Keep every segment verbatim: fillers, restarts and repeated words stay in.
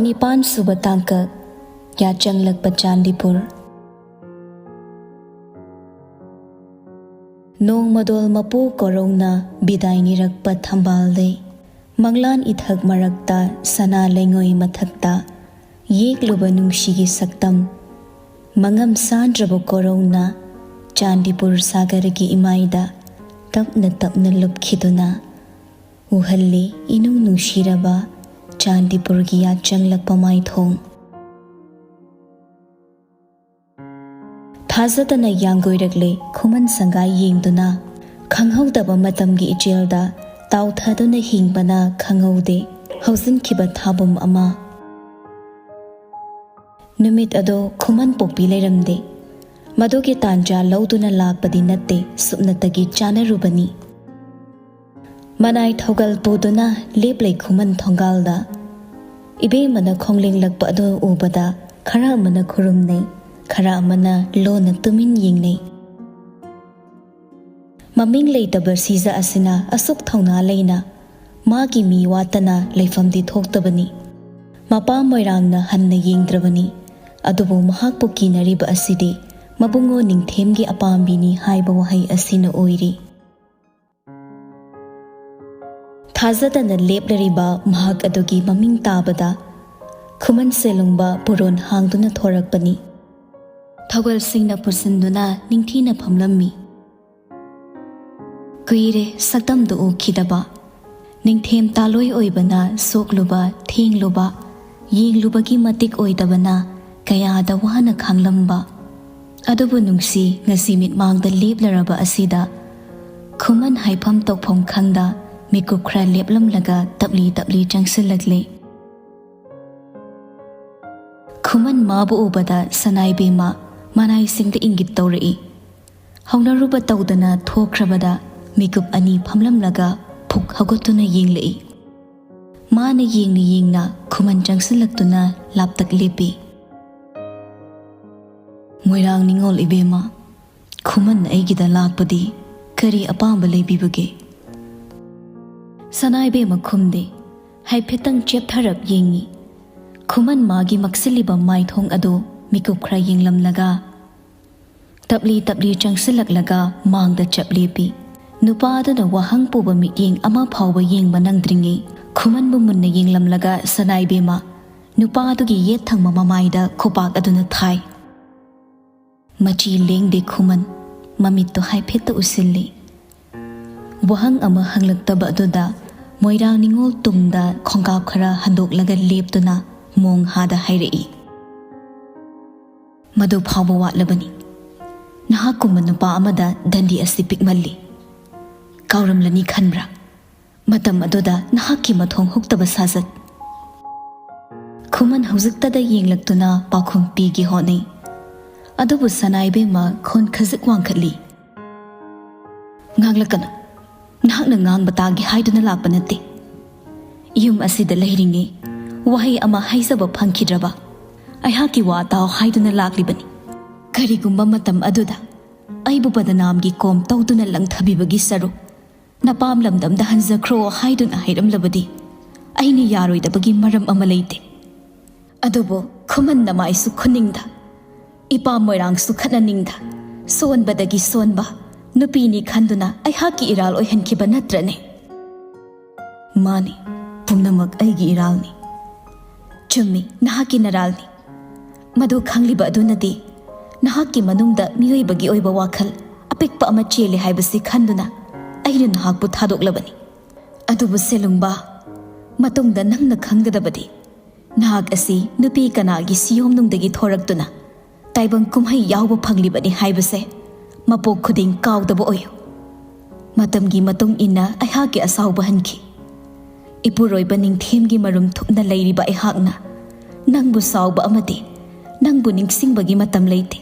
ꯅꯤꯄꯥꯟ ꯁꯨꯕ ꯇꯥꯡꯀꯛ꯫ ꯌꯥꯆꯪꯂꯛꯄ ꯆꯥꯟꯗꯤꯄꯨꯔ꯫ ꯅꯣꯡꯃꯗꯣꯜ ꯃꯄꯨ ꯀꯣꯔꯧꯅ ꯕꯤꯗꯥꯏ ꯅꯤꯔꯛꯄ ꯊꯝꯕꯥꯜ ꯂꯩ꯫ ꯃꯪꯂꯥꯟ ꯏꯊꯛ ꯃꯔꯛꯇ ꯁꯅꯥ ꯂꯩꯉꯣꯏ ꯃꯊꯛꯇ ꯌꯦꯛꯂꯨꯕ ꯅꯨꯡꯁꯤꯒꯤ ꯁꯛꯇꯝ꯫ ꯃꯉꯝ ꯁꯥꯟꯗ꯭ꯔꯕ ꯀꯣꯔꯧꯅ ꯆꯥꯟꯗꯤꯄꯨꯔ ꯁꯥꯒꯔꯒꯤ ꯏꯃꯥꯏꯗ ꯇꯞꯅ ꯇꯞꯅ ꯂꯨꯞꯈꯤꯗꯨꯅ ꯎꯍꯜꯂꯤ ꯏꯅꯨꯡ ꯅꯨꯡꯁꯤꯔꯕ ꯆꯥꯟꯗꯤꯄꯨꯔꯒꯤ ꯌꯥꯆꯪꯂꯛꯄ ꯃꯥꯏꯊꯣꯡ꯫ ꯊꯥꯖꯗꯅ ꯌꯥꯡꯒꯣꯏꯔꯛꯂꯦ ꯈꯨꯃꯟ ꯁꯪꯒꯥꯏ ꯌꯦꯡꯗꯨꯅ꯫ ꯈꯪꯍꯧꯗꯕ ꯃꯇꯝꯒꯤ ꯏꯆꯦꯜꯗ ꯇꯥꯎꯊꯗꯨꯅ ꯍꯤꯡꯕꯅ ꯈꯪꯍꯧꯗꯦ ꯍꯧꯖꯤꯟꯈꯤꯕ ꯊꯥꯕꯨꯝ ꯑꯃ꯫ ꯅꯨꯃꯤꯠ ꯑꯗꯣ ꯈꯨꯃꯟ ꯄꯣꯛꯄꯤ ꯂꯩꯔꯝꯗꯦ꯫ ꯃꯗꯨꯒꯤ ꯇꯥꯟꯖꯥ ꯂꯧꯗꯨꯅ ꯂꯥꯛꯄꯗꯤ ꯅꯠꯇꯦ, ꯁꯨꯞꯅꯇꯒꯤ ꯆꯥꯟꯅꯔꯨꯕꯅꯤ꯫ ꯃꯅꯥꯏ ꯊꯧꯒꯜ ꯄꯨꯗꯨꯅ ꯂꯦꯞꯂꯩ ꯈꯨꯃꯟ ꯊꯣꯡꯒꯥꯜꯗ꯫ ꯏꯕꯦꯝꯃꯅ ꯈꯣꯡꯂꯦꯡꯂꯛꯄ ꯑꯗꯨ ꯎꯕꯗ ꯈꯔ ꯑꯃꯅ ꯈꯨꯔꯨꯝꯅꯩ, ꯈꯔ ꯑꯃꯅ ꯂꯣꯟꯅ ꯇꯨꯃꯤꯟ ꯌꯦꯡꯅꯩ꯫ ꯃꯃꯤꯡ ꯂꯩꯇꯕ ꯁꯤꯖ ꯑꯁꯤꯅ ꯑꯁꯨꯛ ꯊꯧꯅꯥ ꯂꯩꯅ ꯃꯥꯒꯤ ꯃꯤ ꯋꯥꯠꯇꯅ ꯂꯩꯐꯝꯗꯤ ꯊꯣꯛꯇꯕꯅꯤ꯫ ꯃꯄꯥ ꯃꯣꯏꯔꯥꯡꯅ ꯍꯟꯅ ꯌꯦꯡꯗ꯭ꯔꯕꯅꯤ꯫ ꯑꯗꯨꯕꯨ ꯃꯍꯥꯛꯄꯨ ꯀꯤꯅꯔꯤꯕ ꯑꯁꯤꯗꯤ ꯃꯕꯨꯡꯉꯣ ꯅꯤꯡꯊꯦꯝꯒꯤ ꯑꯄꯥꯝꯕꯤꯅꯤ ꯍꯥꯏꯕ ꯋꯥꯍꯩ ꯑꯁꯤꯅ ꯑꯣꯏꯔꯤ꯫ ꯊꯥꯖꯗꯅ ꯂꯦꯞꯂꯔꯤꯕ ꯃꯍꯥꯛ ꯑꯗꯨꯒꯤ ꯃꯃꯤꯡ ꯇꯥꯕꯗ ꯈꯨꯃꯟ ꯁꯦꯂꯨꯡꯕ ꯄꯨꯔꯣꯟ ꯍꯥꯡꯗꯨꯅ ꯊꯣꯔꯛꯄꯅꯤ꯫ ꯊꯧꯒꯜꯁꯤꯡꯅ ꯄꯨꯁꯤꯟꯗꯨꯅ ꯅꯤꯡꯊꯤꯅ ꯐꯝꯂꯝꯃꯤ꯫ ꯀꯨꯏꯔꯦ ꯁꯛꯇꯝꯗꯨ ꯎꯈꯤꯗꯕ꯫ ꯅꯤꯡꯊꯦꯝ ꯇꯥꯂꯣꯏ ꯑꯣꯏꯕꯅ ꯁꯣꯛꯂꯨꯕ, ꯊꯦꯡꯂꯨꯕ, ꯌꯦꯡꯂꯨꯕꯒꯤ ꯃꯇꯤꯛ ꯑꯣꯏꯗꯕꯅ ꯀꯌꯥꯗ ꯋꯥꯅ ꯈꯥꯡꯂꯝꯕ꯫ ꯑꯗꯨꯕꯨ ꯅꯨꯡꯁꯤ, ꯉꯁꯤ ꯃꯤꯠꯃꯥꯡꯗ ꯂꯦꯞꯂꯔꯕ ꯑꯁꯤꯗ ꯈꯨꯃꯟ ꯍꯥꯏꯐꯝ ꯇꯧꯐꯝ ꯈꯪꯗ ꯃꯤꯀꯨꯞ ꯈꯔ ꯂꯦꯞꯂꯝꯂꯒ ꯇꯞꯂꯤ ꯇꯞꯂꯤ ꯆꯪꯁꯤꯜꯂꯛꯂꯦ꯫ ꯈꯨꯃꯟ ꯃꯥꯕꯨ ꯎꯕꯗ ꯁꯅꯥꯏꯕꯦꯝꯃ ꯃꯅꯥꯏꯁꯤꯡꯗ ꯏꯪꯒꯤꯠ ꯇꯧꯔꯛꯏ꯫ ꯍꯧꯅꯔꯨꯕ ꯇꯧꯗꯅ ꯊꯣꯛꯈ꯭ꯔꯕꯗ ꯃꯤꯀꯨꯞ ꯑꯅꯤ ꯐꯝꯂꯝꯂꯒ ꯐꯨꯛ ꯍꯧꯒꯠꯇꯨꯅ ꯌꯦꯡꯂꯛꯏ꯫ ꯃꯥꯅ ꯌꯦꯡꯅ ꯌꯦꯡꯅ ꯈꯨꯃꯟ ꯆꯪꯁꯤꯜꯂꯛꯇꯨꯅ ꯂꯥꯞꯇꯛ ꯂꯦꯞꯄꯤ꯫ "ꯃꯣꯏꯔꯥꯡ ꯅꯤꯉꯣꯜ ꯏꯕꯦꯝꯃ, ꯈꯨꯃꯟ ꯑꯩꯒꯤꯗ ꯂꯥꯛꯄꯗꯤ ꯀꯔꯤ ꯑꯄꯥꯝꯕ ꯂꯩꯕꯤꯕꯒꯦ?" ꯁꯅꯥꯏꯕꯦꯝꯃ ꯈꯨꯝꯗꯦ꯫ ꯍꯥꯏꯐꯦꯠꯇꯪ ꯆꯦꯞꯊꯔꯞ ꯌꯦꯡꯉꯤ꯫ ꯈꯨꯃꯟ ꯃꯥꯒꯤ ꯃꯛꯁꯤꯜꯂꯤꯕ ꯃꯥꯏꯊꯣꯡ ꯑꯗꯨ ꯃꯤꯀꯨꯞ ꯈꯔ ꯌꯦꯡꯂꯝꯂꯒ, ꯇꯞꯂꯤ ꯇꯞꯂꯤ ꯆꯪꯁꯤꯜꯂꯛꯂꯒ ꯃꯥꯡꯗ ꯆꯞ ꯂꯦꯞꯄꯤ꯫ ꯅꯨꯄꯥ ꯑꯗꯨꯅ ꯋꯥꯍꯪ ꯄꯨꯕ ꯃꯤꯠꯌꯦꯡ ꯑꯃ ꯐꯥꯎꯕ ꯌꯦꯡꯕ ꯅꯪꯗ꯭ꯔꯤꯉꯩ, ꯈꯨꯃꯟꯕꯨ ꯃꯨꯟꯅ ꯌꯦꯡꯂꯝꯂꯒ ꯁꯅꯥꯏꯕꯦꯝꯃ ꯅꯨꯄꯥ ꯑꯗꯨꯒꯤ ꯌꯦꯠ ꯊꯪꯕ ꯃꯃꯥꯏꯗ ꯈꯨꯄꯥꯛ ꯑꯗꯨꯅ ꯊꯥꯏ꯫ ꯃꯆꯤ ꯂꯦꯡꯗꯦ ꯈꯨꯃꯟ, ꯃꯃꯤꯠꯇꯨ ꯍꯥꯏꯐꯦꯠꯇ ꯎꯁꯤꯜꯂꯤ꯫ ꯋꯥꯍꯪ ꯑꯃ ꯍꯪꯂꯛꯇꯕ ꯑꯗꯨꯗ ꯃꯣꯏꯔꯥꯡ ꯅꯤꯉꯣꯜ ꯇꯨꯡꯗ ꯈꯣꯡꯀꯥꯞ ꯈꯔ ꯍꯟꯗꯣꯛꯂꯒ ꯂꯦꯞꯇꯨꯅ ꯃꯣꯡ ꯍꯥꯗ ꯍꯥꯏꯔꯛꯏ, "ꯃꯗꯨ ꯐꯥꯎꯕ ꯋꯥꯠꯂꯕꯅꯤ꯫ ꯅꯍꯥꯛꯀꯨꯝꯕ ꯅꯨꯄꯥ ꯑꯃꯗ ꯗꯟꯗꯤ ꯑꯁꯤ ꯄꯤꯛꯃꯜꯂꯤ꯫ ꯀꯥꯎꯔꯝꯂꯅꯤ ꯈꯟꯕ꯭ꯔꯥ? ꯃꯇꯝ ꯑꯗꯨꯗ ꯅꯍꯥꯛꯀꯤ ꯃꯊꯣꯡ ꯍꯨꯛꯇꯕ ꯁꯥꯖꯠ꯫" ꯈꯨꯃꯟ ꯍꯧꯖꯤꯛꯇꯗ ꯌꯦꯡꯂꯛꯇꯨꯅ ꯄꯥꯎꯈꯨꯝ ꯄꯤꯒꯦ ꯍꯣꯠꯅꯩ꯫ ꯑꯗꯨꯕꯨ ꯁꯅꯥꯏꯕꯦꯝꯃ ꯈꯣꯟ ꯈꯖꯤꯛ ꯋꯥꯡꯈꯠꯂꯤ꯫ "ꯉꯥꯡꯂꯛꯀꯅꯨ꯫ ꯅꯍꯥꯛꯅ ꯉꯥꯡꯕ ꯇꯥꯒꯦ ꯍꯥꯏꯗꯨꯅ ꯂꯥꯛꯄ ꯅꯠꯇꯦ꯫ ꯌꯨꯝ ꯑꯁꯤꯗ ꯂꯩꯔꯤꯉꯩ ꯋꯥꯍꯩ ꯑꯃ ꯍꯥꯏꯖꯕ ꯐꯪꯈꯤꯗ꯭ꯔꯕ ꯑꯩꯍꯥꯛꯀꯤ ꯋꯥ ꯇꯥꯎ ꯍꯥꯏꯗꯨꯅ ꯂꯥꯛꯂꯤꯕꯅꯤ꯫ ꯀꯔꯤꯒꯨꯝꯕ ꯃꯇꯝ ꯑꯗꯨꯗ ꯑꯩꯕꯨ ꯕꯗꯅꯥꯝꯒꯤ ꯀꯣꯝ ꯇꯧꯗꯨꯅ ꯂꯪꯊꯕꯤꯕꯒꯤ ꯁꯔꯨꯛ ꯅꯄꯥꯝ ꯂꯝꯗꯝꯗ ꯍꯟꯖꯈ꯭ꯔꯣ ꯍꯥꯏꯗꯨꯅ ꯍꯥꯏꯔꯝꯂꯕꯗꯤ ꯑꯩꯅ ꯌꯥꯔꯣꯏꯗꯕꯒꯤ ꯃꯔꯝ ꯑꯃ ꯂꯩꯇꯦ꯫ ꯑꯗꯨꯕꯨ ꯈꯨꯃꯟ ꯅꯃꯥꯏꯁꯨ ꯈꯨꯅꯤꯡꯗ, ꯏꯄꯥ ꯃꯣꯏꯔꯥꯡꯁꯨ ꯈꯠꯅꯅꯤꯡꯗ, ꯁꯣꯟꯕꯗꯒꯤ ꯁꯣꯟꯕ ꯅꯨꯄꯤꯅꯤ ꯈꯟꯗꯨꯅ ꯑꯩꯍꯥꯛꯀꯤ ꯏꯔꯥꯜ ꯑꯣꯏꯍꯟꯈꯤꯕ ꯅꯠꯇ꯭ꯔꯅꯦ?" "ꯃꯥꯅꯤ, ꯄꯨꯝꯅꯃꯛ ꯑꯩꯒꯤ ꯏꯔꯥꯜꯅꯤ꯫" "ꯆꯨꯝꯃꯤ, ꯅꯍꯥꯛꯀꯤ ꯅꯔꯥꯜꯅꯤ꯫ ꯃꯗꯨ ꯈꯪꯂꯤꯕ ꯑꯗꯨꯅꯗꯤ ꯅꯍꯥꯛꯀꯤ ꯃꯅꯨꯡꯗ ꯃꯤꯑꯣꯏꯕꯒꯤ ꯑꯣꯏꯕ ꯋꯥꯈꯜ ꯑꯄꯤꯛꯄ ꯑꯃ ꯆꯦꯜꯂꯤ ꯍꯥꯏꯕꯁꯤ ꯈꯟꯗꯨꯅ ꯑꯩꯅ ꯅꯍꯥꯛꯄꯨ ꯊꯥꯗꯣꯛꯂꯕꯅꯤ꯫ ꯑꯗꯨꯕꯨ ꯁꯦꯂꯨꯡꯕꯥ, ꯃꯇꯨꯡꯗ ꯅꯪꯅ ꯈꯪꯒꯗꯕꯗꯤ ꯅꯍꯥꯛ ꯑꯁꯤ ꯅꯨꯄꯤ ꯀꯅꯥꯒꯤ ꯁꯤꯌꯣꯝꯅꯨꯡꯗꯒꯤ ꯊꯣꯔꯛꯇꯨꯅ ꯇꯥꯏꯕꯪ ꯀꯨꯝꯍꯩ ꯌꯥꯎꯕ ꯐꯪꯂꯤꯕꯅꯤ ꯍꯥꯏꯕꯁꯦ ꯃꯄꯣꯛ ꯈꯨꯗꯤꯡ ꯀꯥꯎꯗꯕ ꯑꯣꯏꯌꯨ꯫ ꯃꯇꯝꯒꯤ ꯃꯇꯨꯡ ꯏꯟꯅ ꯑꯩꯍꯥꯛꯀꯤ ꯑꯁꯥꯎꯕ ꯍꯟꯈꯤ꯫ ꯏꯄꯨꯔꯣꯏꯕ ꯅꯤꯡꯊꯦꯝꯒꯤ ꯃꯔꯨꯝ ꯊꯨꯞꯅ ꯂꯩꯔꯤꯕ ꯑꯩꯍꯥꯛꯅ ꯅꯪꯕꯨ ꯁꯥꯎꯕ ꯑꯃꯗꯤ ꯅꯪꯕꯨ ꯅꯤꯡꯁꯤꯡꯕꯒꯤ ꯃꯇꯝ ꯂꯩꯇꯦ꯫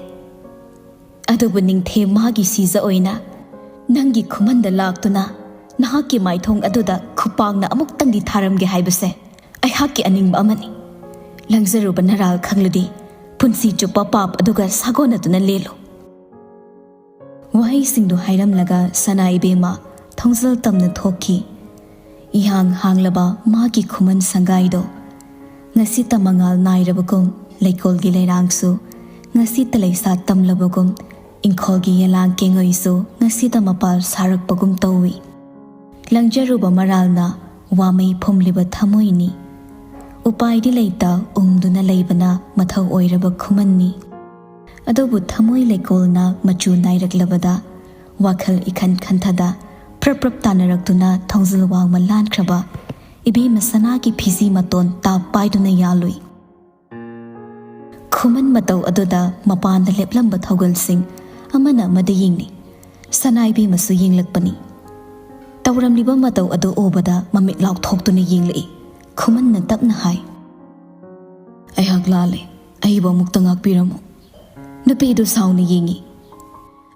ꯑꯗꯨꯕꯨ ꯅꯤꯡꯊꯦꯝ ꯃꯥꯒꯤ ꯁꯤꯖ ꯑꯣꯏꯅ ꯅꯪꯒꯤ ꯈꯨꯃꯟꯗ ꯂꯥꯛꯇꯨꯅ ꯅꯍꯥꯛꯀꯤ ꯃꯥꯏꯊꯣꯡ ꯑꯗꯨꯗ ꯈꯨꯄꯥꯛꯅ ꯑꯃꯨꯛꯇꯪꯗꯤ ꯊꯥꯔꯝꯒꯦ ꯍꯥꯏꯕꯁꯦ ꯑꯩꯍꯥꯛꯀꯤ ꯑꯅꯤꯡꯕ ꯑꯃꯅꯤ꯫ ꯂꯪꯖꯔꯨꯕ ꯅꯔꯥꯜ ꯈꯪꯂꯗꯤ ꯄꯨꯟꯁꯤ ꯆꯨꯞꯄ ꯄꯥꯞ ꯑꯗꯨꯒ ꯁꯥꯒꯣꯟꯅꯗꯨꯅ ꯂꯦꯜꯂꯨ꯫" ꯋꯥꯍꯩꯁꯤꯡꯗꯨ ꯍꯥꯏꯔꯝꯂꯒ ꯁꯅꯥ ꯏꯕꯦꯝꯃ ꯊꯣꯡꯖꯜ ꯇꯝꯅ ꯊꯣꯛꯈꯤ꯫ ꯏꯍꯥꯡ ꯍꯥꯡꯂꯕ ꯃꯥꯒꯤ ꯈꯨꯃꯟ ꯁꯪꯒꯥꯏꯗꯣ ꯉꯁꯤꯇ ꯃꯉꯥꯜ ꯅꯥꯏꯔꯕꯒꯨꯝ, ꯂꯩꯀꯣꯜꯒꯤ ꯂꯩꯔꯥꯡꯁꯨ ꯉꯁꯤꯇ ꯂꯩꯁꯥ ꯇꯝꯂꯕꯒꯨꯝ, ꯏꯪꯈꯣꯜꯒꯤ ꯌꯦꯂꯥꯡ ꯀꯦꯡꯉꯩꯁꯨ ꯉꯁꯤꯇ ꯃꯄꯥꯜ ꯁꯥꯔꯛꯄꯒꯨꯝ ꯇꯧꯏ꯫ ꯂꯪꯖꯔꯨꯕ ꯃꯔꯥꯜꯅ ꯋꯥꯃꯩ ꯐꯨꯝꯂꯤꯕ ꯊꯃꯣꯏꯅꯤ꯫ ꯎꯄꯥꯏꯗꯤ ꯂꯩꯇ ꯎꯪꯗꯨꯅ ꯂꯩꯕꯅ ꯃꯊꯧ ꯑꯣꯏꯔꯕ ꯈꯨꯃꯟꯅꯤ꯫ ꯑꯗꯨꯕꯨ ꯊꯃꯣꯏ ꯂꯩꯀꯣꯜꯅ ꯃꯆꯨ ꯅꯥꯏꯔꯛꯂꯕꯗ, ꯋꯥꯈꯜ ꯏꯈꯟ ꯈꯟꯊꯗ, ꯄ꯭ꯔꯞ ꯄ꯭ꯔꯞ ꯇꯥꯅꯔꯛꯇꯨꯅ ꯊꯣꯡꯖꯤꯜ ꯋꯥꯡꯃ ꯂꯥꯟꯈ꯭ꯔꯕ ꯏꯕꯦꯝꯃ ꯁꯅꯥꯒꯤ ꯐꯤꯖꯤ ꯃꯇꯣꯟ ꯇꯥꯞ ꯄꯥꯏꯗꯨꯅ ꯌꯥꯜꯂꯨꯏ꯫ ꯈꯨꯃꯟ ꯃꯇꯧ ꯑꯗꯨꯗ ꯃꯄꯥꯟꯗ ꯂꯦꯞꯂꯝꯕ ꯊꯧꯒꯜꯁꯤꯡ ꯑꯃꯅ ꯑꯃꯗ ꯌꯦꯡꯂꯤ꯫ ꯁꯅꯥ ꯏꯕꯦꯝꯃꯁꯨ ꯌꯦꯡꯂꯛꯄꯅꯤ꯫ ꯇꯧꯔꯝꯂꯤꯕ ꯃꯇꯧ ꯑꯗꯨ ꯎꯕꯗ ꯃꯃꯤꯠ ꯂꯥꯎꯊꯣꯛꯇꯨꯅ ꯌꯦꯡꯂꯛꯏ꯫ ꯈꯨꯃꯟꯅ ꯇꯞꯅ ꯍꯥꯏ, "ꯑꯩꯍꯥꯛ ꯂꯥꯜꯂꯦ꯫ ꯑꯩꯕꯨ ꯑꯃꯨꯛꯇ ꯉꯥꯛꯄꯤꯔꯝꯃꯨ꯫" ꯅꯨꯄꯤꯗꯨ ꯁꯥꯎꯅ ꯌꯦꯡꯉꯤ꯫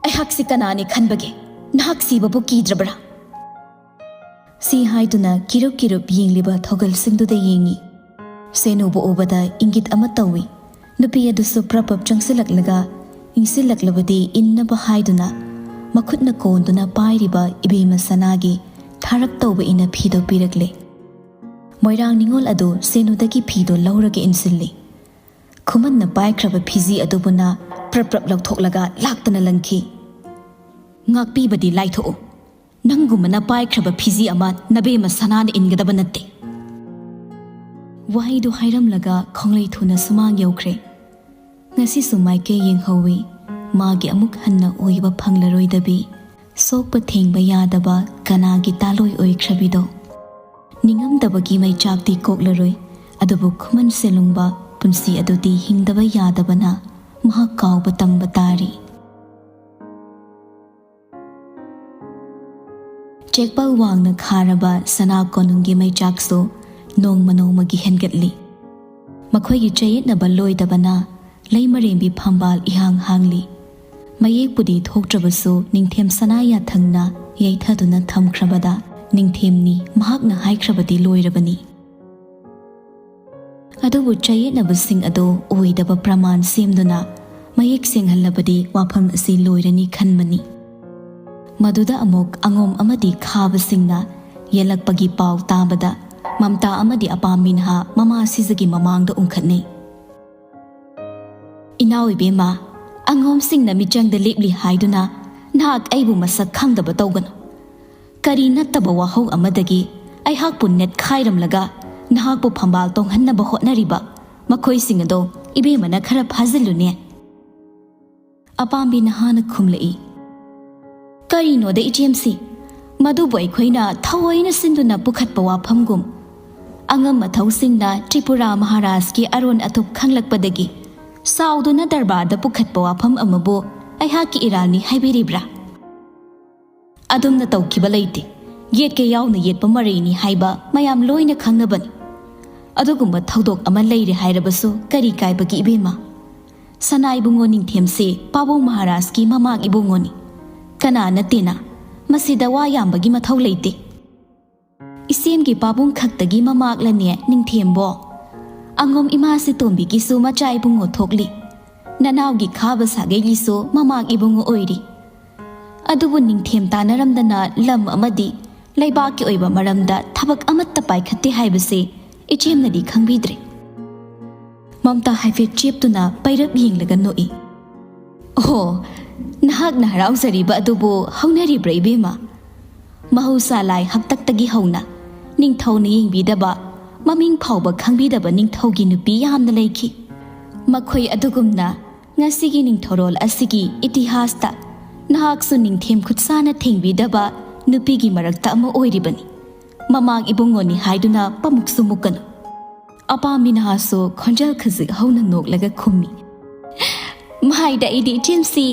"ꯑꯩꯍꯥꯛꯁꯤ ꯀꯅꯥꯅꯤ ꯈꯟꯕꯒꯦ? ꯅꯍꯥꯛ ꯁꯤꯕꯕꯨ ꯀꯤꯗ꯭ꯔꯕ꯭ꯔꯥ?" ꯁꯤ ꯍꯥꯏꯗꯨꯅ ꯀꯤꯔꯨꯞ ꯀꯤꯔꯨꯞ ꯌꯦꯡꯂꯤꯕ ꯊꯧꯒꯜꯁꯤꯡꯗꯨꯗ ꯌꯦꯡꯉꯤ꯫ ꯁꯦꯅꯨꯕꯨ ꯎꯕꯗ ꯏꯪꯒꯤꯠ ꯑꯃ ꯇꯧꯏ꯫ ꯅꯨꯄꯤ ꯑꯗꯨꯁꯨ ꯄ꯭ꯔꯞ ꯄ꯭ꯔꯞ ꯆꯪꯁꯤꯜꯂꯛꯂꯒ, ꯏꯪꯁꯤꯜꯂꯛꯂꯕꯗꯤ ꯏꯟꯅꯕ ꯍꯥꯏꯗꯨꯅ, ꯃꯈꯨꯠꯅ ꯀꯣꯟꯗꯨꯅ ꯄꯥꯏꯔꯤꯕ ꯏꯕꯦꯝꯃ ꯁꯅꯥꯒꯤ ꯊꯥꯔꯞ ꯇꯧꯕ ꯏꯅ ꯐꯤꯗꯣ ꯄꯤꯔꯛꯂꯦ꯫ ꯃꯣꯏꯔꯥꯡ ꯅꯤꯉꯣꯜ ꯑꯗꯨ ꯁꯦꯅꯨꯗꯒꯤ ꯐꯤꯗꯣ ꯂꯧꯔꯒ ꯏꯟꯁꯤꯜꯂꯤ꯫ ꯈꯨꯃꯟꯅ ꯄꯥꯏꯈ꯭ꯔꯕ ꯐꯤꯖꯤ ꯑꯗꯨꯕꯨꯅ ꯄ꯭ꯔꯞ ꯄ꯭ꯔꯞ ꯂꯧꯊꯣꯛꯂꯒ ꯂꯥꯛꯇꯅ ꯂꯪꯈꯤ꯫ "ꯉꯥꯛꯄꯤꯕꯗꯤ ꯂꯥꯏꯊꯣꯛꯎ꯫ ꯅꯪꯒꯨꯝꯕꯅ ꯄꯥꯏꯈ꯭ꯔꯕ ꯐꯤꯖꯤ ꯑꯃ ꯅꯕꯦꯝꯃ ꯁꯅꯥꯅ ꯏꯟꯒꯗꯕ ꯅꯠꯇꯦ꯫" ꯋꯥꯍꯩꯗꯨ ꯍꯥꯏꯔꯝꯂꯒ ꯈꯣꯡꯂꯩ ꯊꯨꯅ ꯁꯨꯃꯥꯡ ꯌꯧꯈ꯭ꯔꯦ꯫ ꯉꯁꯤꯁꯨ ꯃꯥꯏꯀꯩ ꯌꯦꯡꯍꯧꯋꯤ꯫ ꯃꯥꯒꯤ ꯑꯃꯨꯛ ꯍꯟꯅ ꯑꯣꯏꯕ ꯐꯪꯂꯔꯣꯏꯗꯕꯤ, ꯁꯣꯛꯄ ꯊꯦꯡꯕ ꯌꯥꯗꯕ ꯀꯅꯥꯒꯤ ꯇꯥꯂꯣꯏ ꯑꯣꯏꯈ꯭ꯔꯕꯤꯗꯣ? ꯅꯤꯡꯉꯝꯗꯕꯒꯤ ꯃꯩꯆꯥꯛꯇꯤ ꯀꯣꯛꯂꯔꯣꯏ, ꯑꯗꯨꯕꯨ ꯈꯨꯃꯟ ꯁꯦꯂꯨꯡꯕ ꯄꯨꯟꯁꯤ ꯑꯗꯨꯗꯤ ꯍꯤꯡꯗꯕ ꯌꯥꯗꯕꯅ ꯃꯍꯥꯛ ꯀꯥꯎꯕ ꯇꯝꯕ ꯇꯥꯔꯤ꯫ ꯆꯦꯛꯄꯜ ꯋꯥꯡꯅ ꯈꯥꯔꯕ ꯁꯅꯥ ꯀꯣꯅꯨꯡꯒꯤ ꯃꯩꯆꯥꯛꯁꯨ ꯅꯣꯡꯃ ꯅꯣꯡꯃꯒꯤ ꯍꯦꯟꯒꯠꯂꯤ꯫ ꯃꯈꯣꯏꯒꯤ ꯆꯌꯦꯠꯅꯕ ꯂꯣꯏꯗꯕꯅ ꯂꯩꯃꯔꯦꯝꯕꯤ ꯐꯝꯕꯥꯜ ꯏꯍꯥꯡ ꯍꯥꯡꯂꯤ꯫ ꯃꯌꯦꯛꯄꯨꯗꯤ ꯊꯣꯛꯇ꯭ꯔꯕꯁꯨ ꯅꯤꯡꯊꯦꯝ ꯁꯅꯥ ꯌꯥꯊꯪꯅ ꯌꯩꯊꯗꯨꯅ ꯊꯝꯈ꯭ꯔꯕꯗ ꯅꯤꯡꯊꯦꯝꯅꯤ ꯃꯍꯥꯛꯅ ꯍꯥꯏꯈ꯭ꯔꯕꯗꯤ ꯂꯣꯏꯔꯕꯅꯤ꯫ ꯑꯗꯨꯕꯨ ꯆꯌꯦꯠꯅꯕꯁꯤꯡ ꯑꯗꯨ ꯑꯣꯏꯗꯕ ꯄ꯭ꯔꯃꯥꯟ ꯁꯦꯝꯗꯨꯅ ꯃꯌꯦꯛ ꯁꯦꯡꯍꯜꯂꯕꯗꯤ ꯋꯥꯐꯝ ꯑꯁꯤ ꯂꯣꯏꯔꯅꯤ ꯈꯟꯕꯅꯤ꯫ ꯃꯗꯨꯗ ꯑꯃꯨꯛ ꯑꯉꯣꯝ ꯑꯃꯗꯤ ꯈꯥꯕꯁꯤꯡꯅ ꯌꯦꯜꯂꯛꯄꯒꯤ ꯄꯥꯎ ꯇꯥꯕꯗ ꯃꯝꯇꯥ ꯑꯃꯗꯤ ꯑꯄꯥꯝꯕꯤ ꯅꯍꯥ ꯃꯃꯥ ꯁꯤꯖꯒꯤ ꯃꯃꯥꯡꯗ ꯎꯪꯈꯠꯅꯩ꯫ "ꯏꯅꯥꯎ ꯏꯕꯦꯝꯃ, ꯑꯉꯣꯝꯁꯤꯡꯅ ꯃꯤꯆꯪꯗ ꯂꯦꯞꯂꯤ ꯍꯥꯏꯗꯨꯅ ꯅꯍꯥꯛ ꯑꯩꯕꯨ ꯃꯁꯛ ꯈꯪꯗꯕ ꯇꯧꯒꯅꯨ꯫ ꯀꯔꯤ ꯅꯠꯇꯕ ꯋꯥꯍꯧ ꯑꯃꯗꯒꯤ ꯑꯩꯍꯥꯛꯄꯨ ꯅꯦꯠꯈꯥꯏꯔꯝꯂꯒ ꯅꯍꯥꯛꯄꯨ ꯐꯝꯕꯥꯜ ꯇꯣꯡꯍꯟꯅꯕ ꯍꯣꯠꯅꯔꯤꯕ ꯃꯈꯣꯏꯁꯤꯡ ꯑꯗꯣ ꯏꯕꯦꯝꯃꯅ ꯈꯔ ꯐꯥꯖꯤꯜꯂꯨꯅꯦ꯫" ꯑꯄꯥꯝꯕꯤ ꯅꯍꯥꯅ ꯈꯨꯝꯂꯛꯏ, "ꯀꯔꯤꯅꯣꯗ ꯏꯆꯦꯝꯁꯤ, ꯃꯗꯨꯕꯨ ꯑꯩꯈꯣꯏꯅ ꯊꯑꯣꯏꯅ ꯁꯤꯟꯗꯨꯅ ꯄꯨꯈꯠꯄ ꯋꯥꯐꯝꯒꯨꯝ꯫ ꯑꯉꯝ ꯑꯊꯧꯁꯤꯡꯅ ꯇ꯭ꯔꯤꯄꯨꯔꯥ ꯃꯍꯥꯔꯥꯖꯀꯤ ꯑꯔꯣꯟ ꯑꯊꯨꯞ ꯈꯪꯂꯛꯄꯗꯒꯤ ꯁꯥꯎꯗꯨꯅ ꯗꯔꯕꯥꯔꯗ ꯄꯨꯈꯠꯄ ꯋꯥꯐꯝ ꯑꯃꯕꯨ ꯑꯩꯍꯥꯛꯀꯤ ꯏꯔꯥꯜꯅꯤ ꯍꯥꯏꯕꯤꯔꯤꯕ꯭ꯔꯥ? ꯑꯗꯨꯝꯅ ꯇꯧꯈꯤꯕ ꯂꯩꯇꯦ꯫ ꯌꯦꯠꯀꯦ ꯌꯥꯎꯅ ꯌꯦꯠꯄ ꯃꯔꯩꯅꯤ ꯍꯥꯏꯕ ꯃꯌꯥꯝ ꯂꯣꯏꯅ ꯈꯪꯅꯕꯅꯤ꯫ ꯑꯗꯨꯒꯨꯝꯕ ꯊꯧꯗꯣꯛ ꯑꯃ ꯂꯩꯔꯦ ꯍꯥꯏꯔꯕꯁꯨ ꯀꯔꯤ ꯀꯥꯏꯕꯒꯦ ꯏꯕꯦꯝꯃ? ꯁꯅꯥ ꯏꯕꯨꯡꯉꯣ ꯅꯤꯡꯊꯦꯝꯁꯦ ꯄꯥꯕꯨꯡ ꯃꯍꯥꯔꯥꯖꯀꯤ ꯃꯃꯥꯛ ꯏꯕꯨꯡꯉꯣꯅꯤ꯫ ꯀꯅꯥ ꯅꯠꯇꯦꯅ? ꯃꯁꯤꯗ ꯋꯥ ꯌꯥꯝꯕꯒꯤ ꯃꯊꯧ ꯂꯩꯇꯦ꯫ ꯏꯆꯦꯝꯒꯤ ꯄꯥꯕꯨꯡ ꯈꯛꯇꯒꯤ ꯃꯃꯥꯛꯂꯅꯦ ꯅꯤꯡꯊꯦꯝꯕꯣ? ꯑꯉꯣꯝ ꯏꯃꯥ ꯁꯤꯇꯣꯝꯕꯤꯒꯤꯁꯨ ꯃꯆꯥ ꯏꯕꯨꯡꯉꯣ ꯊꯣꯛꯂꯤ꯫ ꯅꯅꯥꯎꯒꯤ ꯈꯥꯕ ꯁꯥꯒꯩꯒꯤꯁꯨ ꯃꯃꯥꯛ ꯏꯕꯨꯡꯉꯣ ꯑꯣꯏꯔꯤ꯫ ꯑꯗꯨꯕꯨ ꯅꯤꯡꯊꯦꯝ ꯇꯥꯟꯅꯔꯝꯗꯅ ꯂꯝ ꯑꯃꯗꯤ ꯂꯩꯕꯥꯛꯀꯤ ꯑꯣꯏꯕ ꯃꯔꯝꯗ ꯊꯕꯛ ꯑꯃꯠꯇ ꯄꯥꯏꯈꯠꯇꯦ ꯍꯥꯏꯕꯁꯤ ꯏꯆꯦꯝꯅꯗꯤ ꯈꯪꯕꯤꯗ꯭ꯔꯦ꯫" ꯃꯝꯇꯥ ꯍꯥꯏꯐꯦꯠ ꯆꯦꯞꯇꯨꯅ ꯄꯩꯔꯞ ꯌꯦꯡꯂꯒ ꯅꯣꯛꯏ꯫ "ꯑꯣꯍꯣ, ꯅꯍꯥꯛꯅ ꯍꯔꯥꯎꯖꯔꯤꯕ ꯑꯗꯨꯕꯨ ꯍꯧꯅꯔꯤꯕ꯭ꯔꯥ ꯏꯕꯦꯝꯃ? ꯃꯍꯧꯁꯥ ꯂꯥꯏ ꯍꯥꯛꯇꯛꯇꯒꯤ ꯍꯧꯅ ꯅꯤꯡꯊꯧꯅ ꯌꯦꯡꯕꯤꯗꯕ, ꯃꯃꯤꯡ ꯐꯥꯎꯕ ꯈꯪꯕꯤꯗꯕ ꯅꯤꯡꯊꯧꯒꯤ ꯅꯨꯄꯤ ꯌꯥꯝꯅ ꯂꯩꯈꯤ꯫ ꯃꯈꯣꯏ ꯑꯗꯨꯒꯨꯝꯅ ꯉꯁꯤꯒꯤ ꯅꯤꯡꯊꯧꯔꯣꯜ ꯑꯁꯤꯒꯤ ꯏꯇꯤꯍꯥꯁꯇ ꯅꯍꯥꯛꯁꯨ ꯅꯤꯡꯊꯦꯝ ꯈꯨꯠꯁꯥꯅ ꯊꯦꯡꯕꯤꯗꯕ ꯅꯨꯄꯤꯒꯤ ꯃꯔꯛꯇ ꯑꯃ ꯑꯣꯏꯔꯤꯕꯅꯤ꯫ ꯃꯃꯥꯛ ꯏꯕꯨꯡꯉꯣꯅꯤ ꯍꯥꯏꯗꯨꯅ ꯄꯃꯨꯛꯁꯨ ꯃꯨꯛꯀꯅꯨ꯫" ꯑꯄꯥꯝꯕꯤ ꯅꯍꯥꯁꯨ ꯈꯣꯟꯖꯦꯜ ꯈꯖꯤꯛ ꯍꯧꯅ ꯅꯣꯛꯂꯒ ꯈꯨꯝꯃꯤ, "ꯃꯥꯏꯗ ꯑꯩꯗꯤ ꯏꯆꯦꯝꯁꯤ,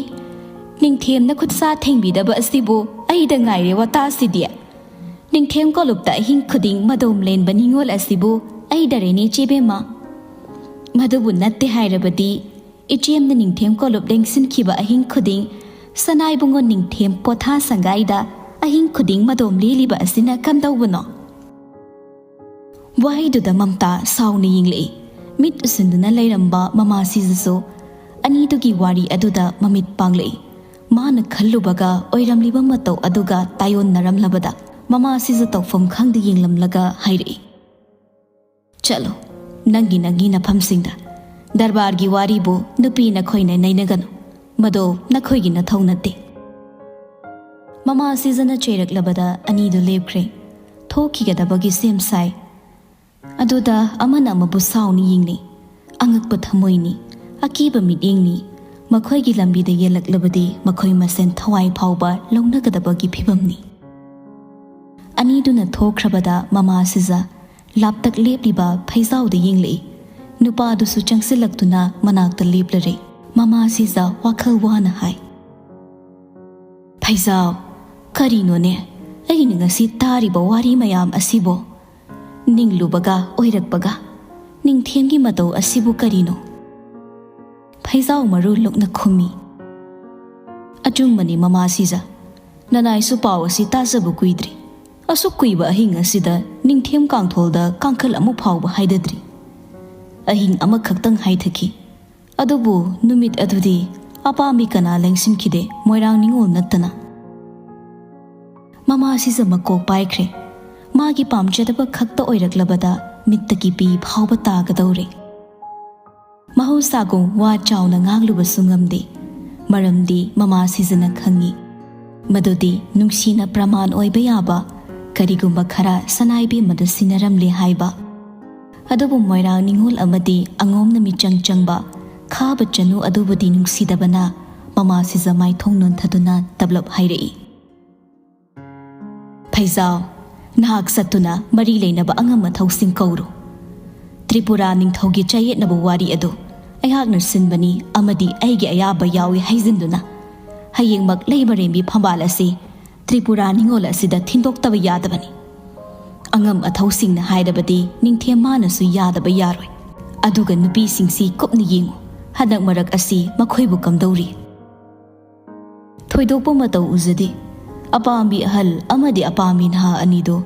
ꯅꯤꯡꯊꯦꯝꯅ ꯈꯨꯠꯁꯥ ꯊꯦꯡꯕꯤꯗꯕ ꯑꯁꯤꯕꯨ ꯑꯩꯗ ꯉꯥꯏꯔꯦ ꯋꯥꯇꯥꯁꯤꯗꯤ꯫ ꯅꯤꯡꯊꯦꯝ ꯀꯣꯂꯨꯞꯇ ꯑꯍꯤꯡ ꯈꯨꯗꯤꯡ ꯃꯗꯣꯝ ꯂꯦꯟꯕ ꯅꯤꯉꯣꯜ ꯑꯁꯤꯕꯨ ꯑꯩꯗꯔꯦꯅꯦ ꯏꯆꯦꯕꯦꯝꯃ꯫ ꯃꯗꯨꯕꯨ ꯅꯠꯇꯦ ꯍꯥꯏꯔꯕꯗꯤ ꯏꯆꯦꯝꯅ ꯅꯤꯡꯊꯦꯝ ꯀꯣꯂꯨꯞ ꯂꯦꯡꯁꯤꯟꯈꯤꯕ ꯑꯍꯤꯡ ꯈꯨꯗꯤꯡ ꯁꯅꯥꯏꯕꯨꯡꯉꯣ ꯅꯤꯡꯊꯦꯝ ꯄꯣꯊꯥ ꯁꯪꯒꯥꯏꯗ ꯑꯍꯤꯡ ꯈꯨꯗꯤꯡ ꯃꯗꯣꯝ ꯂꯦꯜꯂꯤꯕ ꯑꯁꯤꯅ ꯀꯝꯗꯧꯕꯅꯣ?" ꯋꯥꯍꯩꯗꯨꯗ ꯃꯝꯇꯥ ꯁꯥꯎꯅ ꯌꯦꯡꯂꯛꯏ꯫ ꯃꯤꯠ ꯎꯁꯤꯟꯗꯨꯅ ꯂꯩꯔꯝꯕ ꯃꯃꯥꯁꯤꯗꯁꯨ ꯑꯅꯤꯗꯨꯒꯤ ꯋꯥꯔꯤ ꯑꯗꯨꯗ ꯃꯃꯤꯠ ꯄꯥꯡꯂꯛꯏ꯫ ꯃꯥꯅ ꯈꯜꯂꯨꯕꯒ ꯑꯣꯏꯔꯝꯂꯤꯕ ꯃꯇꯧ ꯑꯗꯨꯒ ꯇꯥꯏꯌꯣꯟꯅꯔꯝꯂꯕꯗ ꯃꯃꯥꯁꯤꯁꯨ ꯇꯧꯐꯝ ꯈꯪꯗ ꯌꯦꯡꯂꯝꯂꯒ ꯍꯥꯏꯔꯛꯏ, "ꯆꯠꯂꯣ, ꯅꯪꯒꯤ ꯅꯪꯒꯤ ꯅꯐꯝꯁꯤꯡꯗ꯫ ꯗꯔꯕꯥꯔꯒꯤ ꯋꯥꯔꯤꯕꯨ ꯅꯨꯄꯤ ꯅꯈꯣꯏꯅ ꯅꯩꯅꯒꯅꯨ꯫ ꯃꯗꯣ ꯅꯈꯣꯏꯒꯤ ꯅꯊꯧ ꯅꯠꯇꯦ꯫" ꯃꯃꯥ ꯁꯤꯖꯅ ꯆꯩꯔꯛꯂꯕꯗ ꯑꯅꯤꯗꯨ ꯂꯦꯞꯈ꯭ꯔꯦ꯫ ꯊꯣꯛꯈꯤꯒꯗꯕꯒꯤ ꯁꯦꯝ ꯁꯥꯏ꯫ ꯑꯗꯨꯗ ꯑꯃꯅ ꯑꯃꯕꯨ ꯁꯥꯎꯅ ꯌꯦꯡꯂꯤ꯫ ꯑꯉꯛꯄ ꯊꯃꯣꯏꯅꯤ, ꯑꯀꯤꯕ ꯃꯤꯠꯌꯦꯡꯅꯤ꯫ ꯃꯈꯣꯏꯒꯤ ꯂꯝꯕꯤꯗ ꯌꯦꯜꯂꯛꯂꯕꯗꯤ ꯃꯈꯣꯏ ꯃꯁꯦꯟ ꯊꯋꯥꯏ ꯐꯥꯎꯕ ꯂꯧꯅꯒꯗꯕꯒꯤ ꯐꯤꯕꯝꯅꯤ꯫ ꯑꯅꯤꯗꯨꯅ ꯊꯣꯛꯈ꯭ꯔꯕꯗ ꯃꯃꯥ ꯁꯤꯖ ꯂꯥꯞꯇꯛ ꯂꯦꯞꯂꯤꯕ ꯐꯩꯖꯥꯎꯗ ꯌꯦꯡꯂꯛꯏ꯫ ꯅꯨꯄꯥꯗꯨꯁꯨ ꯆꯪꯁꯤꯜꯂꯛꯇꯨꯅ ꯃꯅꯥꯛꯇ ꯂꯦꯞꯂꯔꯦ꯫ ꯃꯃꯥ ꯁꯤꯖ ꯋꯥꯈꯜ ꯋꯥꯅ ꯍꯥꯏ, "ꯐꯩꯖꯥꯎ, ꯀꯔꯤꯅꯣꯅꯦ? ꯑꯩꯅ ꯉꯁꯤ ꯇꯥꯔꯤꯕ ꯋꯥꯔꯤ ꯃꯌꯥꯝ ꯑꯁꯤꯕꯣ? ꯅꯤꯡꯂꯨꯕꯒ ꯑꯣꯏꯔꯛꯄꯒ, ꯅꯤꯡꯊꯦꯝꯒꯤ ꯃꯇꯧ ꯑꯁꯤꯕꯨ ꯀꯔꯤꯅꯣ?" ꯐꯩꯖꯥꯎ ꯃꯔꯨ ꯂꯨꯛꯅ ꯈꯨꯝꯃꯤ, "ꯑꯆꯨꯝꯕꯅꯤ ꯃꯃꯥ ꯁꯤꯖ, ꯅꯅꯥꯏꯁꯨ ꯄꯥꯎ ꯑꯁꯤ ꯇꯥꯖꯕ ꯀꯨꯏꯗ꯭ꯔꯤ꯫ ꯑꯁꯨꯛ ꯀꯨꯏꯕ ꯑꯍꯤꯡ ꯑꯁꯤꯗ ꯅꯤꯡꯊꯦꯝ ꯀꯥꯡꯊꯣꯜꯗ ꯀꯥꯡꯈꯜ ꯑꯃꯨꯛ ꯐꯥꯎꯕ ꯍꯥꯏꯗꯗ꯭ꯔꯤ꯫ ꯑꯍꯤꯡ ꯑꯃꯈꯛꯇꯪ ꯍꯥꯏꯊꯈꯤ꯫ ꯑꯗꯨꯕꯨ ꯅꯨꯃꯤꯠ ꯑꯗꯨꯗꯤ ꯑꯄꯥꯝꯕꯤ ꯀꯅꯥ ꯂꯦꯡꯁꯤꯟꯈꯤꯗꯦ, ꯃꯣꯏꯔꯥꯡ ꯅꯤꯉꯣꯜ ꯅꯠꯇꯅ꯫" ꯃꯃꯥ ꯁꯤꯖ ꯃꯀꯣꯛ ꯄꯥꯏꯈ꯭ꯔꯦ꯫ ꯃꯥꯒꯤ ꯄꯥꯝꯖꯗꯕ ꯈꯛꯇ ꯑꯣꯏꯔꯛꯂꯕꯗ ꯃꯤꯠꯇꯒꯤ ꯄꯤ ꯐꯥꯎꯕ ꯇꯥꯒꯗꯧꯔꯦ꯫ ꯃꯍꯧꯁꯥꯒꯨꯝ ꯋꯥ ꯆꯥꯎꯅ ꯉꯥꯡꯂꯨꯕꯁꯨ ꯉꯝꯗꯦ꯫ ꯃꯔꯝꯗꯤ ꯃꯃꯥ ꯁꯤꯖꯅ ꯈꯪꯉꯤ ꯃꯗꯨꯗꯤ ꯅꯨꯡꯁꯤꯅ ꯄ꯭ꯔꯃꯥꯟ ꯑꯣꯏꯕ ꯌꯥꯕ ꯀꯔꯤꯒꯨꯝꯕ ꯈꯔ ꯁꯅꯥꯏꯕꯦꯝꯃꯗ ꯁꯤꯟꯅꯔꯝꯂꯦ ꯍꯥꯏꯕ꯫ ꯑꯗꯨꯕꯨ ꯃꯣꯏꯔꯥꯡ ꯅꯤꯉꯣꯜ ꯑꯃꯗꯤ ꯑꯉꯣꯝꯅ ꯃꯤꯆꯪ ꯆꯪꯕ ꯈꯥꯕ ꯆꯅꯨ ꯑꯗꯨꯕꯨꯗꯤ ꯅꯨꯡꯁꯤꯗꯕꯅ ꯃꯃꯥ ꯁꯤꯖ ꯃꯥꯏꯊꯣꯡ ꯅꯣꯟꯊꯗꯨꯅ ꯇꯞꯂꯞ ꯍꯥꯏꯔꯛꯏ, "ꯐꯩꯖꯥꯎ, ꯅꯍꯥꯛ ꯆꯠꯇꯨꯅ ꯃꯔꯤ ꯂꯩꯅꯕ ꯑꯉꯝ ꯑꯊꯧꯁꯤꯡ ꯀꯧꯔꯨ꯫ ꯇ꯭ꯔꯤꯄꯨꯔꯥ ꯅꯤꯡꯊꯧꯒꯤ ꯆꯌꯦꯠꯅꯕ ꯋꯥꯔꯤ ꯑꯗꯨ ꯑꯩꯍꯥꯛꯅ ꯁꯤꯟꯕꯅꯤ ꯑꯃꯗꯤ ꯑꯩꯒꯤ ꯑꯌꯥꯕ ꯌꯥꯎꯏ ꯍꯥꯏꯖꯤꯟꯗꯨꯅ ꯍꯌꯦꯡꯃꯛ ꯂꯩꯃꯔꯦꯝꯕꯤ ꯐꯝꯕꯥꯜ ꯑꯁꯤ ꯇ꯭ꯔꯤꯄꯨꯔꯥ ꯅꯤꯉꯣꯜ ꯑꯁꯤꯗ ꯊꯤꯟꯗꯣꯛꯇꯕ ꯌꯥꯗꯕꯅꯤ꯫ ꯑꯉꯝ ꯑꯊꯧꯁꯤꯡꯅ ꯍꯥꯏꯔꯕꯗꯤ ꯅꯤꯡꯊꯦꯝ ꯃꯥꯅꯁꯨ ꯌꯥꯗꯕ ꯌꯥꯔꯣꯏ꯫ ꯑꯗꯨꯒ ꯅꯨꯄꯤꯁꯤꯡꯁꯤ ꯀꯨꯞꯅ ꯌꯦꯡꯉꯨ, ꯍꯟꯗꯛ ꯃꯔꯛ ꯑꯁꯤ ꯃꯈꯣꯏꯕꯨ ꯀꯝꯗꯧꯔꯤ?" ꯊꯣꯏꯗꯣꯛꯄ ꯃꯇꯧ ꯎꯖꯗꯦ꯫ ꯑꯄꯥꯝꯕꯤ ꯑꯍꯜ ꯑꯃꯗꯤ ꯑꯄꯥꯝꯕꯤ ꯅꯍꯥ ꯑꯅꯤꯗꯣ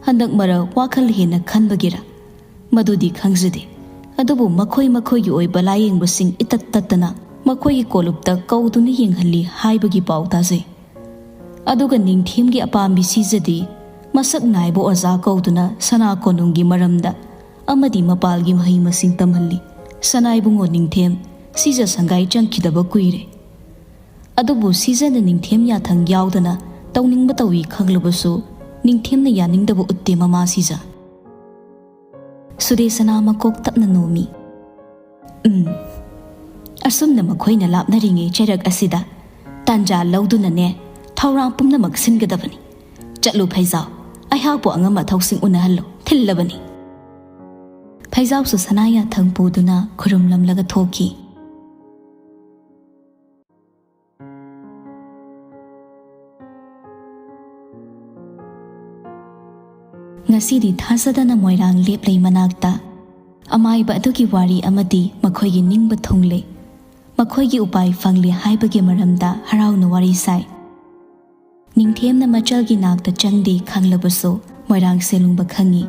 ꯍꯟꯗꯛ ꯃꯔꯛ ꯋꯥꯈꯜ ꯍꯦꯟꯅ ꯈꯟꯕꯒꯤꯔ ꯃꯗꯨꯗꯤ ꯈꯪꯖꯗꯦ꯫ ꯑꯗꯨꯕꯨ ꯃꯈꯣꯏ ꯃꯈꯣꯏꯒꯤ ꯑꯣꯏꯕ ꯂꯥꯌꯦꯡꯕꯁꯤꯡ ꯏꯇꯠ ꯇꯠꯇꯅ ꯃꯈꯣꯏꯒꯤ ꯀꯣꯂꯨꯞꯇ ꯀꯧꯗꯨꯅ ꯌꯦꯡꯍꯜꯂꯤ ꯍꯥꯏꯕꯒꯤ ꯄꯥꯎ ꯇꯥꯖꯩ꯫ ꯑꯗꯨꯒ ꯅꯤꯡꯊꯦꯝꯒꯤ ꯑꯄꯥꯝꯕꯤ ꯁꯤꯖꯗꯤ ꯃꯁꯛ ꯅꯥꯏꯕ ꯑꯣꯖꯥ ꯀꯧꯗꯨꯅ ꯁꯅꯥ ꯀꯣꯅꯨꯡꯒꯤ ꯃꯔꯝꯗ ꯑꯃꯗꯤ ꯃꯄꯥꯜꯒꯤ ꯃꯍꯩ ꯃꯁꯤꯡ ꯇꯝꯍꯜꯂꯤ꯫ ꯁꯅꯥ ꯏꯕꯨꯡꯉꯣ ꯅꯤꯡꯊꯦꯝ ꯁꯤꯖ ꯁꯪꯒꯥꯏ ꯆꯪꯈꯤꯗꯕ ꯀꯨꯏꯔꯦ꯫ ꯑꯗꯨꯕꯨ ꯁꯤꯖꯅ ꯅꯤꯡꯊꯦꯝ ꯌꯥꯊꯪ ꯌꯥꯎꯗꯅ ꯇꯧꯅꯤꯡꯕ ꯇꯧꯏ ꯈꯪꯂꯕꯁꯨ ꯅꯤꯡꯊꯦꯝꯅ ꯌꯥꯅꯤꯡꯗꯕ ꯎꯠꯇꯦ ꯃꯃꯥ ꯁꯤꯖ꯫ ꯁꯨꯗꯦꯁꯅꯥ ꯃꯀꯣꯛ ꯇꯞꯅ ꯅꯣꯝꯃꯤ꯫ ꯎꯝ, ꯑꯁꯨꯝꯅ ꯃꯈꯣꯏꯅ ꯂꯥꯞꯅꯔꯤꯉꯩ ꯆꯩꯔꯛ ꯑꯁꯤꯗ ꯇꯥꯟꯖꯥ ꯂꯧꯗꯨꯅꯅꯦ ꯊꯧꯔꯥꯡ ꯄꯨꯝꯅꯃꯛ ꯁꯤꯟꯒꯗꯕꯅꯤ꯫ ꯆꯠꯂꯨ ꯐꯩꯖꯥꯎ, ꯑꯩꯍꯥꯛꯄꯨ ꯑꯉꯝ ꯑꯊꯧꯁꯤꯡ ꯎꯅꯍꯜꯂꯨ, ꯊꯤꯜꯂꯕꯅꯤ꯫ ꯐꯩꯖꯥꯎꯁꯨ ꯁꯅꯥ ꯌꯥꯊꯪ ꯄꯨꯗꯨꯅ ꯈꯨꯔꯨꯝꯂꯝꯂꯒ ꯊꯣꯛꯈꯤ꯫ ꯉꯁꯤꯗꯤ ꯊꯥꯖꯗꯅ ꯃꯣꯏꯔꯥꯡ ꯂꯦꯞꯂꯩ ꯃꯅꯥꯛꯇ ꯑꯃꯥꯏꯕ ꯑꯗꯨꯒꯤ ꯋꯥꯔꯤ ꯑꯃꯗꯤ ꯃꯈꯣꯏꯒꯤ ꯅꯤꯡꯕ ꯊꯨꯡꯂꯦ꯫ ꯃꯈꯣꯏꯒꯤ ꯎꯄꯥꯏ ꯐꯪꯂꯦ ꯍꯥꯏꯕꯒꯤ ꯃꯔꯝꯗ ꯍꯔꯥꯎꯅ ꯋꯥꯔꯤ ꯁꯥꯏ꯫ ꯅꯤꯡꯊꯦꯝꯅ ꯃꯆꯜꯒꯤ ꯅꯥꯛꯇ ꯆꯪꯗꯦ ꯈꯪꯂꯕꯁꯨ ꯃꯣꯏꯔꯥꯡ ꯁꯦꯂꯨꯡꯕ ꯈꯪꯏ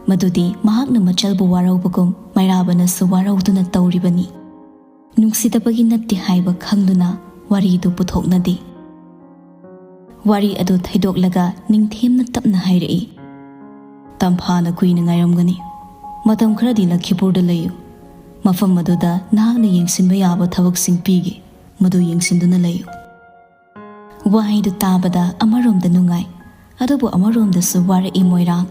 ꯃꯗꯨꯗꯤ ꯃꯍꯥꯛꯅ ꯃꯆꯜꯕꯨ ꯋꯥꯔꯧꯕꯒꯨꯝ ꯃꯩꯔꯥꯕꯅꯁꯨ ꯋꯥꯔꯧꯗꯨꯅ ꯇꯧꯔꯤꯕꯅꯤ꯫ ꯅꯨꯡꯁꯤꯗꯕꯒꯤ ꯅꯠꯇꯦ ꯍꯥꯏꯕ ꯈꯪꯗꯨꯅ ꯋꯥꯔꯤꯗꯨ ꯄꯨꯊꯣꯛꯅꯗꯦ꯫ ꯋꯥꯔꯤ ꯑꯗꯨ ꯊꯩꯗꯣꯛꯂꯒ ꯅꯤꯡꯊꯦꯝꯅ ꯇꯞꯅ ꯍꯥꯏꯔꯛꯏ, "ꯇꯝꯐꯥꯅ ꯀꯨꯏꯅ ꯉꯥꯏꯔꯝꯒꯅꯤ꯫ ꯃꯇꯝ ꯈꯔꯗꯤ ꯂꯈꯤꯄꯨꯔꯗ ꯂꯩꯌꯨ꯫ ꯃꯐꯝ ꯑꯗꯨꯗ ꯅꯍꯥꯛꯅ ꯌꯦꯡꯁꯤꯟꯕ ꯌꯥꯕ ꯊꯕꯛꯁꯤꯡ ꯄꯤꯒꯦ꯫ ꯃꯗꯨ ꯌꯦꯡꯁꯤꯟꯗꯨꯅ ꯂꯩꯌꯨ꯫" ꯋꯥꯍꯩꯗꯨ ꯇꯥꯕꯗ ꯑꯃꯔꯣꯝꯗ ꯅꯨꯡꯉꯥꯏ, ꯑꯗꯨꯕꯨ ꯑꯃꯔꯣꯝꯗꯁꯨ ꯋꯥꯔꯛꯏ ꯃꯣꯏꯔꯥꯡ꯫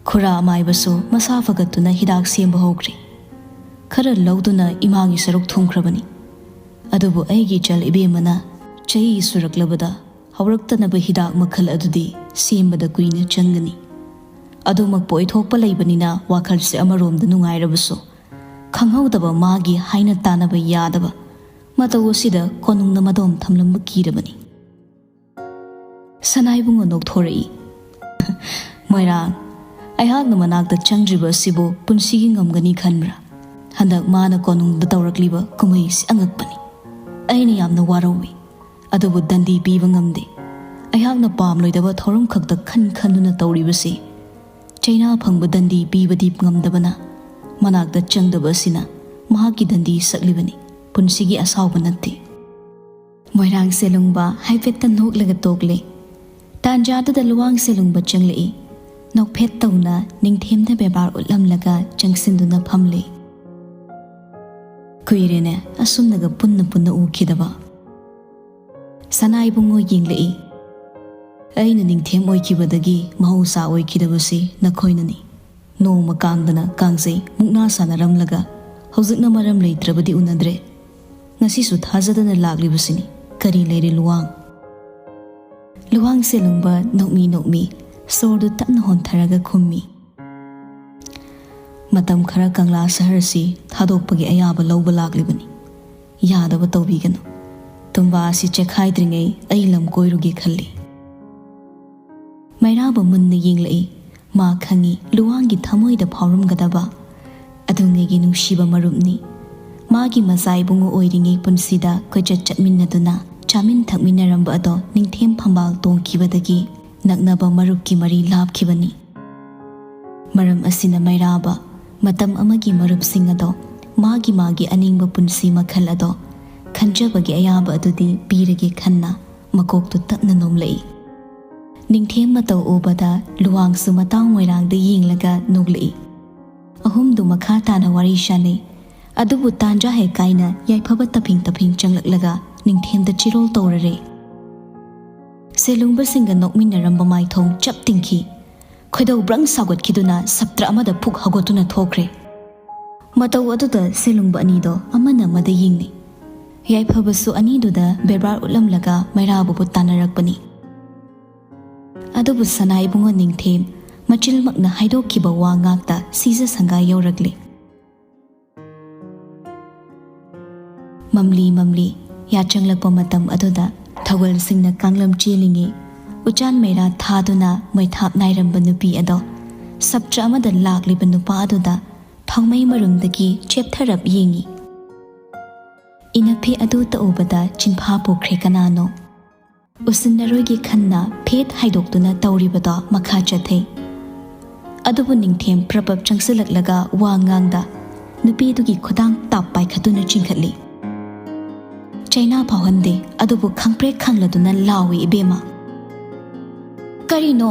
ꯈꯨꯔꯥ ꯑꯃꯥꯏꯕꯁꯨ ꯃꯁꯥ ꯐꯒꯠꯇꯨꯅ ꯍꯤꯗꯥꯛ ꯁꯦꯝꯕ ꯍꯧꯈ꯭ꯔꯦ꯫ ꯈꯔ ꯂꯧꯗꯨꯅ ꯏꯃꯥꯒꯤ ꯁꯔꯨꯛ ꯊꯨꯡꯈ꯭ꯔꯕꯅꯤ꯫ ꯑꯗꯨꯕꯨ ꯑꯩꯒꯤ ꯏꯆꯜ ꯏꯕꯦꯝꯃꯅ ꯆꯍꯤ ꯁꯨꯔꯛꯂꯕꯗ ꯍꯧꯔꯛꯇꯅꯕ ꯍꯤꯗꯥꯛ ꯃꯈꯜ ꯑꯗꯨꯗꯤ ꯁꯦꯝꯕꯗ ꯀꯨꯏꯅ ꯆꯪꯒꯅꯤ꯫ ꯑꯗꯨꯃꯛꯄꯨ ꯑꯣꯏꯊꯣꯛꯄ ꯂꯩꯕꯅꯤꯅ ꯋꯥꯈꯜꯁꯦ ꯑꯃꯔꯣꯝꯗ ꯅꯨꯡꯉꯥꯏꯔꯕꯁꯨ, ꯈꯪꯍꯧꯗꯕ ꯃꯥꯒꯤ ꯍꯥꯏꯅ ꯇꯥꯅꯕ ꯌꯥꯗꯕ ꯃꯇꯧ ꯑꯁꯤꯗ ꯀꯣꯅꯨꯡꯅ ꯃꯗꯣꯝ ꯊꯝꯂꯝꯕ ꯀꯤꯔꯕꯅꯤ꯫ ꯁꯅꯥꯏꯕꯨꯡꯉꯣ ꯅꯣꯛꯊꯣꯔꯛꯏ꯫ "ꯃꯣꯏꯔꯥꯡ, ꯑꯩꯍꯥꯛꯅ ꯃꯅꯥꯛꯇ ꯆꯪꯗ꯭ꯔꯤꯕ ꯑꯁꯤꯕꯨ ꯄꯨꯟꯁꯤꯒꯤ ꯉꯝꯒꯅꯤ ꯈꯟꯕ꯭ꯔꯥ? ꯍꯟꯗꯛ ꯃꯥꯅ ꯀꯣꯅꯨꯡꯗ ꯇꯧꯔꯛꯂꯤꯕ ꯀꯨꯝꯍꯩꯁꯤ ꯑꯉꯛꯄꯅꯤ꯫ ꯑꯩꯅ ꯌꯥꯝꯅ ꯋꯥꯔꯧꯏ, ꯑꯗꯨꯕꯨ ꯗꯟꯗꯤ ꯄꯤꯕ ꯉꯝꯗꯦ꯫ ꯑꯩꯍꯥꯛꯅ ꯄꯥꯝꯂꯣꯏꯗꯕ ꯊꯧꯔꯝ ꯈꯛꯇ ꯈꯟ ꯈꯟꯗꯨꯅ ꯇꯧꯔꯤꯕꯁꯤ꯫ ꯆꯩꯅꯥ ꯐꯪꯕ ꯗꯟꯗꯤ ꯄꯤꯕꯗꯤ ꯉꯝꯗꯕꯅ ꯃꯅꯥꯛꯇ ꯆꯪꯗꯕ ꯑꯁꯤꯅ ꯃꯍꯥꯛꯀꯤ ꯗꯟꯗꯤ ꯁꯛꯂꯤꯕꯅꯤ, ꯄꯨꯟꯁꯤꯒꯤ ꯑꯁꯥꯎꯕ ꯅꯠꯇꯦ꯫" ꯃꯣꯏꯔꯥꯡ ꯁꯦꯂꯨꯡꯕ ꯍꯥꯏꯐꯦꯠꯇ ꯅꯣꯛꯂꯒ ꯇꯣꯛꯂꯦ꯫ ꯇꯥꯟꯖꯥꯗꯨꯗ ꯂꯨꯋꯥꯡ ꯁꯦꯂꯨꯡꯕ ꯆꯪꯂꯛꯏ꯫ ꯅꯣꯛꯐꯦꯠ ꯇꯧꯅ ꯅꯤꯡꯊꯦꯝꯗ ꯕꯦꯕꯥꯔ ꯎꯠꯂꯝꯂꯒ ꯆꯪꯁꯤꯟꯗꯨꯅ ꯐꯝꯂꯦ꯫ "ꯀꯨꯏꯔꯦꯅꯦ ꯑꯁꯨꯝꯅꯒ ꯄꯨꯟꯅ ꯄꯨꯟꯅ ꯎꯈꯤꯗꯕ꯫ ꯁꯅꯥ ꯏꯕꯨꯡꯉꯣ ꯌꯦꯡꯂꯛꯏ꯫ "ꯑꯩꯅ ꯅꯤꯡꯊꯦꯝ ꯑꯣꯏꯈꯤꯕꯗꯒꯤ ꯃꯍꯧꯁꯥ ꯑꯣꯏꯈꯤꯗꯕꯁꯤ ꯅꯈꯣꯏꯅꯅꯤ꯫ ꯅꯣꯡꯃ ꯀꯥꯡꯗꯅ ꯀꯥꯡꯖꯩ ꯃꯨꯛꯅꯥ ꯁꯥꯟꯅꯔꯝꯂꯒ ꯍꯧꯖꯤꯛꯅ ꯃꯔꯝ ꯂꯩꯇ꯭ꯔꯕꯗꯤ ꯎꯅꯗ꯭ꯔꯦ꯫ ꯉꯁꯤꯁꯨ ꯊꯥꯖꯗꯅ ꯂꯥꯛꯂꯤꯕꯁꯤꯅꯤ꯫ ꯀꯔꯤ ꯂꯩꯔꯦ ꯂꯨꯋꯥꯡ?" ꯂꯨꯋꯥꯡ ꯁꯦꯂꯨꯡꯕ ꯅꯣꯛꯃꯤ ꯅꯣꯛꯃꯤ ꯁꯣꯔꯗꯨ ꯇꯞꯅ ꯍꯣꯟꯊꯔꯒ ꯈꯨꯝꯃꯤ꯫ "ꯃꯇꯝ ꯈꯔ ꯀꯪꯂꯥ ꯁꯍꯔꯁꯤ ꯊꯥꯗꯣꯛꯄꯒꯤ ꯑꯌꯥꯕ ꯂꯧꯕ ꯂꯥꯛꯂꯤꯕꯅꯤ꯫ ꯌꯥꯗꯕ ꯇꯧꯕꯤꯒꯅꯨ꯫ ꯇꯨꯝꯕꯥ ꯑꯁꯤ ꯆꯦꯛꯈꯥꯏꯗ꯭ꯔꯤꯉꯩ ꯑꯩ ꯂꯝ ꯀꯣꯏꯔꯨꯒꯦ ꯈꯜꯂꯤ꯫" ꯃꯩꯔꯥꯕ ꯃꯨꯟꯅ ꯌꯦꯡꯂꯛꯏ꯫ ꯃꯥ ꯈꯪꯏ ꯂꯨꯋꯥꯡꯒꯤ ꯊꯃꯣꯏꯗ ꯐꯥꯎꯔꯝꯒꯗꯕ꯫ ꯑꯗꯨꯉꯩꯒꯤ ꯅꯨꯡꯁꯤꯕ ꯃꯔꯨꯞꯅꯤ꯫ ꯃꯥꯒꯤ ꯃꯆꯥ ꯏꯕꯨꯡꯉꯣ ꯑꯣꯏꯔꯤꯉꯩ ꯄꯨꯟꯁꯤꯗ ꯀꯣꯏꯆꯠ ꯆꯠꯃꯤꯟꯅꯗꯨꯅ ꯆꯥꯃꯤꯟ ꯊꯛꯃꯤꯟꯅꯔꯝꯕ ꯑꯗꯣ ꯅꯤꯡꯊꯦꯝ ꯐꯝꯕꯥꯜ ꯇꯣꯡꯈꯤꯕꯗꯒꯤ ꯅꯛꯅꯕ ꯃꯔꯨꯞꯀꯤ ꯃꯔꯤ ꯂꯥꯞꯈꯤꯕꯅꯤ꯫ ꯃꯔꯝ ꯑꯁꯤꯅ ꯃꯩꯔꯥꯕ ꯃꯇꯝ ꯑꯃꯒꯤ ꯃꯔꯨꯞꯁꯤꯡ ꯑꯗꯣ ꯃꯥꯒꯤ ꯃꯥꯒꯤ ꯑꯅꯤꯡꯕ ꯄꯨꯟꯁꯤ ꯃꯈꯜ ꯑꯗꯣ ꯈꯟꯖꯕꯒꯤ ꯑꯌꯥꯕ ꯑꯗꯨꯗꯤ ꯄꯤꯔꯒꯦ ꯈꯟꯅ ꯃꯀꯣꯛꯇꯨ ꯇꯞꯅ ꯅꯣꯝꯂꯛꯏ꯫ ꯅꯤꯡꯊꯦꯝ ꯃꯇꯧ ꯎꯕꯗ ꯂꯨꯋꯥꯡꯁꯨ ꯃꯇꯥꯎ ꯃꯣꯏꯔꯥꯡꯗ ꯌꯦꯡꯂꯒ ꯅꯣꯛꯂꯛꯏ꯫ ꯑꯍꯨꯝꯗꯨ ꯃꯈꯥ ꯇꯥꯅ ꯋꯥꯔꯤ ꯁꯥꯅꯩ꯫ ꯑꯗꯨꯕꯨ ꯇꯥꯟꯖꯥ ꯍꯦꯛ ꯀꯥꯏꯅ ꯌꯥꯏꯐꯕ ꯇꯞꯐꯤꯡ ꯇꯞꯐꯤꯡ ꯆꯪꯂꯛꯂꯒ ꯅꯤꯡꯊꯦꯝꯗ ꯆꯤꯔꯣꯜ ꯇꯧꯔꯔꯦ꯫ ꯁꯦꯂꯨꯡꯕꯁꯤꯡꯒ ꯅꯣꯛꯃꯤꯟꯅꯔꯝꯕ ꯃꯥꯏꯊꯣꯡ ꯆꯞ ꯇꯤꯡꯈꯤ꯫ ꯈꯣꯏꯗꯧ ꯕ꯭ꯔꯪ ꯁꯥꯎꯒꯠꯈꯤꯗꯨꯅ ꯁꯞꯇ꯭ꯔ ꯑꯃꯗ ꯐꯨꯛ ꯍꯧꯒꯠꯇꯨꯅ ꯊꯣꯛꯈ꯭ꯔꯦ꯫ ꯃꯇꯧ ꯑꯗꯨꯗ ꯁꯦꯂꯨꯡꯕ ꯑꯅꯤꯗꯣ ꯑꯃꯅ ꯑꯃꯗ ꯌꯦꯡꯅꯩ꯫ ꯌꯥꯏꯐꯕꯁꯨ ꯑꯅꯤꯗꯨꯗ ꯕꯦꯕꯥꯔ ꯎꯠꯂꯝꯂꯒ ꯃꯩꯔꯥꯕꯕꯨ ꯇꯥꯟꯅꯔꯛꯄꯅꯤ꯫ ꯑꯗꯨꯕꯨ ꯁꯅꯥ ꯏꯕꯨꯡꯉꯣ ꯅꯤꯡꯊꯦꯝ ꯃꯆꯤꯜꯃꯛꯅ ꯍꯥꯏꯗꯣꯛꯈꯤꯕ ꯋꯥ ꯉꯥꯛꯇ ꯁꯤꯖ ꯁꯪꯒꯥ ꯌꯧꯔꯛꯂꯦ꯫ ꯃꯝꯂꯤ ꯃꯝꯂꯤ ꯌꯥꯆꯪꯂꯛꯄ ꯃꯇꯝ ꯑꯗꯨꯗ ꯊꯧꯒꯜꯁꯤꯡꯅ ꯀꯥꯡꯂꯝ ꯆꯦꯜꯂꯤꯉꯩ ꯎꯆꯥꯟ ꯃꯩꯔꯥ ꯊꯥꯗꯨꯅ ꯃꯩꯊꯥꯞ ꯅꯥꯏꯔꯝꯕ ꯅꯨꯄꯤ ꯑꯗꯣ ꯁꯞꯇ꯭ꯔ ꯑꯃꯗ ꯂꯥꯛꯂꯤꯕ ꯅꯨꯄꯥ ꯑꯗꯨꯗ ꯊꯥꯎꯃꯩ ꯃꯔꯨꯝꯗꯒꯤ ꯆꯦꯞꯊꯔꯞ ꯌꯦꯡꯉꯤ꯫ ꯏꯅꯐꯤ ꯑꯗꯨ ꯇꯧꯕꯗ ꯆꯤꯟꯐꯥ ꯄꯨꯈ꯭ꯔꯦ ꯀꯅꯥꯅꯣ? ꯎꯁꯤꯟꯅꯔꯣꯏꯒꯤ ꯈꯟꯅ ꯐꯦꯠ ꯍꯥꯏꯗꯣꯛꯇꯨꯅ ꯇꯧꯔꯤꯕꯗꯣ ꯃꯈꯥ ꯆꯠꯊꯩ꯫ ꯑꯗꯨꯕꯨ ꯅꯤꯡꯊꯦꯝ ꯄ꯭ꯔꯄꯞ ꯆꯪꯁꯤꯜꯂꯛꯂꯒ ꯋꯥ ꯉꯥꯡꯗ ꯅꯨꯄꯤꯗꯨꯒꯤ ꯈꯨꯗꯥꯡ ꯇꯥꯞ ꯄꯥꯏꯈꯠꯇꯨꯅ ꯆꯤꯡꯈꯠꯂꯤ꯫ ꯆꯩꯅꯥ ꯐꯥꯎꯍꯟꯗꯦ, ꯑꯗꯨꯕꯨ ꯈꯪꯄ꯭ꯔꯦꯛ ꯈꯪꯂꯗꯨꯅ ꯂꯥꯎꯏ ꯏꯕꯦꯝꯃ꯫ "ꯀꯔꯤꯅꯣ?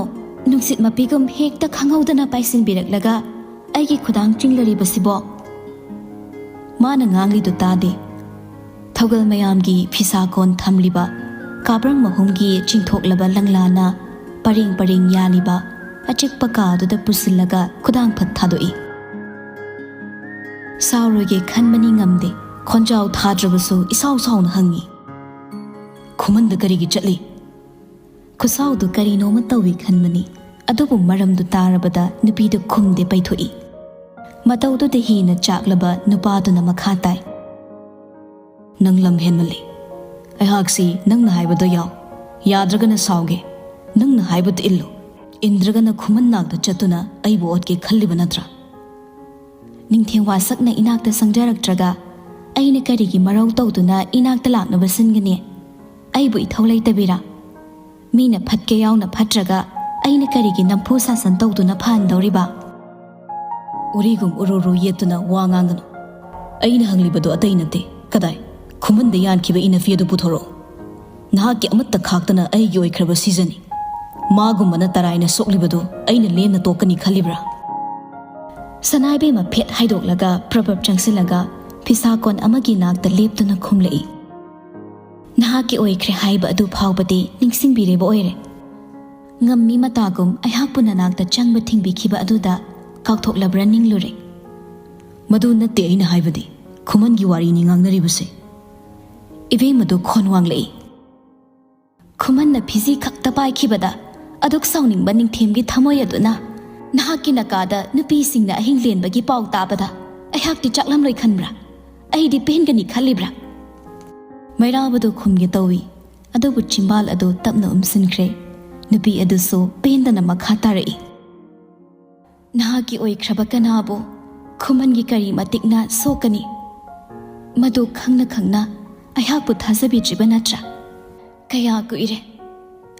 ꯅꯨꯡꯁꯤꯠ ꯃꯄꯤꯒꯨꯝ ꯍꯦꯛꯇ ꯈꯪꯍꯧꯗꯅ ꯄꯥꯏꯁꯤꯟꯕꯤꯔꯛꯂꯒ ꯑꯩꯒꯤ ꯈꯨꯗꯥꯡ ꯆꯤꯡꯂꯔꯤꯕꯁꯤꯕꯣ? ꯃꯥꯅ ꯉꯥꯡꯂꯤꯗꯨ ꯇꯥꯗꯦ꯫ ꯊꯧꯒꯜ ꯃꯌꯥꯝꯒꯤ ꯐꯤꯁꯥ ꯀꯣꯟ ꯊꯝꯂꯤꯕ ꯀꯥꯕ꯭ꯔꯪ ꯃꯍꯨꯝꯒꯤ ꯆꯤꯡꯊꯣꯛꯂꯕ ꯂꯪꯂꯥꯅ ꯄꯔꯦꯡ ꯄꯔꯦꯡ ꯌꯥꯜꯂꯤꯕ ꯑꯆꯤꯛꯄ ꯀꯥꯗꯨꯗ ꯄꯨꯁꯤꯜꯂꯒ ꯈꯨꯗꯥꯡ ꯐꯠ ꯊꯥꯗꯣꯛꯏ꯫ ꯁꯥꯎꯔꯣꯏꯒꯦ ꯈꯟꯕꯅꯤ ꯉꯝꯗꯦ꯫ ꯈꯣꯟꯖꯥꯎ ꯊꯥꯗ꯭ꯔꯕꯁꯨ ꯏꯁꯥꯎ ꯁꯥꯎꯅ ꯍꯪꯉꯤ, "ꯈꯨꯃꯟꯗ ꯀꯔꯤꯒꯤ ꯆꯠꯂꯤ?" ꯈꯨꯁꯥꯎꯗꯨ ꯀꯔꯤꯅꯣꯃ ꯇꯧꯏ ꯈꯟꯕꯅꯤ, ꯑꯗꯨꯕꯨ ꯃꯔꯝꯗꯨ ꯇꯥꯔꯕꯗ ꯅꯨꯄꯤꯗꯨ ꯈꯨꯝꯗꯦ, ꯄꯩꯊꯣꯛꯏ꯫ ꯃꯇꯧꯗꯨꯗ ꯍꯦꯟꯅ ꯆꯥꯛꯂꯕ ꯅꯨꯄꯥꯗꯨꯅ ꯃꯈꯥ ꯇꯥꯏ, "ꯅꯪ ꯂꯝ ꯍꯦꯟꯃꯜꯂꯤ꯫ ꯑꯩꯍꯥꯛꯁꯤ ꯅꯪꯅ ꯍꯥꯏꯕꯗ ꯌꯥꯎ, ꯌꯥꯗ꯭ꯔꯒꯅ ꯁꯥꯎꯒꯦ꯫ ꯅꯪꯅ ꯍꯥꯏꯕꯗ ꯏꯜꯂꯨ꯫ ꯏꯟꯗ꯭ꯔꯒꯅ ꯈꯨꯃꯟ ꯅꯥꯛꯇ ꯆꯠꯇꯨꯅ ꯑꯩꯕꯨ ꯑꯣꯠꯀꯦ ꯈꯜꯂꯤꯕ ꯅꯠꯇ꯭ꯔꯥ?" ꯅꯤꯡꯊꯦꯝ ꯋꯥꯁꯛꯅ ꯏꯅꯥꯛꯇ ꯆꯪꯖꯔꯛꯇ꯭ꯔꯒ ꯑꯩꯅ ꯀꯔꯤꯒꯤ ꯃꯔꯧ ꯇꯧꯗꯨꯅ ꯏꯅꯥꯛꯇ ꯂꯥꯛꯅꯕ ꯁꯤꯟꯒꯅꯤ? ꯑꯩꯕꯨ ꯏꯊꯧ ꯂꯩꯇꯕꯤꯔꯥ? ꯃꯤꯅ ꯐꯠꯀꯦ ꯌꯥꯎꯅ ꯐꯠꯇ꯭ꯔꯒ ꯑꯩꯅ ꯀꯔꯤꯒꯤ ꯅꯝꯐꯨ ꯁꯥꯁꯟ ꯇꯧꯗꯨꯅ ꯐꯍꯟꯗꯧꯔꯤꯕ? ꯎꯔꯤꯒꯨꯝ ꯎꯔꯨ ꯔꯨ ꯌꯦꯠꯇꯨꯅ ꯋꯥ ꯉꯥꯡꯒꯅꯨ꯫ ꯑꯩꯅ ꯍꯪꯂꯤꯕꯗꯨ ꯑꯇꯩ ꯅꯠꯇꯦ꯫ ꯀꯗꯥꯏ? ꯈꯨꯃꯟꯗ ꯌꯥꯟꯈꯤꯕ ꯏꯅꯐꯤ ꯑꯗꯨ ꯄꯨꯊꯣꯔꯛꯎ꯫ ꯅꯍꯥꯛꯀꯤ ꯑꯃꯠꯇ ꯈꯥꯛꯇꯅ ꯑꯩꯒꯤ ꯑꯣꯏꯈ꯭ꯔꯕ ꯁꯤꯖꯅꯤ꯫ ꯃꯥꯒꯨꯝꯕꯅ ꯇꯔꯥꯏꯅ ꯁꯣꯛꯂꯤꯕꯗꯨ ꯑꯩꯅ ꯂꯦꯝꯅ ꯇꯣꯛꯀꯅꯤ ꯈꯜꯂꯤꯕ꯭ꯔꯥ? ꯁꯅꯥꯏꯕꯦꯝꯃ ꯐꯦꯠ ꯍꯥꯏꯗꯣꯛꯂꯒ ꯄ꯭ꯔꯕꯞ ꯆꯪꯁꯤꯜꯂꯒ ꯐꯤꯁꯥꯀꯣꯟ ꯑꯃꯒꯤ ꯅꯥꯛꯇ ꯂꯦꯞꯇꯨꯅ ꯈꯨꯝꯂꯛꯏ꯫ ꯅꯍꯥꯛꯀꯤ ꯑꯣꯏꯈ꯭ꯔꯦ ꯍꯥꯏꯕ ꯑꯗꯨ ꯐꯥꯎꯕꯗꯤ ꯅꯤꯡꯁꯤꯡꯕꯤꯔꯦꯕ ꯑꯣꯏꯔꯦ꯫ ꯉꯝꯃꯤ ꯃꯇꯥꯒꯨꯝ ꯑꯩꯍꯥꯛꯄꯨ ꯅꯅꯥꯛꯇ ꯆꯪꯕ ꯊꯤꯡꯕꯤꯈꯤꯕ ꯑꯗꯨꯗ ꯀꯥꯎꯊꯣꯛꯂꯕ꯭ꯔꯥ ꯅꯤꯡꯂꯨꯔꯦ꯫ ꯃꯗꯨ ꯅꯠꯇꯦ ꯑꯩꯅ ꯍꯥꯏꯕꯗꯤ, ꯈꯨꯃꯟꯒꯤ ꯋꯥꯔꯤꯅꯤ ꯉꯥꯡꯅꯔꯤꯕꯁꯦ꯫ ꯏꯕꯦꯝꯃꯗꯨ ꯈꯣꯟ ꯋꯥꯡꯂꯛꯏ꯫ ꯈꯨꯃꯟꯅ ꯐꯤꯖꯤ ꯈꯛꯇ ꯄꯥꯏꯈꯤꯕꯗ ꯑꯗꯨꯛ ꯁꯥꯎꯅꯤꯡꯕ ꯅꯤꯡꯊꯦꯝꯒꯤ ꯊꯃꯣꯏ ꯑꯗꯨꯅ ꯅꯍꯥꯛꯀꯤ ꯅꯀꯥꯗ ꯅꯨꯄꯤꯁꯤꯡꯅ ꯑꯍꯤꯡ ꯂꯦꯟꯕꯒꯤ ꯄꯥꯎ ꯇꯥꯕꯗ ꯑꯩꯍꯥꯛꯇꯤ ꯆꯥꯛꯂꯝꯂꯣꯏ ꯈꯟꯕ꯭ꯔꯥ? ꯑꯩꯗꯤ ꯄꯦꯟꯒꯅꯤ ꯈꯜꯂꯤꯕ꯭ꯔꯥ? ꯃꯩꯔꯥꯕꯗꯨ ꯈꯨꯝꯒꯦ ꯇꯧꯏ, ꯑꯗꯨꯕꯨ ꯆꯤꯝꯕꯥꯜ ꯑꯗꯨ ꯇꯞꯅ ꯎꯝꯁꯤꯟꯈ꯭ꯔꯦ꯫ ꯅꯨꯄꯤ ꯑꯗꯨꯁꯨ ꯄꯦꯟꯗꯅ ꯃꯈꯥ ꯇꯥꯔꯛꯏ꯫ ꯅꯍꯥꯛꯀꯤ ꯑꯣꯏꯈ꯭ꯔꯕ ꯀꯅꯥꯕꯨ ꯈꯨꯃꯟꯒꯤ ꯀꯔꯤ ꯃꯇꯤꯛꯅ ꯁꯣꯛꯀꯅꯤ? ꯃꯗꯨ ꯈꯪꯅ ꯈꯪꯅ ꯑꯩꯍꯥꯛꯄꯨ ꯊꯥꯖꯕꯤꯗ꯭ꯔꯤꯕ ꯅꯠꯇ꯭ꯔꯥ? ꯀꯌꯥ ꯀꯨꯏꯔꯦ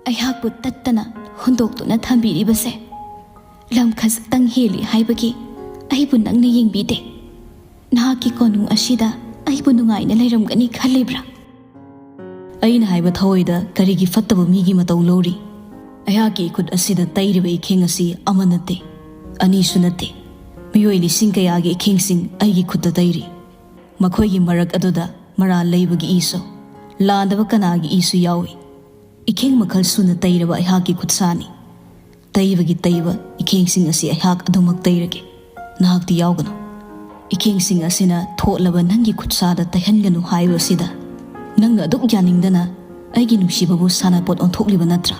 ꯑꯩꯍꯥꯛꯄꯨ ꯇꯠꯇꯅ ꯍꯨꯟꯗꯣꯛꯇꯨꯅ ꯊꯝꯕꯤꯔꯤꯕꯁꯦ꯫ ꯂꯝ ꯈꯖꯤꯛꯇꯪ ꯍꯦꯜꯂꯤ ꯍꯥꯏꯕꯒꯤ ꯑꯩꯕꯨ ꯅꯪꯅ ꯌꯦꯡꯕꯤꯗꯦ꯫ ꯅꯍꯥꯛꯀꯤ ꯀꯣꯅꯨꯡ ꯑꯁꯤꯗ ꯑꯩꯕꯨ ꯅꯨꯡꯉꯥꯏꯅ ꯂꯩꯔꯝꯒꯅꯤ ꯈꯜꯂꯤꯕ꯭ꯔꯥ? ꯑꯩꯅ ꯍꯥꯏꯕ ꯊꯑꯣꯏꯗ ꯀꯔꯤꯒꯤ ꯐꯠꯇꯕ ꯃꯤꯒꯤ ꯃꯇꯧ ꯂꯧꯔꯤ? ꯑꯩꯍꯥꯛꯀꯤ ꯏꯈꯨꯠ ꯑꯁꯤꯗ ꯇꯩꯔꯤꯕ ꯏꯈꯦꯡ ꯑꯁꯤ ꯑꯃ ꯅꯠꯇꯦ, ꯑꯅꯤꯁꯨ ꯅꯠꯇꯦ, ꯃꯤꯑꯣꯏ ꯂꯤꯁꯤꯡ ꯀꯌꯥꯒꯤ ꯏꯈꯦꯡꯁꯤꯡ ꯑꯩꯒꯤ ꯈꯨꯠꯇ ꯇꯩꯔꯤ꯫ ꯃꯈꯣꯏꯒꯤ ꯃꯔꯛ ꯑꯗꯨꯗ ꯃꯔꯥꯜ ꯂꯩꯕꯒꯤ ꯏꯁꯨ, ꯂꯥꯟꯗꯕ ꯀꯅꯥꯒꯤ ꯏꯁꯨ ꯌꯥꯎꯏ꯫ ꯏꯈꯦꯡ ꯃꯈꯜ ꯁꯨꯅ ꯇꯩꯔꯕ ꯑꯩꯍꯥꯛꯀꯤ ꯈꯨꯠꯁꯥꯅꯤ꯫ ꯇꯩꯕꯒꯤ ꯇꯩꯕ ꯏꯈꯦꯡꯁꯤꯡ ꯑꯁꯤ ꯑꯩꯍꯥꯛ ꯑꯗꯨꯃꯛ ꯇꯩꯔꯒꯦ꯫ ꯅꯍꯥꯛꯇꯤ ꯌꯥꯎꯒꯅꯨ꯫ ꯏꯈꯦꯡꯁꯤꯡ ꯑꯁꯤꯅ ꯊꯣꯠꯂꯕ ꯅꯪꯒꯤ ꯈꯨꯠꯁꯥꯗ ꯇꯩꯍꯟꯒꯅꯨ ꯍꯥꯏꯕ ꯑꯁꯤꯗ ꯅꯪꯅ ꯑꯗꯨꯛ ꯌꯥꯅꯤꯡꯗꯅ ꯑꯩꯒꯤ ꯅꯨꯡꯁꯤꯕꯕꯨ ꯁꯥꯟꯅꯄꯣꯠ ꯑꯣꯟꯊꯣꯛꯂꯤꯕ ꯅꯠꯇ꯭ꯔꯥ?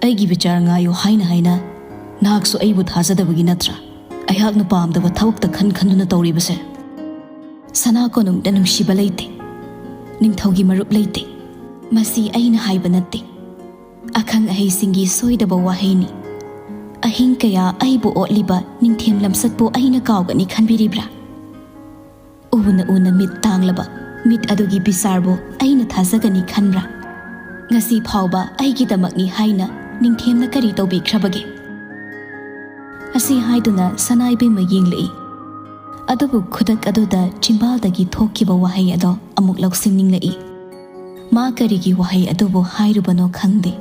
ꯑꯩꯒꯤ ꯕꯤꯆꯥꯔ ꯉꯥꯏꯌꯨ ꯍꯥꯏꯅ ꯍꯥꯏꯅ ꯅꯍꯥꯛꯁꯨ ꯑꯩꯕꯨ ꯊꯥꯖꯗꯕꯒꯤ ꯅꯠꯇ꯭ꯔꯥ ꯑꯩꯍꯥꯛꯅ ꯄꯥꯝꯗꯕ ꯊꯕꯛꯇ ꯈꯟ ꯈꯟꯗꯨꯅ ꯇꯧꯔꯤꯕꯁꯦ? ꯁꯅꯥ ꯀꯣꯅꯨꯡꯗ ꯅꯨꯡꯁꯤꯕ ꯂꯩꯇꯦ, ꯅꯤꯡꯊꯧꯒꯤ ꯃꯔꯨꯞ ꯂꯩꯇꯦ꯫ ꯃꯁꯤ ꯑꯩꯅ ꯍꯥꯏꯕ ꯅꯠꯇꯦ, ꯑꯈꯪ ꯑꯍꯩꯁꯤꯡꯒꯤ ꯁꯣꯏꯗꯕ ꯋꯥꯍꯩꯅꯤ꯫ ꯑꯍꯤꯡ ꯀꯌꯥ ꯑꯩꯕꯨ ꯑꯣꯠꯂꯤꯕ ꯅꯤꯡꯊꯦꯝ ꯂꯝꯁꯛꯄꯨ ꯑꯩꯅ ꯀꯥꯎꯒꯅꯤ ꯈꯟꯕꯤꯔꯤꯕ꯭ꯔꯥ? ꯎꯅ ꯎꯅ ꯃꯤꯠ ꯇꯥꯡꯂꯕ ꯃꯤꯠ ꯑꯗꯨꯒꯤ ꯕꯤꯆꯥꯔꯕꯨ ꯑꯩꯅ ꯊꯥꯖꯒꯅꯤ ꯈꯟꯕ꯭ꯔꯥ? ꯉꯁꯤ ꯐꯥꯎꯕ ꯑꯩꯒꯤꯗꯃꯛꯅꯤ ꯍꯥꯏꯅ ꯅꯤꯡꯊꯦꯝꯅ ꯀꯔꯤ ꯇꯧꯕꯤꯈ꯭ꯔꯕꯒꯦ? ꯑꯁꯤ ꯍꯥꯏꯗꯨꯅ ꯁꯅꯥ ꯏꯕꯦꯝꯃ ꯌꯦꯡꯂꯛꯏ꯫ ꯑꯗꯨꯕꯨ ꯈꯨꯗꯛ ꯑꯗꯨꯗ ꯆꯤꯝꯕꯥꯜꯗꯒꯤ ꯊꯣꯛꯈꯤꯕ ꯋꯥꯍꯩ ꯑꯗꯣ ꯑꯃꯨꯛ ꯂꯧꯁꯤꯟꯅꯤꯡꯂꯛꯏ꯫ ꯃꯥ ꯀꯔꯤꯒꯤ ꯋꯥꯍꯩ ꯑꯗꯨꯕꯨ ꯍꯥꯏꯔꯨꯕꯅꯣ ꯈꯪꯗꯦ꯫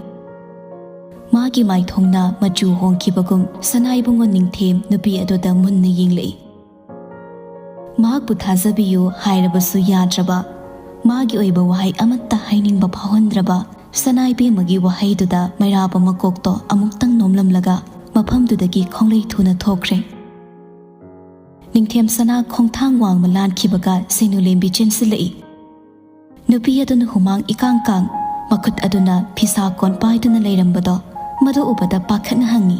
ꯃꯥꯒꯤ ꯃꯥꯏꯊꯣꯡꯅ ꯃꯆꯨ ꯍꯣꯡꯈꯤꯕꯒꯨꯝ ꯁꯅꯥ ꯏꯕꯨꯡꯉꯣ ꯅꯤꯡꯊꯦꯝ ꯅꯨꯄꯤ ꯑꯗꯨꯗ ꯃꯨꯟꯅ ꯌꯦꯡꯂꯛꯏ꯫ ꯃꯍꯥꯛꯄꯨ ꯊꯥꯖꯕꯤꯌꯨ ꯍꯥꯏꯔꯕꯁꯨ ꯌꯥꯗ꯭ꯔꯕ, ꯃꯥꯒꯤ ꯑꯣꯏꯕ ꯋꯥꯍꯩ ꯑꯃꯠꯇ ꯍꯥꯏꯅꯤꯡꯕ ꯐꯥꯎꯍꯟꯗ꯭ꯔꯕ ꯁꯅꯥ ꯏꯕꯦꯝꯃꯒꯤ ꯋꯥꯍꯩꯗꯨꯗ ꯃꯩꯔꯥꯕ ꯃꯀꯣꯛꯇꯣ ꯑꯃꯨꯛꯇꯪ ꯅꯣꯝꯂꯝꯂꯒ ꯃꯐꯝꯗꯨꯗꯒꯤ ꯈꯣꯡꯂꯩ ꯊꯨꯅ ꯊꯣꯛꯈ꯭ꯔꯦ꯫ ꯅꯤꯡꯊꯦꯝ ꯁꯅꯥ ꯈꯣꯡꯊꯥꯡ ꯋꯥꯡꯃ ꯂꯥꯟꯈꯤꯕꯒ ꯁꯦꯅꯨ ꯂꯦꯝꯕꯤ ꯆꯦꯟꯁꯤꯜꯂꯛꯏ꯫ ꯅꯨꯄꯤ ꯑꯗꯨꯅ ꯍꯨꯃꯥꯡ ꯏꯀꯥꯡ ꯀꯥꯡ, ꯃꯈꯨꯠ ꯑꯗꯨꯅ ꯐꯤꯁꯥ ꯀꯣꯟ ꯄꯥꯏꯗꯨꯅ ꯂꯩꯔꯝꯕꯗꯣ ꯃꯗꯨ ꯎꯕꯗ ꯄꯥꯈꯠꯅ ꯍꯪꯉꯤ,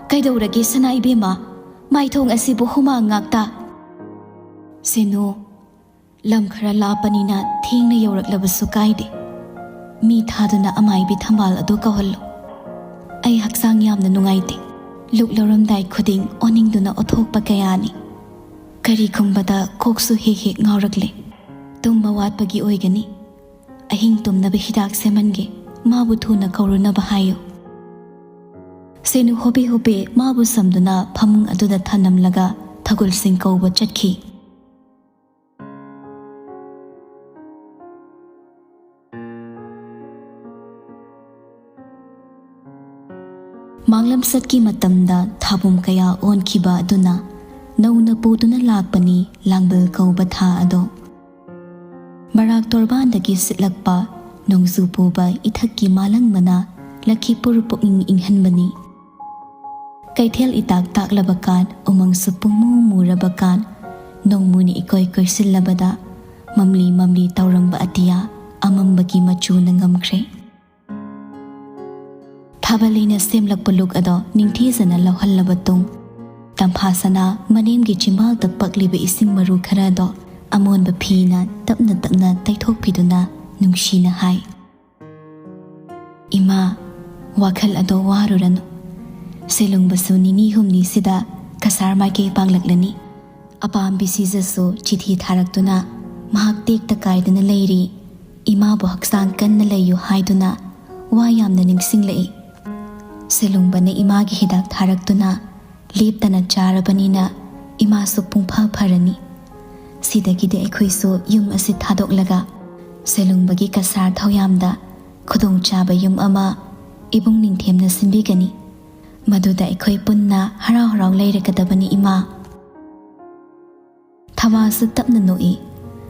"ꯀꯩꯗꯧꯔꯒꯦ ꯁꯅꯥ ꯏꯕꯦꯝꯃ? ꯃꯥꯏꯊꯣꯡ ꯑꯁꯤꯕꯨ ꯍꯨꯃꯥꯡ ꯉꯥꯛꯇ?" "ꯁꯦꯅꯨ, ꯂꯝ ꯈꯔ ꯂꯥꯞꯄꯅꯤꯅ ꯊꯦꯡꯅ ꯌꯧꯔꯛꯂꯕꯁꯨ ꯀꯥꯏꯗꯦ꯫ ꯃꯤ ꯊꯥꯗꯨꯅ ꯑꯃꯥꯏꯕꯤ ꯊꯝꯕꯥꯜ ꯑꯗꯨ ꯀꯧꯍꯜꯂꯨ꯫ ꯑꯩ ꯍꯛꯆꯥꯡ ꯌꯥꯝꯅ ꯅꯨꯡꯉꯥꯏꯇꯦ꯫ ꯂꯨꯛ ꯂꯧꯔꯝꯗꯥꯏ ꯈꯨꯗꯤꯡ ꯑꯣꯅꯤꯡꯗꯨꯅ ꯑꯣꯊꯣꯛꯄ ꯀꯌꯥꯅꯤ꯫ ꯀꯔꯤꯒꯨꯝꯕꯗ ꯀꯣꯛꯁꯨ ꯍꯦꯛ ꯍꯦꯛ ꯉꯥꯎꯔꯛꯂꯦ꯫ ꯇꯨꯝꯕ ꯋꯥꯠꯄꯒꯤ ꯑꯣꯏꯒꯅꯤ꯫ ꯑꯍꯤꯡ ꯇꯨꯝꯅꯕ ꯍꯤꯗꯥꯛ ꯁꯦꯝꯍꯟꯒꯦ꯫ ꯃꯥꯕꯨ ꯊꯨꯅ ꯀꯧꯔꯨꯅꯕ ꯍꯥꯏꯌꯨ꯫" ꯁꯦꯅꯨ ꯍꯣꯕꯦ ꯍꯣꯕꯦ ꯃꯥꯕꯨ ꯁꯝꯗꯨꯅ ꯐꯃꯨꯡ ꯑꯗꯨꯗ ꯊꯅꯝꯂꯒ ꯊꯒꯨꯜꯁꯤꯡ ꯀꯧꯕ ꯆꯠꯈꯤ꯫ ꯂꯝꯆꯠꯀꯤ ꯃꯇꯝꯗ ꯊꯥꯕꯨꯝ ꯀꯌꯥ ꯑꯣꯟꯈꯤꯕ ꯑꯗꯨꯅ ꯅꯧꯅ ꯄꯨꯗꯨꯅ ꯂꯥꯛꯄꯅꯤ ꯂꯥꯡꯕꯜ ꯀꯧꯕ ꯊꯥ ꯑꯗꯣ꯫ ꯕꯔꯥꯛ ꯇꯣꯔꯕꯥꯟꯗꯒꯤ ꯁꯤꯠꯂꯛꯄ ꯅꯣꯡꯖꯨ ꯄꯨꯕ ꯏꯊꯛꯀꯤ ꯃꯥꯂꯪꯕꯅ ꯂꯈꯤꯄꯨꯔ ꯄꯨꯛꯅꯤꯡ ꯏꯪꯍꯟꯕꯅꯤ꯫ ꯀꯩꯊꯦꯜ ꯏꯇꯥꯛ ꯇꯥꯛꯂꯕ ꯀꯥꯟ, ꯎꯃꯪꯁꯨ ꯄꯨꯡꯃꯨ ꯃꯨꯔꯕ ꯀꯥꯟ, ꯅꯣꯡꯃꯨꯅ ꯏꯀꯣꯏ ꯀꯣꯏꯁꯤꯜꯂꯕꯗ ꯃꯝꯂꯤ ꯃꯝꯂꯤ ꯇꯧꯔꯝꯕ ꯑꯇꯤꯌꯥ ꯑꯃꯝꯕꯒꯤ ꯃꯆꯨꯅ ꯉꯝꯈ꯭ꯔꯦ꯫ ꯊꯥꯕꯜꯂꯩꯅ ꯁꯦꯝꯂꯛꯄ ꯂꯨꯛ ꯑꯗꯣ ꯅꯤꯡꯊꯤꯖꯅ ꯂꯧꯍꯜꯂꯕ ꯇꯨꯡ, ꯇꯝꯐꯥ ꯁꯅꯥ ꯃꯅꯦꯝꯒꯤ ꯆꯤꯝꯕꯥꯜꯗ ꯄꯛꯂꯤꯕ ꯏꯁꯤꯡ ꯃꯔꯨ ꯈꯔꯗꯣ ꯑꯃꯣꯟꯕ ꯐꯤꯅ ꯇꯞꯅ ꯇꯞꯅ ꯇꯩꯊꯣꯛꯄꯤꯗꯨꯅ ꯅꯨꯡꯁꯤꯅ ꯍꯥꯏ, "ꯏꯃꯥ, ꯋꯥꯈꯜ ꯑꯗꯣ ꯋꯥꯔꯨꯔꯅꯨ꯫ ꯁꯦꯂꯨꯡꯕꯁꯨ ꯅꯤꯅꯤ ꯍꯨꯝꯅꯤꯁꯤꯗ ꯀꯁꯥꯔ ꯃꯥꯏꯀꯩ ꯄꯥꯡꯂꯛꯂꯅꯤ꯫ ꯑꯄꯥꯝꯕꯤ ꯁꯤꯖꯁꯨ ꯆꯤꯊꯤ ꯊꯥꯔꯛꯇꯨꯅ ꯃꯍꯥꯛ ꯇꯦꯛꯇ ꯀꯥꯏꯗꯅ ꯂꯩꯔꯤ꯫ ꯏꯃꯥꯕꯨ ꯍꯛꯆꯥꯡ ꯀꯟꯅ ꯂꯩꯌꯨ ꯍꯥꯏꯗꯨꯅ ꯋꯥ ꯌꯥꯝꯅ ꯅꯤꯡꯁꯤꯡꯂꯛꯏ꯫ ꯁꯦꯂꯨꯡꯕꯅ ꯏꯃꯥꯒꯤ ꯍꯤꯗꯥꯛ ꯊꯥꯔꯛꯇꯨꯅ ꯂꯦꯞꯇꯅ ꯆꯥꯔꯕꯅꯤꯅ ꯏꯃꯥꯁꯨ ꯄꯨꯡꯐ ꯐꯔꯅꯤ꯫ ꯁꯤꯗꯒꯤꯗꯤ ꯑꯩꯈꯣꯏꯁꯨ ꯌꯨꯝ ꯑꯁꯤ ꯊꯥꯗꯣꯛꯂꯒ ꯁꯦꯂꯨꯡꯕꯒꯤ ꯀꯁꯥꯔ ꯊꯧꯌꯥꯝꯗ ꯈꯨꯗꯣꯡꯆꯥꯕ ꯌꯨꯝ ꯑꯃ ꯏꯕꯨꯡ ꯅꯤꯡꯊꯦꯝꯅ ꯁꯤꯟꯕꯤꯒꯅꯤ꯫ ꯃꯗꯨꯗ ꯑꯩꯈꯣꯏ ꯄꯨꯟꯅ ꯍꯔꯥꯎ ꯍꯔꯥꯎ ꯂꯩꯔꯒꯗꯕꯅꯤ, ꯏꯃꯥ꯫" ꯊꯕꯥꯁꯨ ꯇꯞꯅ ꯅꯣꯛꯏ꯫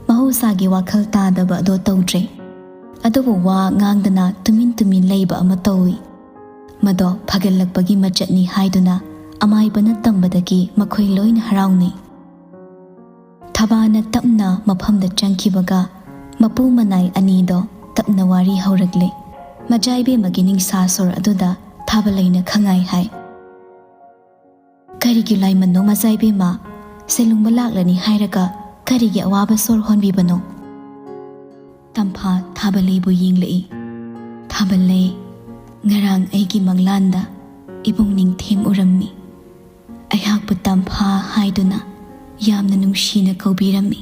ꯃꯍꯧꯁꯥꯒꯤ ꯋꯥꯈꯜ ꯇꯥꯗꯕ ꯑꯗꯣ ꯇꯧꯗ꯭ꯔꯦ꯫ ꯑꯗꯨꯕꯨ ꯋꯥ ꯉꯥꯡꯗꯅ ꯇꯨꯃꯤꯟ ꯇꯨꯃꯤꯟ ꯂꯩꯕ ꯑꯃ ꯇꯧꯏ꯫ ꯃꯗꯣ ꯐꯒꯠꯂꯛꯄꯒꯤ ꯃꯆꯠꯅꯤ ꯍꯥꯏꯗꯨꯅ ꯑꯃꯥꯏꯕꯅ ꯇꯝꯕꯗꯒꯤ ꯃꯈꯣꯏ ꯂꯣꯏꯅ ꯍꯔꯥꯎꯅꯩ꯫ ꯊꯕꯥꯅ ꯇꯞꯅ ꯃꯐꯝꯗ ꯆꯪꯈꯤꯕꯒ ꯃꯄꯨ ꯃꯅꯥꯏ ꯑꯅꯤꯗꯣ ꯇꯞꯅ ꯋꯥꯔꯤ ꯍꯧꯔꯛꯂꯦ꯫ ꯃꯖꯥꯏꯕꯦꯝꯃꯒꯤ ꯅꯤꯡꯁꯥ ꯁꯣꯔ ꯑꯗꯨꯗ ꯊꯥꯕꯂꯩꯅ ꯈꯪꯉꯥꯏ ꯍꯥꯏ, "ꯀꯔꯤꯒꯤ ꯂꯥꯏꯃꯟꯅꯣ ꯃꯖꯥꯏꯕꯦꯝꯃ? ꯁꯦꯂꯨꯡꯕ ꯂꯥꯛꯂꯅꯤ ꯍꯥꯏꯔꯒ ꯀꯔꯤꯒꯤ ꯑꯋꯥꯕ ꯁꯣꯔ ꯍꯣꯟꯕꯤꯕꯅꯣ?" ꯇꯝꯐꯥ ꯊꯥꯕꯂꯩꯕꯨ ꯌꯦꯡꯂꯛꯏ꯫ "ꯊꯥꯕꯂꯩ, ꯉꯔꯥꯡ ꯑꯩꯒꯤ ꯃꯪꯂꯥꯟꯗ ꯏꯕꯨꯡ ꯅꯤꯡꯊꯦꯝ ꯎꯔꯝꯃꯤ꯫ ꯑꯩꯍꯥꯛꯄꯨ ꯇꯝꯐꯥ ꯍꯥꯏꯗꯨꯅ ꯌꯥꯝꯅ ꯅꯨꯡꯁꯤꯅ ꯀꯧꯕꯤꯔꯝꯃꯤ꯫"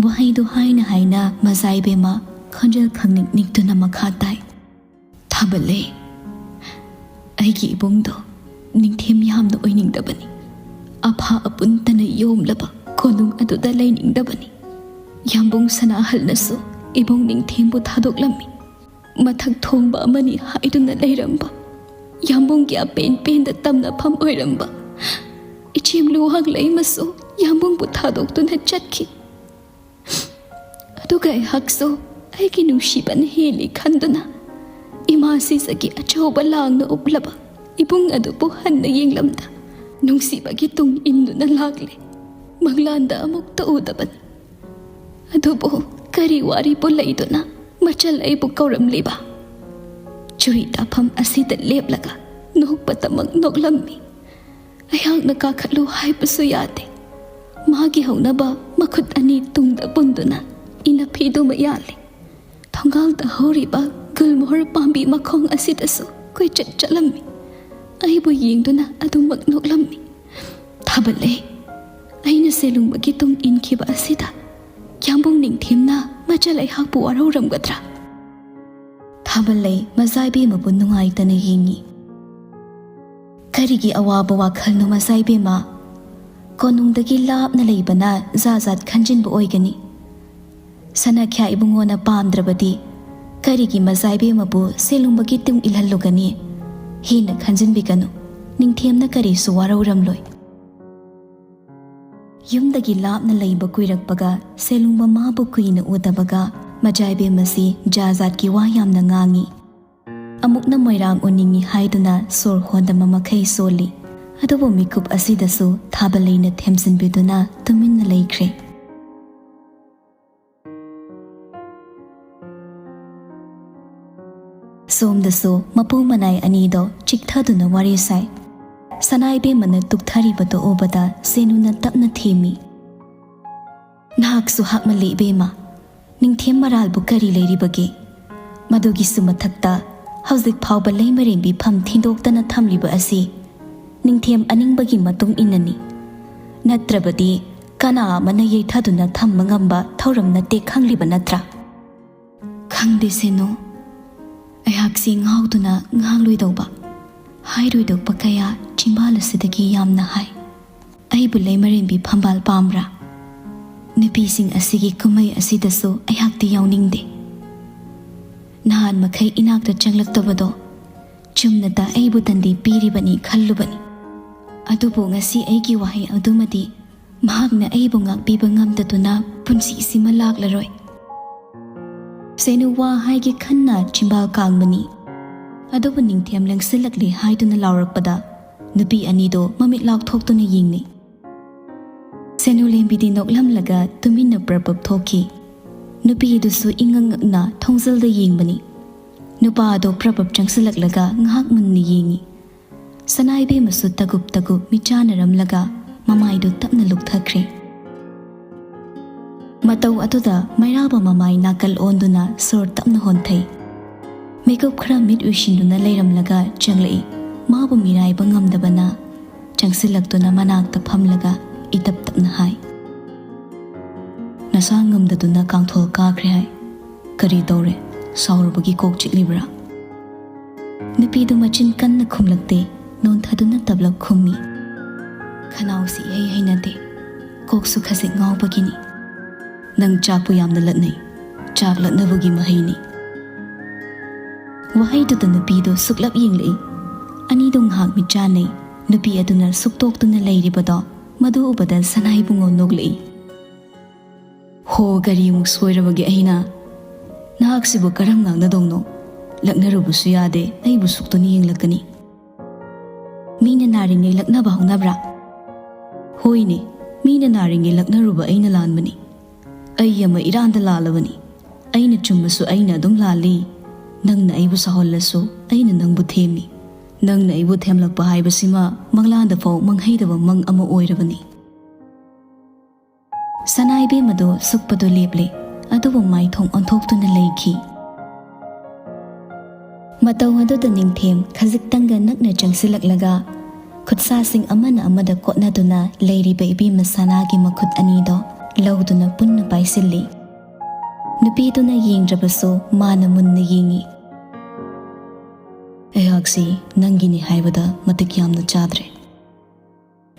ꯋꯥꯍꯩꯗꯨ ꯍꯥꯏꯅ ꯍꯥꯏꯅ ꯃꯖꯥꯏꯕꯦꯝꯃ ꯈꯣꯟꯖꯦꯜ ꯈꯪꯅꯤꯛ ꯅꯤꯛꯇꯨꯅ ꯃꯈꯥ ꯇꯥꯏ, "ꯊꯥꯕꯂꯩ, ꯑꯩꯒꯤ ꯏꯕꯨꯡꯗꯣ ꯅꯤꯡꯊꯦꯝ ꯌꯥꯝꯅ ꯑꯣꯏꯅꯤꯡꯗꯕꯅꯤ꯫ ꯑꯐꯥ ꯑꯄꯨꯟꯇꯅ ꯌꯣꯝꯂꯕ ꯀꯣꯅꯨꯡ ꯑꯗꯨꯗ ꯂꯩꯅꯤꯡꯗꯕꯅꯤ꯫ ꯌꯥꯝꯕꯨꯡ ꯁꯅꯥꯍꯜꯅꯁꯨ ꯏꯕꯨꯡ ꯅꯤꯡꯊꯦꯝꯕꯨ ꯊꯥꯗꯣꯛꯂꯝꯃꯤ꯫ ꯃꯊꯛ ꯊꯣꯡꯕ ꯑꯃꯅꯤ ꯍꯥꯏꯗꯨꯅ ꯂꯩꯔꯝꯕ ꯌꯥꯝꯕꯨꯡꯒꯤ ꯑꯄꯦꯟ ꯄꯦꯟꯗ ꯇꯝꯅꯐꯝ ꯑꯣꯏꯔꯝꯕ ꯏꯆꯦꯝ ꯂꯨꯋꯥꯡꯂꯩꯃꯁꯨ ꯌꯥꯝꯕꯨꯡꯕꯨ ꯊꯥꯗꯣꯛꯇꯨꯅ ꯆꯠꯈꯤ꯫ ꯑꯗꯨꯒ ꯑꯩꯍꯥꯛꯁꯨ ꯑꯩꯒꯤ ꯅꯨꯡꯁꯤꯕꯅ ꯍꯦꯜꯂꯤ ꯈꯟꯗꯨꯅ ꯏꯃꯥ ꯁꯤꯖꯒꯤ ꯑꯆꯧꯕ ꯂꯥꯡꯅ ꯎꯞꯂꯕ ꯏꯕꯨꯡ ꯑꯗꯨꯕꯨ ꯍꯟꯅ ꯌꯦꯡꯂꯝꯗ ꯅꯨꯡꯁꯤꯕꯒꯤ ꯇꯨꯡ ꯏꯟꯗꯨꯅ ꯂꯥꯛꯂꯦ꯫ ꯃꯪꯂꯥꯟꯗ ꯑꯃꯨꯛꯇ ꯎꯗꯕꯅꯤ꯫ ꯑꯗꯨꯕꯨ ꯀꯔꯤ ꯋꯥꯔꯤꯕꯨ ꯂꯩꯗꯨꯅ ꯃꯆꯜ ꯑꯩꯕꯨ ꯀꯧꯔꯝꯂꯤꯕ? ꯆꯨꯔꯤ ꯇꯥꯐꯝ ꯑꯁꯤꯗ ꯂꯦꯞꯂꯒ ꯅꯣꯛꯄꯇꯃꯛ ꯅꯣꯛꯂꯝꯃꯤ꯫ ꯑꯩꯍꯥꯛꯅ ꯀꯥꯈꯠꯂꯨ ꯍꯥꯏꯕꯁꯨ ꯌꯥꯗꯦ꯫ ꯃꯥꯒꯤ ꯍꯧꯅꯕ ꯃꯈꯨꯠ ꯑꯅꯤ ꯇꯨꯡꯗ ꯄꯨꯟꯗꯨꯅ ꯏꯅꯐꯤꯗꯨꯃ ꯌꯥꯜꯂꯤ꯫ ꯊꯣꯡꯒꯥꯜꯗ ꯍꯧꯔꯤꯕ ꯒꯨꯜꯃꯣꯍꯔ ꯄꯥꯝꯕꯤ ꯃꯈꯣꯡ ꯑꯁꯤꯗꯁꯨ ꯀꯣꯏꯆꯠ ꯆꯠꯂꯝꯃꯤ꯫ ꯑꯩꯕꯨ ꯌꯦꯡꯗꯨꯅ ꯑꯗꯨꯃꯛ ꯅꯣꯛꯂꯝꯃꯤ꯫ ꯊꯥꯕꯜꯂꯩ, ꯑꯩꯅ ꯁꯦꯂꯨꯡꯕꯒꯤ ꯇꯨꯡ ꯏꯟꯈꯤꯕ ꯑꯁꯤꯗ ꯌꯥꯝꯕꯨꯡ ꯅꯤꯡꯊꯦꯝꯅ ꯃꯆꯜ ꯑꯩꯍꯥꯛꯄꯨ ꯋꯥꯔꯧꯔꯝꯒꯗ꯭ꯔꯥ? ꯊꯥꯕꯜꯂꯩ ꯃꯖꯥꯏꯕꯦꯝꯃꯕꯨ ꯅꯨꯡꯉꯥꯏꯇꯅ ꯌꯦꯡꯉꯤ꯫ ꯀꯔꯤꯒꯤ ꯑꯋꯥꯕ ꯋꯥꯈꯜꯅꯣ ꯃꯖꯥꯏꯕꯦꯝꯃ? ꯀꯣꯅꯨꯡꯗꯒꯤ ꯂꯥꯞꯅ ꯂꯩꯕꯅ ꯖꯥ ꯖꯥꯠ ꯈꯟꯖꯤꯟꯕ ꯑꯣꯏꯒꯅꯤ꯫ ꯁꯅꯥꯈ꯭ꯌꯥ ꯏꯕꯨꯡꯉꯣꯅ ꯄꯥꯝꯗ꯭ꯔꯕꯗꯤ ꯀꯔꯤꯒꯤ ꯃꯖꯥꯏꯕꯦꯝꯃꯕꯨ ꯁꯦꯂꯨꯡꯕꯒꯤ ꯇꯨꯡ ꯏꯜꯍꯜꯂꯨꯒꯅꯤ? ꯍꯦꯟꯅ ꯈꯟꯖꯤꯟꯕꯤꯒꯅꯨ, ꯅꯤꯡꯊꯦꯝꯅ ꯀꯔꯤꯁꯨ ꯋꯥꯔꯧꯔꯝꯂꯣꯏ꯫ ꯌꯨꯝꯗꯒꯤ ꯂꯥꯞꯅ ꯂꯩꯕ ꯀꯨꯏꯔꯛꯄꯒ ꯁꯦꯂꯨꯡꯕ ꯃꯥꯕꯨ ꯀꯨꯏꯅ ꯎꯗꯕꯒ ꯃꯖꯥꯏꯕꯦꯝꯃꯁꯤ ꯖꯥ ꯖꯥꯠꯀꯤ ꯋꯥ ꯌꯥꯝꯅ ꯉꯥꯡꯉꯤ꯫ ꯑꯃꯨꯛꯅ ꯃꯣꯏꯔꯥꯡ ꯎꯅꯤꯡꯉꯤ ꯍꯥꯏꯗꯨꯅ ꯁꯣꯔ ꯍꯣꯟꯗꯕ ꯃꯈꯩ ꯁꯣꯜꯂꯤ꯫ ꯑꯗꯨꯕꯨ ꯃꯤꯀꯨꯞ ꯑꯁꯤꯗꯁꯨ ꯊꯥꯕꯜꯂꯩꯅ ꯊꯦꯝꯖꯤꯟꯕꯤꯗꯨꯅ ꯇꯨꯃꯤꯟꯅ ꯂꯩꯈ꯭ꯔꯦ꯫ ꯁꯣꯝꯗꯁꯨ ꯃꯄꯨ ꯃꯅꯥꯏ ꯑꯅꯤꯗꯣ ꯆꯤꯛꯊꯗꯨꯅ ꯋꯥꯔꯤ ꯁꯥꯏ꯫ ꯁꯅꯥꯏꯕꯦꯝꯃꯅ ꯇꯨꯛꯊꯔꯤꯕꯗꯨ ꯎꯕꯗ ꯁꯦꯅꯨꯅ ꯇꯞꯅ ꯊꯦꯝꯃꯤ꯫ ꯅꯍꯥꯛꯁꯨ ꯍꯥꯞꯃꯜꯂꯤ ꯏꯕꯦꯝꯃ꯫ ꯅꯤꯡꯊꯦꯝ ꯃꯔꯥꯜꯕꯨ ꯀꯔꯤ ꯂꯩꯔꯤꯕꯒꯦ? ꯃꯗꯨꯒꯤꯁꯨ ꯃꯊꯛꯇ ꯍꯧꯖꯤꯛ ꯐꯥꯎꯕ ꯂꯩꯃꯔꯦꯝꯕꯤ ꯐꯝ ꯊꯤꯟꯗꯣꯛꯇꯅ ꯊꯝꯂꯤꯕ ꯑꯁꯤ ꯅꯤꯡꯊꯦꯝ ꯑꯅꯤꯡꯕꯒꯤ ꯃꯇꯨꯡ ꯏꯟꯅꯅꯤ꯫ ꯅꯠꯇ꯭ꯔꯕꯗꯤ ꯀꯅꯥ ꯑꯃꯅ ꯌꯩꯊꯗꯨꯅ ꯊꯝꯕ ꯉꯝꯕ ꯊꯧꯔꯝ ꯅꯠꯇꯦ, ꯈꯪꯂꯤꯕ ꯅꯠꯇ꯭ꯔꯥ? ꯈꯪꯗꯦ ꯁꯦꯅꯨ꯫ ꯑꯩꯍꯥꯛꯁꯤ ꯉꯥꯎꯗꯨꯅ ꯉꯥꯡꯂꯣꯏꯗꯧꯕ, ꯍꯥꯏꯔꯣꯏꯗꯧꯕ ꯀꯌꯥ ꯆꯤꯝꯕꯥꯜ ꯑꯁꯤꯗꯒꯤ ꯌꯥꯝꯅ ꯍꯥꯏ꯫ ꯑꯩꯕꯨ ꯂꯩꯃꯔꯦꯝꯕꯤ ꯐꯝꯕꯥꯜ ꯄꯥꯝꯕ꯭ꯔꯥ? ꯅꯨꯄꯤꯁꯤꯡ ꯑꯁꯤꯒꯤ ꯀꯨꯝꯍꯩ ꯑꯁꯤꯗꯁꯨ ꯑꯩꯍꯥꯛꯇꯤ ꯌꯥꯎꯅꯤꯡꯗꯦ꯫ ꯅꯍꯥꯟ ꯃꯈꯩ ꯏꯅꯥꯛꯇ ꯆꯪꯂꯛꯇꯕꯗꯣ ꯆꯨꯝꯅꯇ ꯑꯩꯕꯨ ꯇꯟꯗꯤ ꯄꯤꯔꯤꯕꯅꯤ ꯈꯜꯂꯨꯕꯅꯤ꯫ ꯑꯗꯨꯕꯨ ꯉꯁꯤ ꯑꯩꯒꯤ ꯋꯥꯍꯩ ꯑꯗꯨꯃꯗꯤ ꯃꯍꯥꯛꯅ ꯑꯩꯕꯨ ꯉꯥꯛꯄꯤꯕ ꯉꯝꯗꯗꯨꯅ ꯄꯨꯟꯁꯤꯁꯤꯃ ꯂꯥꯛꯂꯔꯣꯏ꯫ ꯁꯦꯅꯨ ꯋꯥ ꯍꯥꯏꯒꯦ ꯈꯟꯅ ꯆꯤꯝꯕꯥꯜ ꯀꯥꯡꯕꯅꯤ꯫ ꯑꯗꯨꯕꯨ ꯅꯤꯡꯊꯦꯝ ꯂꯦꯡꯁꯤꯜꯂꯛꯂꯦ ꯍꯥꯏꯗꯨꯅ ꯂꯥꯎꯔꯛꯄꯗ ꯅꯨꯄꯤ ꯑꯅꯤꯗꯣ ꯃꯃꯤꯠ ꯂꯥꯎꯊꯣꯛꯇꯨꯅ ꯌꯦꯡꯅꯩ꯫ ꯁꯦꯅꯨ ꯂꯦꯝꯕꯤꯗꯤ ꯅꯣꯛꯂꯝꯂꯒ ꯇꯨꯃꯤꯟꯅ ꯄ꯭ꯔꯞ ꯄ꯭ꯔꯞ ꯊꯣꯛꯈꯤ꯫ ꯅꯨꯄꯤ ꯑꯗꯨꯁꯨ ꯏꯉꯛ ꯉꯛꯅ ꯊꯣꯡꯖꯜꯗ ꯌꯦꯡꯕꯅꯤ꯫ ꯅꯨꯄꯥ ꯑꯗꯣ ꯄ꯭ꯔꯞ ꯄ꯭ꯔꯞ ꯆꯪꯁꯤꯜꯂꯛꯂꯒ ꯉꯥꯏꯍꯥꯛ ꯃꯨꯟꯅ ꯌꯦꯡꯉꯤ꯫ ꯁꯅꯥ ꯏꯕꯦꯝꯃꯁꯨ ꯇꯒꯨꯞ ꯇꯒꯨꯞ ꯃꯤꯠ ꯆꯥꯟꯅꯔꯝꯂꯒ ꯃꯃꯥꯏꯗꯨ ꯇꯞꯅ ꯂꯨꯞꯊꯈ꯭ꯔꯦ꯫ ꯃꯇꯧ ꯑꯗꯨꯗ ꯃꯩꯔꯥꯕ ꯃꯃꯥꯏ ꯅꯥꯀꯜ ꯑꯣꯟꯗꯨꯅ ꯁꯣꯔ ꯇꯞꯅ ꯍꯣꯟꯊꯩ꯫ ꯃꯤꯀꯨꯞ ꯈꯔ ꯃꯤꯠ ꯎꯏꯁꯤꯟꯗꯨꯅ ꯂꯩꯔꯝꯂꯒ ꯆꯪꯂꯛꯏ꯫ ꯃꯥꯕꯨ ꯃꯤꯔꯥꯏꯕ ꯉꯝꯗꯕꯅ ꯆꯪꯁꯤꯜꯂꯛꯇꯨꯅ ꯃꯅꯥꯛꯇ ꯐꯝꯂꯒ ꯏꯇꯞ ꯇꯞꯅ ꯍꯥꯏ, "ꯅꯁꯥ ꯉꯝꯗꯗꯨꯅ ꯀꯥꯡꯊꯣꯜ ꯀꯥꯈ꯭ꯔꯦ ꯍꯥꯏ꯫ ꯀꯔꯤ ꯇꯧꯔꯦ? ꯁꯥꯎꯔꯨꯕꯒꯤ ꯀꯣꯛ ꯆꯤꯛꯂꯤꯕ꯭ꯔꯥ?" ꯅꯨꯄꯤꯗꯨ ꯃꯆꯤꯟ ꯀꯟꯅ ꯈꯨꯝꯂꯛꯇꯦ, ꯅꯣꯟꯊꯗꯨꯅ ꯇꯞꯂꯞ ꯈꯨꯝꯃꯤ, "ꯈꯅꯥꯎꯁꯤ ꯏꯍꯩ ꯍꯩꯅꯗꯦ, ꯀꯣꯛꯁꯨ ꯈꯖꯤꯛ ꯉꯥꯎꯕꯒꯤꯅꯤ꯫ ꯅꯪ ꯆꯥꯛꯄꯨ ꯌꯥꯝꯅ ꯂꯠꯅꯩ, ꯆꯥꯛ ꯂꯠꯅꯕꯒꯤ ꯃꯍꯩꯅꯤ꯫" ꯋꯥꯍꯩꯗꯨꯗ ꯅꯨꯄꯤꯗꯨ ꯁꯨꯛꯂꯞ ꯌꯦꯡꯂꯛꯏ꯫ ꯑꯅꯤꯗꯨ ꯉꯥꯏꯍꯥꯛ ꯃꯤꯠ ꯆꯥꯟꯅꯩ꯫ ꯅꯨꯄꯤ ꯑꯗꯨꯅ ꯁꯨꯛꯇꯣꯛꯇꯨꯅ ꯂꯩꯔꯤꯕꯗꯣ ꯃꯗꯨ ꯎꯕꯗ ꯁꯅꯥ ꯏꯕꯨꯡꯉꯣ ꯅꯣꯛꯂꯛꯏ꯫ "ꯍꯣ, ꯀꯔꯤꯃꯨꯛ ꯁꯣꯏꯔꯕꯒꯦ ꯑꯩꯅ? ꯅꯍꯥꯛꯁꯤꯕꯨ ꯀꯔꯝ ꯉꯥꯡꯅꯗꯧꯅꯣ? ꯂꯛꯅꯔꯨꯕꯁꯨ ꯌꯥꯗꯦ, ꯑꯩꯕꯨ ꯁꯨꯛꯇꯨꯅ ꯌꯦꯡꯂꯛꯀꯅꯤ꯫ ꯃꯤꯅ ꯅꯥꯔꯤꯉꯩ ꯂꯛꯅꯕ ꯍꯧꯅꯕ꯭ꯔꯥ? ꯍꯣꯏꯅꯦ, ꯃꯤꯅ ꯅꯥꯔꯤꯉꯩ ꯂꯛꯅꯔꯨꯕ ꯑꯩꯅ ꯂꯥꯟꯕꯅꯤ꯫ ꯑꯩ ꯑꯃ ꯏꯔꯥꯟꯗ ꯂꯥꯜꯂꯕꯅꯤ꯫ ꯑꯩꯅ ꯆꯨꯝꯃꯁꯨ ꯑꯩꯅ ꯑꯗꯨꯝ ꯂꯥꯜꯂꯤ꯫ ꯅꯪꯅ ꯑꯩꯕꯨ ꯁꯥꯎꯍꯜꯂꯁꯨ ꯑꯩꯅ ꯅꯪꯕꯨ ꯊꯦꯝꯃꯤ꯫ ꯅꯪꯅ ꯑꯩꯕꯨ ꯊꯦꯝꯂꯛꯄ ꯍꯥꯏꯕꯁꯤꯃ ꯃꯪꯂꯥꯟꯗ ꯐꯥꯎ ꯃꯪꯍꯩꯗꯕ ꯃꯪ ꯑꯃ ꯑꯣꯏꯔꯕꯅꯤ꯫" ꯁꯅꯥ ꯏꯕꯦꯝꯃꯗꯨ ꯁꯨꯛꯄꯗꯨ ꯂꯦꯞꯂꯦ, ꯑꯗꯨꯕꯨ ꯃꯥꯏꯊꯣꯡ ꯑꯣꯟꯊꯣꯛꯇꯨꯅ ꯂꯩꯈꯤ꯫ ꯃꯇꯧ ꯑꯗꯨꯗ ꯅꯤꯡꯊꯦꯝ ꯈꯖꯤꯛꯇꯪꯒ ꯅꯛꯅ ꯆꯪꯁꯤꯜꯂꯛꯂꯒ ꯈꯨꯠꯁꯥꯁꯤꯡ ꯑꯃꯅ ꯑꯃꯗ ꯀꯣꯠꯅꯗꯨꯅ ꯂꯩꯔꯤꯕ ꯏꯕꯦꯝꯃ ꯁꯅꯥꯒꯤ ꯃꯈꯨꯠ ꯑꯅꯤꯗꯣ ꯂꯧꯗꯨꯅ ꯄꯨꯟꯅ ꯄꯥꯏꯁꯤꯜꯂꯤ꯫ ꯅꯨꯄꯤꯗꯨꯅ ꯌꯦꯡꯗ꯭ꯔꯕꯁꯨ ꯃꯥꯅ ꯃꯨꯟꯅ ꯌꯦꯡꯉꯤ꯫ "ꯑꯩꯍꯥꯛꯁꯤ ꯅꯪꯒꯤꯅꯤ ꯍꯥꯏꯕꯗ ꯃꯇꯤꯛ ꯌꯥꯝꯅ ꯆꯥꯗ꯭ꯔꯦ꯫"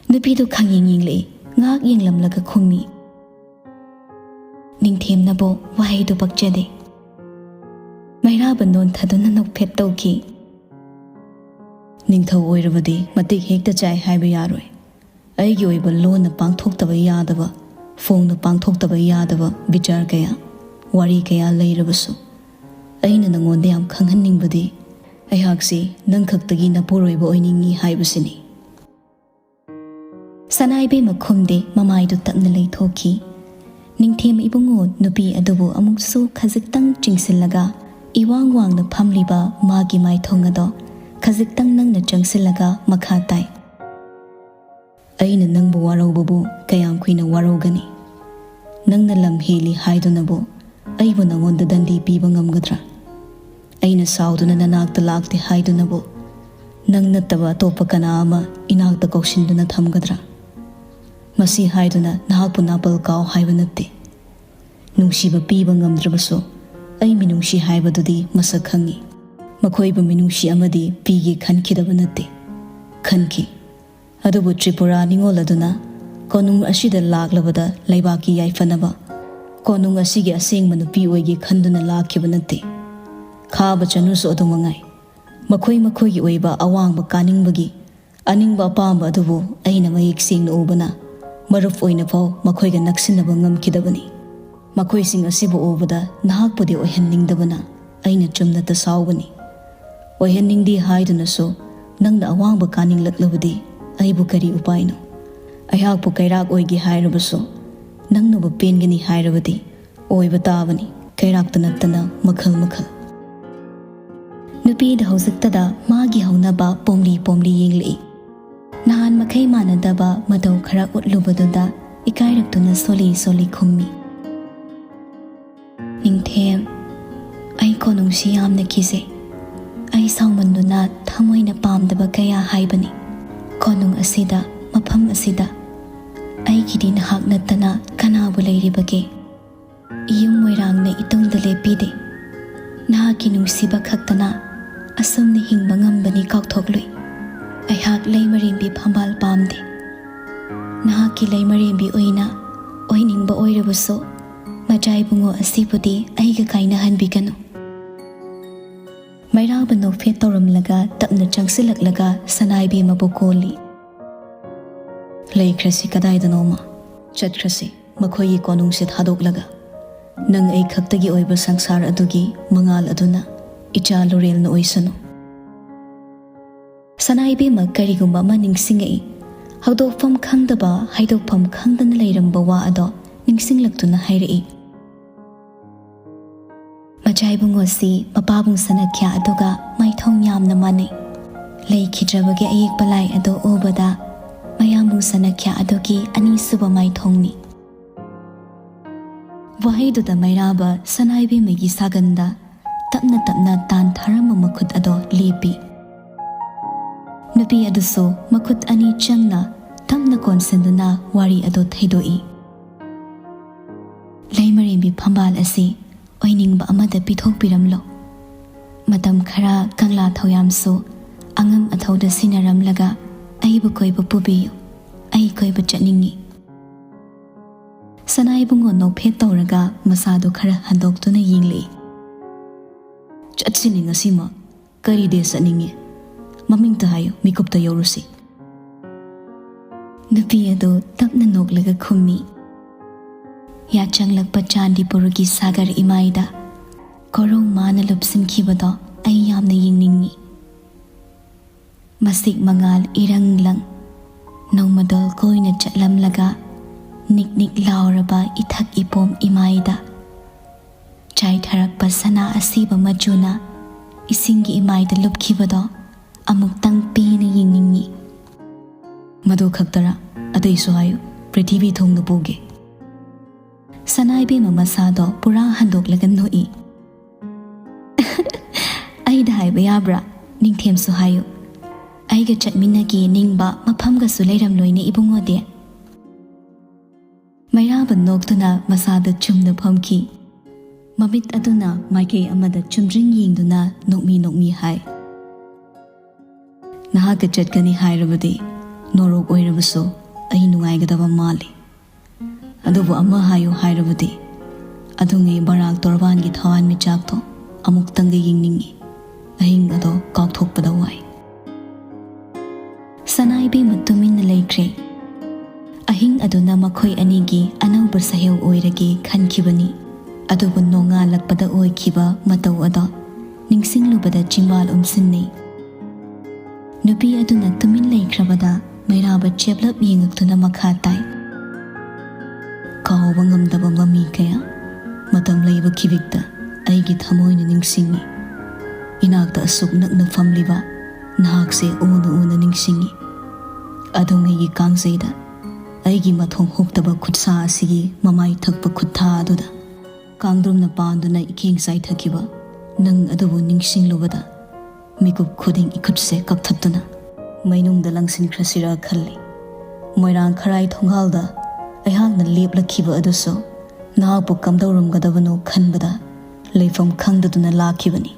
ꯅꯨꯄꯤꯗꯨ ꯈꯪꯌꯦꯡ ꯌꯦꯡꯂꯛꯏ, ꯉꯥꯏꯍꯥꯛ ꯌꯦꯡꯂꯝꯂꯒ ꯈꯨꯝꯃꯤ꯫ ꯅꯤꯡꯊꯦꯝꯅꯕꯨ ꯋꯥꯍꯩꯗꯨ ꯄꯛꯆꯗꯦ꯫ ꯃꯩꯔꯥꯕ ꯅꯣꯟꯊꯗꯨꯅ ꯅꯣꯛꯐꯦꯠ ꯇꯧꯈꯤ꯫ ꯅꯤꯡꯊꯧ ꯑꯣꯏꯔꯕꯗꯤ ꯃꯇꯤꯛ ꯍꯦꯛꯇ ꯆꯥꯏ ꯍꯥꯏꯕ ꯌꯥꯔꯣꯏ꯫ ꯑꯩꯒꯤ ꯑꯣꯏꯕ ꯂꯣꯟꯅ ꯄꯥꯡꯊꯣꯛꯇꯕ ꯌꯥꯗꯕ, ꯐꯣꯡꯅ ꯄꯥꯡꯊꯣꯛꯇꯕ ꯌꯥꯗꯕ ꯕꯤꯆꯥꯔ ꯀꯌꯥ, ꯋꯥꯔꯤ ꯀꯌꯥ ꯂꯩꯔꯕꯁꯨ, ꯑꯩꯅ ꯅꯉꯣꯟꯗ ꯌꯥꯝ ꯈꯪꯍꯟꯅꯤꯡꯕꯗꯤ ꯑꯩꯍꯥꯛꯁꯤ ꯅꯪ ꯈꯛꯇꯒꯤ ꯅꯄꯨꯔꯣꯏꯕ ꯑꯣꯏꯅꯤꯡꯏ ꯍꯥꯏꯕꯁꯤꯅꯤ꯫ ꯁꯅꯥꯏꯕꯦꯝꯃ ꯈꯨꯝꯗꯦ, ꯃꯃꯥꯏꯗꯨ ꯇꯞꯅ ꯂꯩꯊꯣꯛꯈꯤ꯫ ꯅꯤꯡꯊꯦꯝ ꯏꯕꯨꯡꯉꯣ ꯅꯨꯄꯤ ꯑꯗꯨꯕꯨ ꯑꯃꯨꯛꯁꯨ ꯈꯖꯤꯛꯇꯪ ꯆꯤꯡꯁꯤꯜꯂꯒ, ꯏꯋꯥꯡ ꯋꯥꯡꯅ ꯐꯝꯂꯤꯕ ꯃꯥꯒꯤ ꯃꯥꯏꯊꯣꯡ ꯑꯗꯣ ꯈꯖꯤꯛꯇꯪ ꯅꯪꯅ ꯆꯪꯁꯤꯜꯂꯒ ꯃꯈꯥ ꯇꯥꯏ꯫ ꯑꯩꯅ ꯅꯪꯕꯨ ꯋꯥꯔꯧꯕꯕꯨ ꯀꯌꯥꯝ ꯀꯨꯏꯅ ꯋꯥꯔꯧꯒꯅꯤ? ꯅꯪꯅ ꯂꯝ ꯍꯦꯜꯂꯤ ꯍꯥꯏꯗꯨꯅꯕꯨ ꯑꯩꯕꯨ ꯅꯉꯣꯟꯗ ꯗꯟꯗꯤ ꯄꯤꯕ ꯉꯝꯒꯗ꯭ꯔꯥ? ꯑꯩꯅ ꯁꯥꯎꯗꯨꯅ ꯅꯅꯥꯛꯇ ꯂꯥꯛꯇꯦ ꯍꯥꯏꯗꯨꯅꯕꯨ ꯅꯪ ꯅꯠꯇꯕ ꯑꯇꯣꯞꯄ ꯀꯅꯥ ꯑꯃ ꯏꯅꯥꯛꯇ ꯀꯧꯁꯤꯟꯗꯨꯅ ꯊꯝꯒꯗ꯭ꯔꯥ? ꯃꯁꯤ ꯍꯥꯏꯗꯨꯅ ꯅꯍꯥꯛꯄꯨ ꯅꯥꯄꯜ ꯀꯥꯎ ꯍꯥꯏꯕ ꯅꯠꯇꯦ꯫ ꯅꯨꯡꯁꯤꯕ ꯄꯤꯕ ꯉꯝꯗ꯭ꯔꯕꯁꯨ ꯑꯩ ꯃꯤꯅꯨꯡꯁꯤ ꯍꯥꯏꯕꯗꯨꯗꯤ ꯃꯁꯛ ꯈꯪꯏ꯫ ꯃꯈꯣꯏꯕꯨ ꯃꯤꯅꯨꯡꯁꯤ ꯑꯃꯗꯤ ꯄꯤꯒꯦ ꯈꯟꯈꯤꯗꯕ ꯅꯠꯇꯦ, ꯈꯟꯈꯤ꯫ ꯑꯗꯨꯕꯨ ꯇ꯭ꯔꯤꯄꯨꯔꯥ ꯅꯤꯉꯣꯜ ꯑꯗꯨꯅ ꯀꯣꯅꯨꯡ ꯑꯁꯤꯗ ꯂꯥꯛꯂꯕꯗ ꯂꯩꯕꯥꯛꯀꯤ ꯌꯥꯏꯐꯅꯕ, ꯀꯣꯅꯨꯡ ꯑꯁꯤꯒꯤ ꯑꯁꯦꯡꯕ ꯅꯨꯄꯤ ꯑꯣꯏꯒꯦ ꯈꯟꯗꯨꯅ ꯂꯥꯛꯈꯤꯕ ꯅꯠꯇꯦ꯫ ꯈꯥꯕ ꯆꯅꯨꯁꯨ ꯑꯗꯨ ꯃꯉꯥꯏ꯫ ꯃꯈꯣꯏ ꯃꯈꯣꯏꯒꯤ ꯑꯣꯏꯕ ꯑꯋꯥꯡꯕ ꯀꯥꯅꯤꯡꯕꯒꯤ ꯑꯅꯤꯡꯕ ꯑꯄꯥꯝꯕ ꯑꯗꯨꯕꯨ ꯑꯩꯅ ꯃꯌꯦꯛ ꯁꯦꯡꯅ ꯎꯕꯅ, ꯃꯔꯨꯞ ꯑꯣꯏꯅ ꯐꯥꯎ ꯃꯈꯣꯏꯒ ꯅꯛꯁꯤꯟꯅꯕ ꯉꯝꯈꯤꯗꯕꯅꯤ꯫ ꯃꯈꯣꯏꯁꯤꯡ ꯑꯁꯤꯕꯨ ꯎꯕꯗ ꯅꯍꯥꯛꯄꯨꯗꯤ ꯑꯣꯏꯍꯟꯅꯤꯡꯗꯕꯅ ꯑꯩꯅ ꯆꯨꯝꯅꯇ ꯁꯥꯎꯕꯅꯤ꯫ ꯑꯣꯏꯍꯟꯅꯤꯡꯗꯦ ꯍꯥꯏꯗꯨꯅꯁꯨ ꯅꯪꯅ ꯑꯋꯥꯡꯕ ꯀꯥꯅꯤꯡꯂꯛꯂꯕꯗꯤ ꯑꯩꯕꯨ ꯀꯔꯤ ꯎꯄꯥꯏꯅꯣ? ꯑꯩꯍꯥꯛꯄꯨ ꯀꯩꯔꯥꯛ ꯑꯣꯏꯒꯦ ꯍꯥꯏꯔꯕꯁꯨ, ꯅꯪꯅꯕꯨ ꯄꯦꯟꯒꯅꯤ ꯍꯥꯏꯔꯕꯗꯤ ꯑꯣꯏꯕ ꯇꯥꯕꯅꯤ, ꯀꯩꯔꯥꯛꯇ ꯅꯠꯇꯅ ꯃꯈꯜ ꯃꯈꯜ꯫ ꯅꯨꯄꯤꯗ ꯍꯧꯖꯤꯛꯇꯗ ꯃꯥꯒꯤ ꯍꯧꯅꯕ ꯄꯣꯝꯂꯤ ꯄꯣꯝꯂꯤ ꯌꯦꯡꯂꯛꯏ꯫ ꯅꯍꯥꯟ ꯃꯈꯩ ꯃꯥꯟꯅꯗꯕ ꯃꯇꯧ ꯈꯔ ꯎꯠꯂꯨꯕꯗꯨꯗ ꯏꯀꯥꯏꯔꯛꯇꯨꯅ ꯁꯣꯜꯂꯤ ꯁꯣꯜꯂꯤ ꯈꯨꯝꯃꯤ꯫ ꯅꯤꯡꯊꯦꯝ, ꯑꯩ ꯀꯣꯅꯨꯡꯁꯤ ꯌꯥꯝꯅ ꯀꯤꯖꯩ꯫ ꯑꯩ ꯁꯥꯎꯃꯟꯗꯨꯅ ꯊꯃꯣꯏꯅ ꯄꯥꯝꯗꯕ ꯀꯌꯥ ꯍꯥꯏꯕꯅꯤ꯫ ꯀꯣꯅꯨꯡ ꯑꯁꯤꯗ, ꯃꯐꯝ ꯑꯁꯤꯗ ꯑꯩꯒꯤꯗꯤ ꯅꯍꯥꯛ ꯅꯠꯇꯅ ꯀꯅꯥꯕꯨ ꯂꯩꯔꯤꯕꯒꯦ? ꯏꯌꯨꯝ ꯃꯣꯏꯔꯥꯡꯅ ꯏꯇꯨꯡꯗ ꯂꯦꯞꯄꯤꯗꯦ꯫ ꯅꯍꯥꯛꯀꯤ ꯅꯨꯡꯁꯤꯕ ꯈꯛꯇꯅ ꯑꯁꯨꯝꯅ ꯍꯤꯡꯕ ꯉꯝꯕꯅꯤ ꯀꯥꯎꯊꯣꯛꯂꯨꯏ꯫ ꯑꯩꯍꯥꯛ ꯂꯩꯃꯔꯦꯝꯕꯤ ꯐꯝꯕꯥꯜ ꯄꯥꯝꯗꯦ꯫ ꯅꯍꯥꯛꯀꯤ ꯂꯩꯃꯔꯦꯝꯕꯤ ꯑꯣꯏꯅ ꯑꯣꯏꯅꯤꯡꯕ ꯑꯣꯏꯔꯕꯁꯨ, ꯃꯆꯥ ꯏꯕꯨꯡꯉꯣ ꯑꯁꯤꯕꯨꯗꯤ ꯑꯩꯒ ꯀꯥꯏꯅꯍꯟꯕꯤꯒꯅꯨ꯫ ꯃꯩꯔꯥꯕ ꯅꯣꯛꯐꯦꯠ ꯇꯧꯔꯝꯂꯒ ꯇꯞꯅ ꯆꯪꯁꯤꯜꯂꯛꯂꯒ ꯁꯅꯥꯏꯕꯦꯝꯃꯕꯨ ꯀꯣꯜꯂꯤ꯫ "ꯂꯩꯈ꯭ꯔꯁꯤ ꯀꯗꯥꯏꯗꯅꯣꯃ, ꯆꯠꯈ꯭ꯔꯁꯤ ꯃꯈꯣꯏꯒꯤ ꯀꯣꯅꯨꯡꯁꯦ ꯊꯥꯗꯣꯛꯂꯒ꯫ ꯅꯪ ꯑꯩ ꯈꯛꯇꯒꯤ ꯑꯣꯏꯕ ꯁꯪꯁꯥꯔ ꯑꯗꯨꯒꯤ ꯃꯉꯥꯜ ꯑꯗꯨꯅ ꯏꯆꯥ ꯂꯨꯔꯦꯜꯅ ꯑꯣꯏꯁꯅꯨ꯫" ꯁꯅꯥꯏꯕꯦꯝꯃ ꯀꯔꯤꯒꯨꯝꯕ ꯑꯃ ꯅꯤꯡꯁꯤꯡꯉꯛꯏ꯫ ꯍꯧꯗꯣꯛꯐꯝ ꯈꯪꯗꯕ, ꯍꯥꯏꯗꯣꯛꯐꯝ ꯈꯪꯗꯅ ꯂꯩꯔꯝꯕ ꯋꯥ ꯑꯗꯣ ꯅꯤꯡꯁꯤꯡꯂꯛꯇꯨꯅ ꯍꯥꯏꯔꯛꯏ꯫ ꯃꯆꯥ ꯏꯕꯨꯡꯉꯣꯁꯤ ꯃꯄꯥꯕꯨꯡ ꯁꯅꯈ꯭ꯌꯥ ꯑꯗꯨꯒ ꯃꯥꯏꯊꯣꯡ ꯌꯥꯝꯅ ꯃꯥꯟꯅꯩ꯫ ꯂꯩꯈꯤꯗ꯭ꯔꯕꯒꯤ ꯑꯌꯦꯛꯄ ꯂꯥꯏ ꯑꯗꯨ ꯎꯕꯗ ꯃꯌꯥꯝꯕꯨꯡ ꯁꯅꯈ꯭ꯌꯥ ꯑꯗꯨꯒꯤ ꯑꯅꯤꯁꯨꯕ ꯃꯥꯏꯊꯣꯡꯅꯤ꯫ ꯋꯥꯍꯩꯗꯨꯗ ꯃꯩꯔꯥꯕ ꯁꯅꯥꯏꯕꯦꯝꯃꯒꯤ ꯁꯥꯒꯟꯗ ꯇꯞꯅ ꯇꯞꯅ ꯇꯥꯟꯊꯔꯝꯕ ꯃꯈꯨꯠ ꯑꯗꯣ ꯂꯦꯞꯄꯤ꯫ ꯅꯨꯄꯤ ꯑꯗꯨꯁꯨ ꯃꯈꯨꯠ ꯑꯅꯤ ꯆꯪꯅ ꯇꯞꯅ ꯀꯣꯟꯁꯤꯟꯗꯨꯅ ꯋꯥꯔꯤ ꯑꯗꯨ ꯊꯩꯗꯣꯛꯏ꯫ "ꯂꯩꯃꯔꯦꯝꯕꯤ ꯐꯝꯕꯥꯜ ꯑꯁꯤ ꯑꯣꯏꯅꯤꯡꯕ ꯑꯃꯗ ꯄꯤꯊꯣꯛꯄꯤꯔꯝꯂꯣ꯫ ꯃꯇꯝ ꯈꯔ ꯀꯪꯂꯥ ꯊꯧꯌꯥꯝꯁꯨ ꯑꯉꯝ ꯑꯊꯧꯗ ꯁꯤꯟꯅꯔꯝꯂꯒ ꯑꯩꯕꯨ ꯀꯣꯏꯕ ꯄꯨꯕꯤꯌꯨ꯫ ꯑꯩ ꯀꯣꯏꯕ ꯆꯠꯅꯤꯡꯏ꯫" ꯁꯅꯥ ꯏꯕꯨꯡꯉꯣ ꯅꯣꯛꯐꯦꯠ ꯇꯧꯔꯒ ꯃꯁꯥꯗꯨ ꯈꯔ ꯍꯟꯗꯣꯛꯇꯨꯅ ꯌꯦꯡꯂꯛꯏ꯫ "ꯆꯠꯁꯤꯅꯦ ꯉꯁꯤꯃꯛ꯫ ꯀꯔꯤ ꯗꯦ ꯆꯠꯅꯤꯡꯉꯤ? ꯃꯃꯤꯡꯇ ꯍꯥꯏꯌꯨ, ꯃꯤꯀꯨꯞꯇ ꯌꯧꯔꯨꯁꯤ꯫" ꯅꯨꯄꯤ ꯑꯗꯨ ꯇꯞꯅ ꯅꯣꯛꯂꯒ ꯈꯨꯝꯃꯤ꯫ ꯌꯥꯆꯪꯂꯛꯄ ꯆꯥꯟꯗꯤꯄꯨꯔꯒꯤ ꯁꯥꯒꯔ ꯏꯃꯥꯏꯗ ꯀꯣꯔꯧ ꯃꯥꯅ ꯂꯨꯞꯁꯤꯟꯈꯤꯕꯗꯣ ꯑꯩ ꯌꯥꯝꯅ ꯌꯦꯡꯅꯤꯡꯏ꯫ ꯃꯁꯤꯛ ꯃꯉꯥꯜ ꯏꯔꯪ ꯂꯪ ꯅꯣꯡꯃꯗꯣꯜ ꯀꯣꯏꯅ ꯆꯠꯂꯝꯂꯒ ꯅꯤꯛ ꯅꯤꯛ ꯂꯥꯎꯔꯕ ꯏꯊꯛ ꯏꯄꯣꯝ ꯏꯃꯥꯏꯗ ꯆꯥꯏꯊꯔꯛꯄ ꯁꯅꯥ ꯑꯁꯤꯕ ꯃꯆꯨꯅ ꯏꯁꯤꯡꯒꯤ ꯏꯃꯥꯏꯗ ꯂꯨꯞꯈꯤꯕꯗꯣ ꯑꯃꯨꯛꯇꯪ ꯄꯦꯟꯅ ꯌꯦꯡꯅꯤꯡꯏ꯫ "ꯃꯗꯨ ꯈꯛꯇꯔꯥ? ꯑꯇꯩꯁꯨ ꯍꯥꯏꯌꯨ, ꯄ꯭ꯔꯤꯊꯤꯕꯤ ꯊꯨꯡꯅ ꯄꯨꯒꯦ꯫" ꯁꯅꯥ ꯏꯕꯦꯝꯃ ꯃꯁꯥꯗꯣ ꯄꯨꯔꯥ ꯍꯟꯗꯣꯛꯂꯒ ꯅꯣꯛꯏ꯫ "ꯑꯩꯗ ꯍꯥꯏꯕ ꯌꯥꯕ꯭ꯔꯥ? ꯅꯤꯡꯊꯦꯝꯁꯨ ꯍꯥꯏꯌꯨ꯫ ꯑꯩꯒ ꯆꯠꯃꯤꯟꯅꯒꯦ ꯅꯤꯡꯕ ꯃꯐꯝꯒꯁꯨ ꯂꯩꯔꯝꯂꯣꯏꯅꯦ ꯏꯕꯨꯡꯉꯣꯗꯤ꯫" ꯃꯩꯔꯥꯕ ꯅꯣꯛꯇꯨꯅ ꯃꯁꯥꯗ ꯆꯨꯝꯅ ꯐꯝꯈꯤ꯫ ꯃꯃꯤꯠ ꯑꯗꯨꯅ ꯃꯥꯏꯀꯩ ꯑꯃꯗ ꯆꯨꯝꯗ꯭ꯔꯤꯡ ꯌꯦꯡꯗꯨꯅ ꯅꯣꯛꯃꯤ ꯅꯣꯛꯃꯤ ꯍꯥꯏ, "ꯅꯍꯥꯛꯀ ꯆꯠꯀꯅꯤ ꯍꯥꯏꯔꯕꯗꯤ ꯅꯣꯔꯣꯛ ꯑꯣꯏꯔꯕꯁꯨ ꯑꯩ ꯅꯨꯡꯉꯥꯏꯒꯗꯕ ꯃꯥꯜꯂꯤ꯫ ꯑꯗꯨꯕꯨ ꯑꯃ ꯍꯥꯏꯌꯨ ꯍꯥꯏꯔꯕꯗꯤ ꯑꯗꯨꯉꯩ ꯕꯔꯥꯛ ꯇꯣꯔꯕꯥꯟꯒꯤ ꯊꯋꯥꯟꯃꯤꯆꯥꯛꯇꯣ ꯑꯃꯨꯛꯇꯪꯒ ꯌꯦꯡꯅꯤꯡꯏ꯫ ꯑꯍꯤꯡ ꯑꯗꯣ ꯀꯥꯎꯊꯣꯛꯄꯗ ꯋꯥꯏ꯫ ꯁꯅꯥ ꯏꯕꯦꯝꯃ ꯇꯨꯃꯤꯟꯅ ꯂꯩꯈ꯭ꯔꯦ꯫ ꯑꯍꯤꯡ ꯑꯗꯨꯅ ꯃꯈꯣꯏ ꯑꯅꯤꯒꯤ ꯑꯅꯧꯕ ꯁꯍꯦꯜ ꯑꯣꯏꯔꯒꯦ ꯈꯟꯈꯤꯕꯅꯤ꯫ ꯑꯗꯨꯕꯨ ꯅꯣꯡꯉꯥꯜꯂꯛꯄꯗ ꯑꯣꯏꯈꯤꯕ ꯃꯇꯧ ꯑꯗꯣ ꯅꯤꯡꯁꯤꯡꯂꯨꯕꯗ ꯆꯤꯝꯕꯥꯜ ꯎꯝꯁꯤꯟꯅꯩ꯫ ꯅꯨꯄꯤ ꯑꯗꯨꯅ ꯇꯨꯃꯤꯟ ꯂꯩꯈ꯭ꯔꯕꯗ ꯃꯩꯔꯥꯕ ꯆꯦꯞꯂꯞ ꯌꯦꯡꯉꯛꯇꯨꯅ ꯃꯈꯥ ꯇꯥꯏ꯫ ꯀꯥꯎꯕ ꯉꯝꯗꯕ ꯃꯃꯤ ꯀꯌꯥ ꯃꯇꯝ ꯂꯩꯕ ꯈꯤꯕꯤꯛꯇ ꯑꯩꯒꯤ ꯊꯃꯣꯏꯅ ꯅꯤꯡꯁꯤꯡꯉꯤ꯫ ꯏꯅꯥꯛꯇ ꯑꯁꯨꯛ ꯅꯛꯅ ꯐꯝꯂꯤꯕ ꯅꯍꯥꯛꯁꯦ ꯎꯅ ꯎꯅ ꯅꯤꯡꯁꯤꯡꯉꯤ꯫ ꯑꯗꯨꯝ ꯑꯩꯒꯤ ꯀꯥꯡꯖꯩꯗ ꯑꯩꯒꯤ ꯃꯊꯣꯡ ꯍꯨꯛꯇꯕ ꯈꯨꯠꯁꯥ ꯑꯁꯤꯒꯤ ꯃꯃꯥꯏ ꯊꯛꯄ ꯈꯨꯠꯊꯥ ꯑꯗꯨꯗ ꯀꯥꯡꯗ꯭ꯔꯨꯝꯅ ꯄꯥꯟꯗꯨꯅ ꯏꯀꯦꯡ ꯆꯥꯏꯊꯈꯤꯕ ꯅꯪ ꯑꯗꯨꯕꯨ ꯅꯤꯡꯁꯤꯡꯂꯨꯕꯗ ꯃꯤꯀꯨꯞ ꯈꯨꯗꯤꯡ ꯏꯈꯨꯠꯁꯦ ꯀꯛꯊꯠꯇꯨꯅ ꯃꯩꯅꯨꯡꯗ ꯂꯪꯁꯤꯟꯈ꯭ꯔꯁꯤꯔ ꯈꯜꯂꯤ꯫ ꯃꯣꯏꯔꯥꯡ ꯈꯔꯥꯏ ꯊꯣꯡꯒꯥꯜꯗ ꯑꯩꯍꯥꯛꯅ ꯂꯦꯞꯂꯛꯈꯤꯕ ꯑꯗꯨꯁꯨ ꯅꯍꯥꯛꯄꯨ ꯀꯝꯗꯧꯔꯝꯒꯗꯕꯅꯣ ꯈꯟꯕꯗ ꯂꯩꯐꯝ ꯈꯪꯗꯗꯨꯅ ꯂꯥꯛꯈꯤꯕꯅꯤ꯫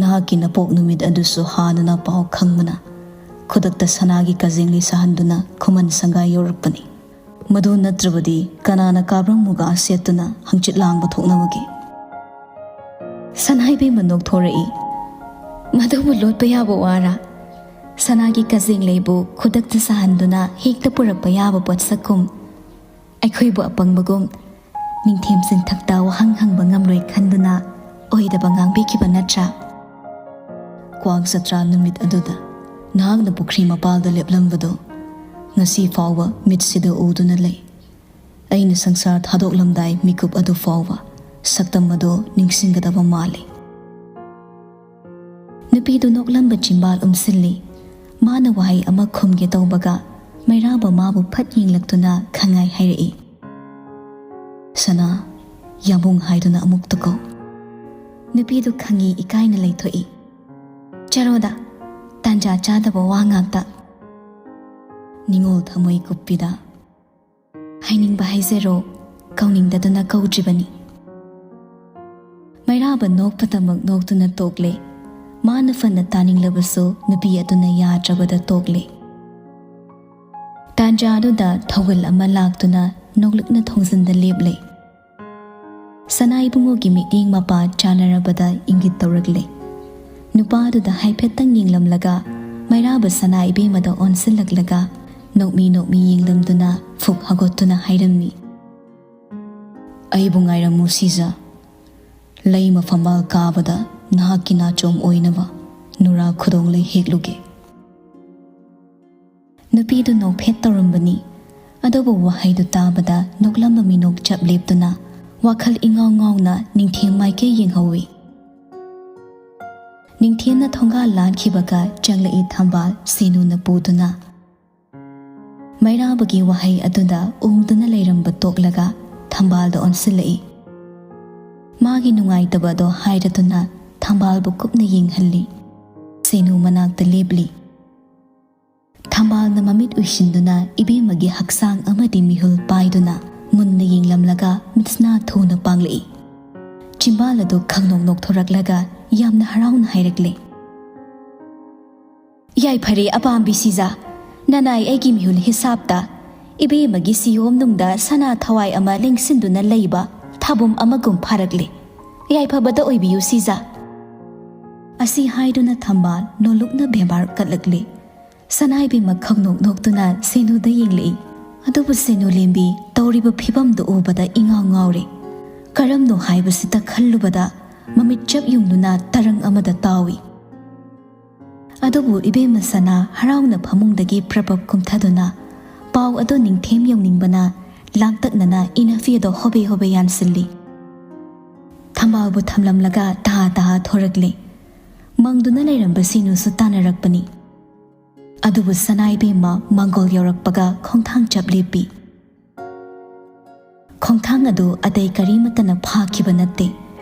ꯅꯍꯥꯛꯀꯤ ꯅꯄꯣꯛ ꯅꯨꯃꯤꯠ ꯑꯗꯨꯁꯨ ꯍꯥꯟꯅꯅ ꯄꯥꯎ ꯈꯪꯕꯅ ꯈꯨꯗꯛꯇ ꯁꯅꯥꯒꯤ ꯀꯖꯦꯡꯂꯩ ꯁꯥꯍꯟꯗꯨꯅ ꯈꯨꯃꯟ ꯁꯪꯒꯥꯏ ꯌꯧꯔꯛꯄꯅꯤ꯫ ꯃꯗꯨ ꯅꯠꯇ꯭ꯔꯕꯗꯤ ꯀꯅꯥꯅ ꯀꯥꯕ꯭ꯔꯪ ꯃꯨꯒꯥ ꯁꯦꯠꯇꯨꯅ ꯍꯪꯆꯤꯠ ꯂꯥꯡꯕ ꯊꯣꯛꯅꯕꯒꯦ? ꯁꯅꯥ ꯏꯕꯦꯝꯃ ꯅꯣꯛꯊꯣꯔꯛꯏ꯫ ꯃꯗꯨꯕꯨ ꯂꯣꯠꯄ ꯌꯥꯕ ꯋꯥꯔꯥ? ꯁꯅꯥꯒꯤ ꯀꯖꯦꯡꯂꯩꯕꯨ ꯈꯨꯗꯛꯇ ꯁꯥꯍꯟꯗꯨꯅ ꯍꯦꯛꯇ ꯄꯨꯔꯛꯄ ꯌꯥꯕ ꯄꯣꯠꯁꯛꯀꯨꯝ, ꯑꯩꯈꯣꯏꯕꯨ ꯑꯄꯪꯕꯒꯨꯝ ꯅꯤꯡꯊꯦꯝ ꯆꯤꯡꯊꯛꯇ ꯋꯥꯍꯪ ꯍꯪꯕ ꯉꯝꯂꯣꯏ ꯈꯟꯗꯨꯅ ꯑꯣꯏꯗꯕ ꯉꯥꯡꯕꯤꯈꯤꯕ ꯅꯠꯇ꯭ꯔꯥ? ꯀ꯭ꯋꯥꯛ ꯖꯇ꯭ꯔꯥ ꯅꯨꯃꯤꯠ ꯑꯗꯨꯗ ꯅꯍꯥꯛꯅ ꯄꯨꯈ꯭ꯔꯤ ꯃꯄꯥꯜꯗ ꯂꯦꯞꯂꯝꯕꯗꯨ ꯉꯁꯤ ꯐꯥꯎꯕ ꯃꯤꯠꯁꯤꯗ ꯎꯗꯨꯅ ꯂꯩ꯫ ꯑꯩꯅ ꯁꯪꯁꯥꯔ ꯊꯥꯗꯣꯛꯂꯝꯗꯥꯏ ꯃꯤꯀꯨꯞ ꯑꯗꯨ ꯐꯥꯎꯕ ꯁꯛꯇꯝ ꯑꯗꯨ ꯅꯤꯡꯁꯤꯡꯒꯗꯕ ꯃꯥꯜꯂꯤ꯫ ꯅꯨꯄꯤꯗꯨ ꯅꯣꯛꯂꯝꯕ ꯆꯤꯝꯕꯥꯜ ꯎꯝꯁꯤꯜꯂꯤ꯫ ꯃꯥꯅ ꯋꯥꯍꯩ ꯑꯃ ꯈꯨꯝꯒꯦ ꯇꯧꯕꯒ ꯃꯩꯔꯥꯕ ꯃꯥꯕꯨ ꯐꯠ ꯌꯦꯡꯂꯛꯇꯨꯅ ꯈꯪꯉꯥꯏ ꯍꯥꯏꯔꯛꯏ꯫ "ꯁꯅꯥ, ꯌꯥꯝꯕꯨꯡ ꯍꯥꯏꯗꯨꯅ ꯑꯃꯨꯛꯇ ꯀꯧ꯫" ꯅꯨꯄꯤꯗꯨ ꯈꯪꯉꯤ ꯏꯀꯥꯏꯅ ꯂꯩꯊꯣꯛꯏ꯫ "ꯆꯔꯣꯗ, ꯇꯥꯟꯖꯥ ꯆꯥꯗꯕ ꯋꯥ ꯉꯥꯛꯇ꯫" ꯅꯤꯉꯣꯜ ꯊꯃꯣꯏ ꯀꯨꯞꯄꯤꯗ꯫ "ꯍꯥꯏꯅꯤꯡꯕ ꯍꯥꯏꯖꯔꯣ, ꯀꯧꯅꯤꯡꯗꯗꯨꯅ ꯀꯧꯗ꯭ꯔꯤꯕꯅꯤ꯫" ꯃꯩꯔꯥꯕ ꯅꯣꯛꯄꯇꯃꯛ ꯅꯣꯛꯇꯨꯅ ꯇꯣꯛꯂꯦ꯫ ꯃꯥꯅ ꯐꯅ ꯇꯥꯅꯤꯡꯂꯕꯁꯨ ꯅꯨꯄꯤ ꯑꯗꯨꯅ ꯌꯥꯗ꯭ꯔꯕꯗ ꯇꯣꯛꯂꯦ꯫ ꯇꯥꯟꯖꯥ ꯑꯗꯨꯗ ꯊꯧꯒꯜ ꯑꯃ ꯂꯥꯛꯇꯨꯅ ꯅꯣꯛꯂꯛꯅ ꯊꯣꯡꯖꯤꯟꯗ ꯂꯦꯞꯂꯦ꯫ ꯁꯅꯥ ꯏꯕꯨꯡꯉꯣꯒꯤ ꯃꯤꯠꯌꯦꯡ ꯃꯄꯥ ꯆꯥꯟꯅꯔꯕꯗ ꯏꯪꯒꯤꯠ ꯇꯧꯔꯛꯂꯦ꯫ ꯅꯨꯄꯥꯗꯨꯗ ꯍꯥꯏꯐꯦꯠꯇꯪ ꯌꯦꯡꯂꯝꯂꯒ ꯃꯩꯔꯥꯕ ꯁꯅꯥ ꯏꯕꯦꯝꯃꯗ ꯑꯣꯟꯁꯤꯜꯂꯛꯂꯒ ꯅꯣꯛꯃꯤ ꯅꯣꯛꯃꯤ ꯌꯦꯡꯂꯝꯗꯨꯅ ꯐꯨꯛ ꯍꯧꯒꯠꯇꯨꯅ ꯍꯥꯏꯔꯝꯃꯤ, "ꯑꯩꯕꯨ ꯉꯥꯏꯔꯝꯃꯨ ꯁꯤꯖ꯫ ꯂꯩꯃ ꯐꯝꯕꯥꯜ ꯀꯥꯕꯗ ꯅꯍꯥꯛꯀꯤ ꯅꯥꯆꯣꯝ ꯑꯣꯏꯅꯕ ꯅꯨꯔꯥ ꯈꯨꯗꯣꯡ ꯂꯩ ꯍꯦꯛꯂꯨꯒꯦ"꯫ ꯅꯨꯄꯤꯗꯨ ꯅꯣꯛꯐꯦꯠ ꯇꯧꯔꯝꯕꯅꯤ꯫ ꯑꯗꯨꯕꯨ ꯋꯥꯍꯩꯗꯨ ꯇꯥꯕꯗ ꯅꯣꯛꯂꯝꯕ ꯃꯤꯅꯣꯛ ꯆꯞ ꯂꯦꯞꯇꯨꯅ ꯋꯥꯈꯜ ꯏꯉꯥꯎ ꯉꯥꯎꯅ ꯅꯤꯡꯊꯦꯝ ꯃꯥꯏꯀꯩ ꯌꯦꯡꯍꯧꯏ꯫ ꯅꯤꯡꯊꯦꯝꯅ ꯊꯣꯡꯒꯥꯜ ꯂꯥꯟꯈꯤꯕꯒ ꯆꯪꯂꯛꯏ ꯊꯝꯕꯥꯜ ꯁꯦꯅꯨꯅ ꯄꯨꯗꯨꯅ꯫ ꯃꯩꯔꯥꯕꯒꯤ ꯋꯥꯍꯩ ꯑꯗꯨꯗ ꯎꯪꯗꯨꯅ ꯂꯩꯔꯝꯕ ꯇꯣꯛꯂꯒ ꯊꯝꯕꯥꯜꯗ ꯑꯣꯟꯁꯤꯜꯂꯛꯏ꯫ ꯃꯥꯒꯤ ꯅꯨꯡꯉꯥꯏꯇꯕꯗꯣ ꯍꯥꯏꯔꯗꯨꯅ ꯊꯝꯕꯥꯜꯕꯨ ꯀꯨꯞꯅ ꯌꯦꯡꯍꯜꯂꯤ꯫ ꯁꯦꯅꯨ ꯃꯅꯥꯛꯇ ꯂꯦꯞꯂꯤ꯫ ꯊꯝꯕꯥꯜꯅ ꯃꯃꯤꯠ ꯎꯏꯁꯤꯟꯗꯨꯅ ꯏꯕꯦꯝꯃꯒꯤ ꯍꯛꯆꯥꯡ ꯑꯃꯗꯤ ꯃꯤꯍꯨꯜ ꯄꯥꯏꯗꯨꯅ ꯃꯨꯟꯅ ꯌꯦꯡꯂꯝꯂꯒ ꯃꯤꯠꯁꯅꯥ ꯊꯨꯅ ꯄꯥꯡꯂꯛꯏ꯫ ꯆꯤꯝꯕꯥꯜ ꯑꯗꯨ ꯈꯪꯅꯣꯛ ꯅꯣꯛꯊꯣꯔꯛꯂꯒ ꯌꯥꯝꯅ ꯍꯔꯥꯎꯅ ꯍꯥꯏꯔꯛꯂꯦ, "ꯌꯥꯏꯐꯔꯦ ꯑꯄꯥꯝꯕꯤ ꯁꯤꯖꯥ, ꯅꯅꯥꯏ ꯑꯩꯒꯤ ꯃꯤꯍꯨꯜ ꯍꯤꯁꯥꯞꯇ ꯏꯕꯦꯝꯃꯒꯤ ꯁꯤꯌꯣꯝꯅꯨꯡꯗ ꯁꯅꯥ ꯊꯋꯥꯏ ꯑꯃ ꯂꯦꯡꯁꯤꯟꯗꯨꯅ ꯂꯩꯕ ꯊꯥꯕꯨꯝ ꯑꯃꯒꯨꯝ ꯐꯥꯔꯛꯂꯦ꯫ ꯌꯥꯏꯐꯕꯗ ꯑꯣꯏꯕꯤꯌꯨ ꯁꯤꯖꯥ"꯫ ꯑꯁꯤ ꯍꯥꯏꯗꯨꯅ ꯊꯝꯕꯥꯜ ꯅꯣꯂꯨꯛꯅ ꯕꯦꯕꯥꯔ ꯀꯠꯂꯛꯂꯦ꯫ ꯁꯅꯥꯏꯕꯦꯝꯃ ꯈꯪꯅꯣꯛ ꯅꯣꯛꯇꯨꯅ ꯁꯦꯅꯨꯗ ꯌꯦꯡꯂꯛꯏ꯫ ꯑꯗꯨꯕꯨ ꯁꯦꯅꯨ ꯂꯦꯝꯕꯤ ꯇꯧꯔꯤꯕ ꯐꯤꯕꯝꯗꯨ ꯎꯕꯗ ꯏꯉꯥꯎ ꯉꯥꯎꯔꯦ꯫ ꯀꯔꯝꯅꯣ ꯍꯥꯏꯕꯁꯤꯇ ꯈꯜꯂꯨꯕꯗ ꯃꯃꯤꯠ ꯆꯞ ꯌꯨꯡꯗꯨꯅ ꯇꯔꯪ ꯑꯃꯗ ꯇꯥꯎꯏ꯫ ꯑꯗꯨꯕꯨ ꯏꯕꯦꯝꯃ ꯁꯅꯥ ꯍꯔꯥꯎꯅ ꯐꯃꯨꯡꯗꯒꯤ ꯄ꯭ꯔꯄꯞ ꯀꯨꯝꯊꯗꯨꯅ ꯄꯥꯎ ꯑꯗꯨ ꯅꯤꯡꯊꯦꯝ ꯌꯧꯅꯤꯡꯕꯅ ꯂꯥꯡꯇꯛꯅꯅ ꯏꯅꯐꯤꯗꯣ ꯍꯣꯕꯦ ꯍꯣꯕꯦ ꯌꯥꯟꯁꯤꯜꯂꯤ꯫ ꯊꯝꯕꯥꯜꯕꯨ ꯊꯝꯂꯝꯂꯒ ꯇꯍꯥ ꯇꯍꯥ ꯊꯣꯔꯛꯂꯦ꯫ ꯃꯪꯗꯨꯅ ꯂꯩꯔꯝꯕ ꯁꯦꯅꯨꯁꯨ ꯇꯥꯟꯅꯔꯛꯄꯅꯤ꯫ ꯑꯗꯨꯕꯨ ꯁꯅꯥꯏꯕꯦꯝꯃ ꯃꯪꯒꯣꯜ ꯌꯧꯔꯛꯄꯒ ꯈꯣꯡꯊꯥꯡ ꯆꯞ ꯂꯦꯞꯄꯤ꯫ ꯈꯣꯡꯊꯥꯡ ꯑꯗꯨ ꯑꯇꯩ ꯀꯔꯤꯃꯠꯇꯅ ꯐꯥꯈꯤꯕ ꯅꯠꯇꯦ꯫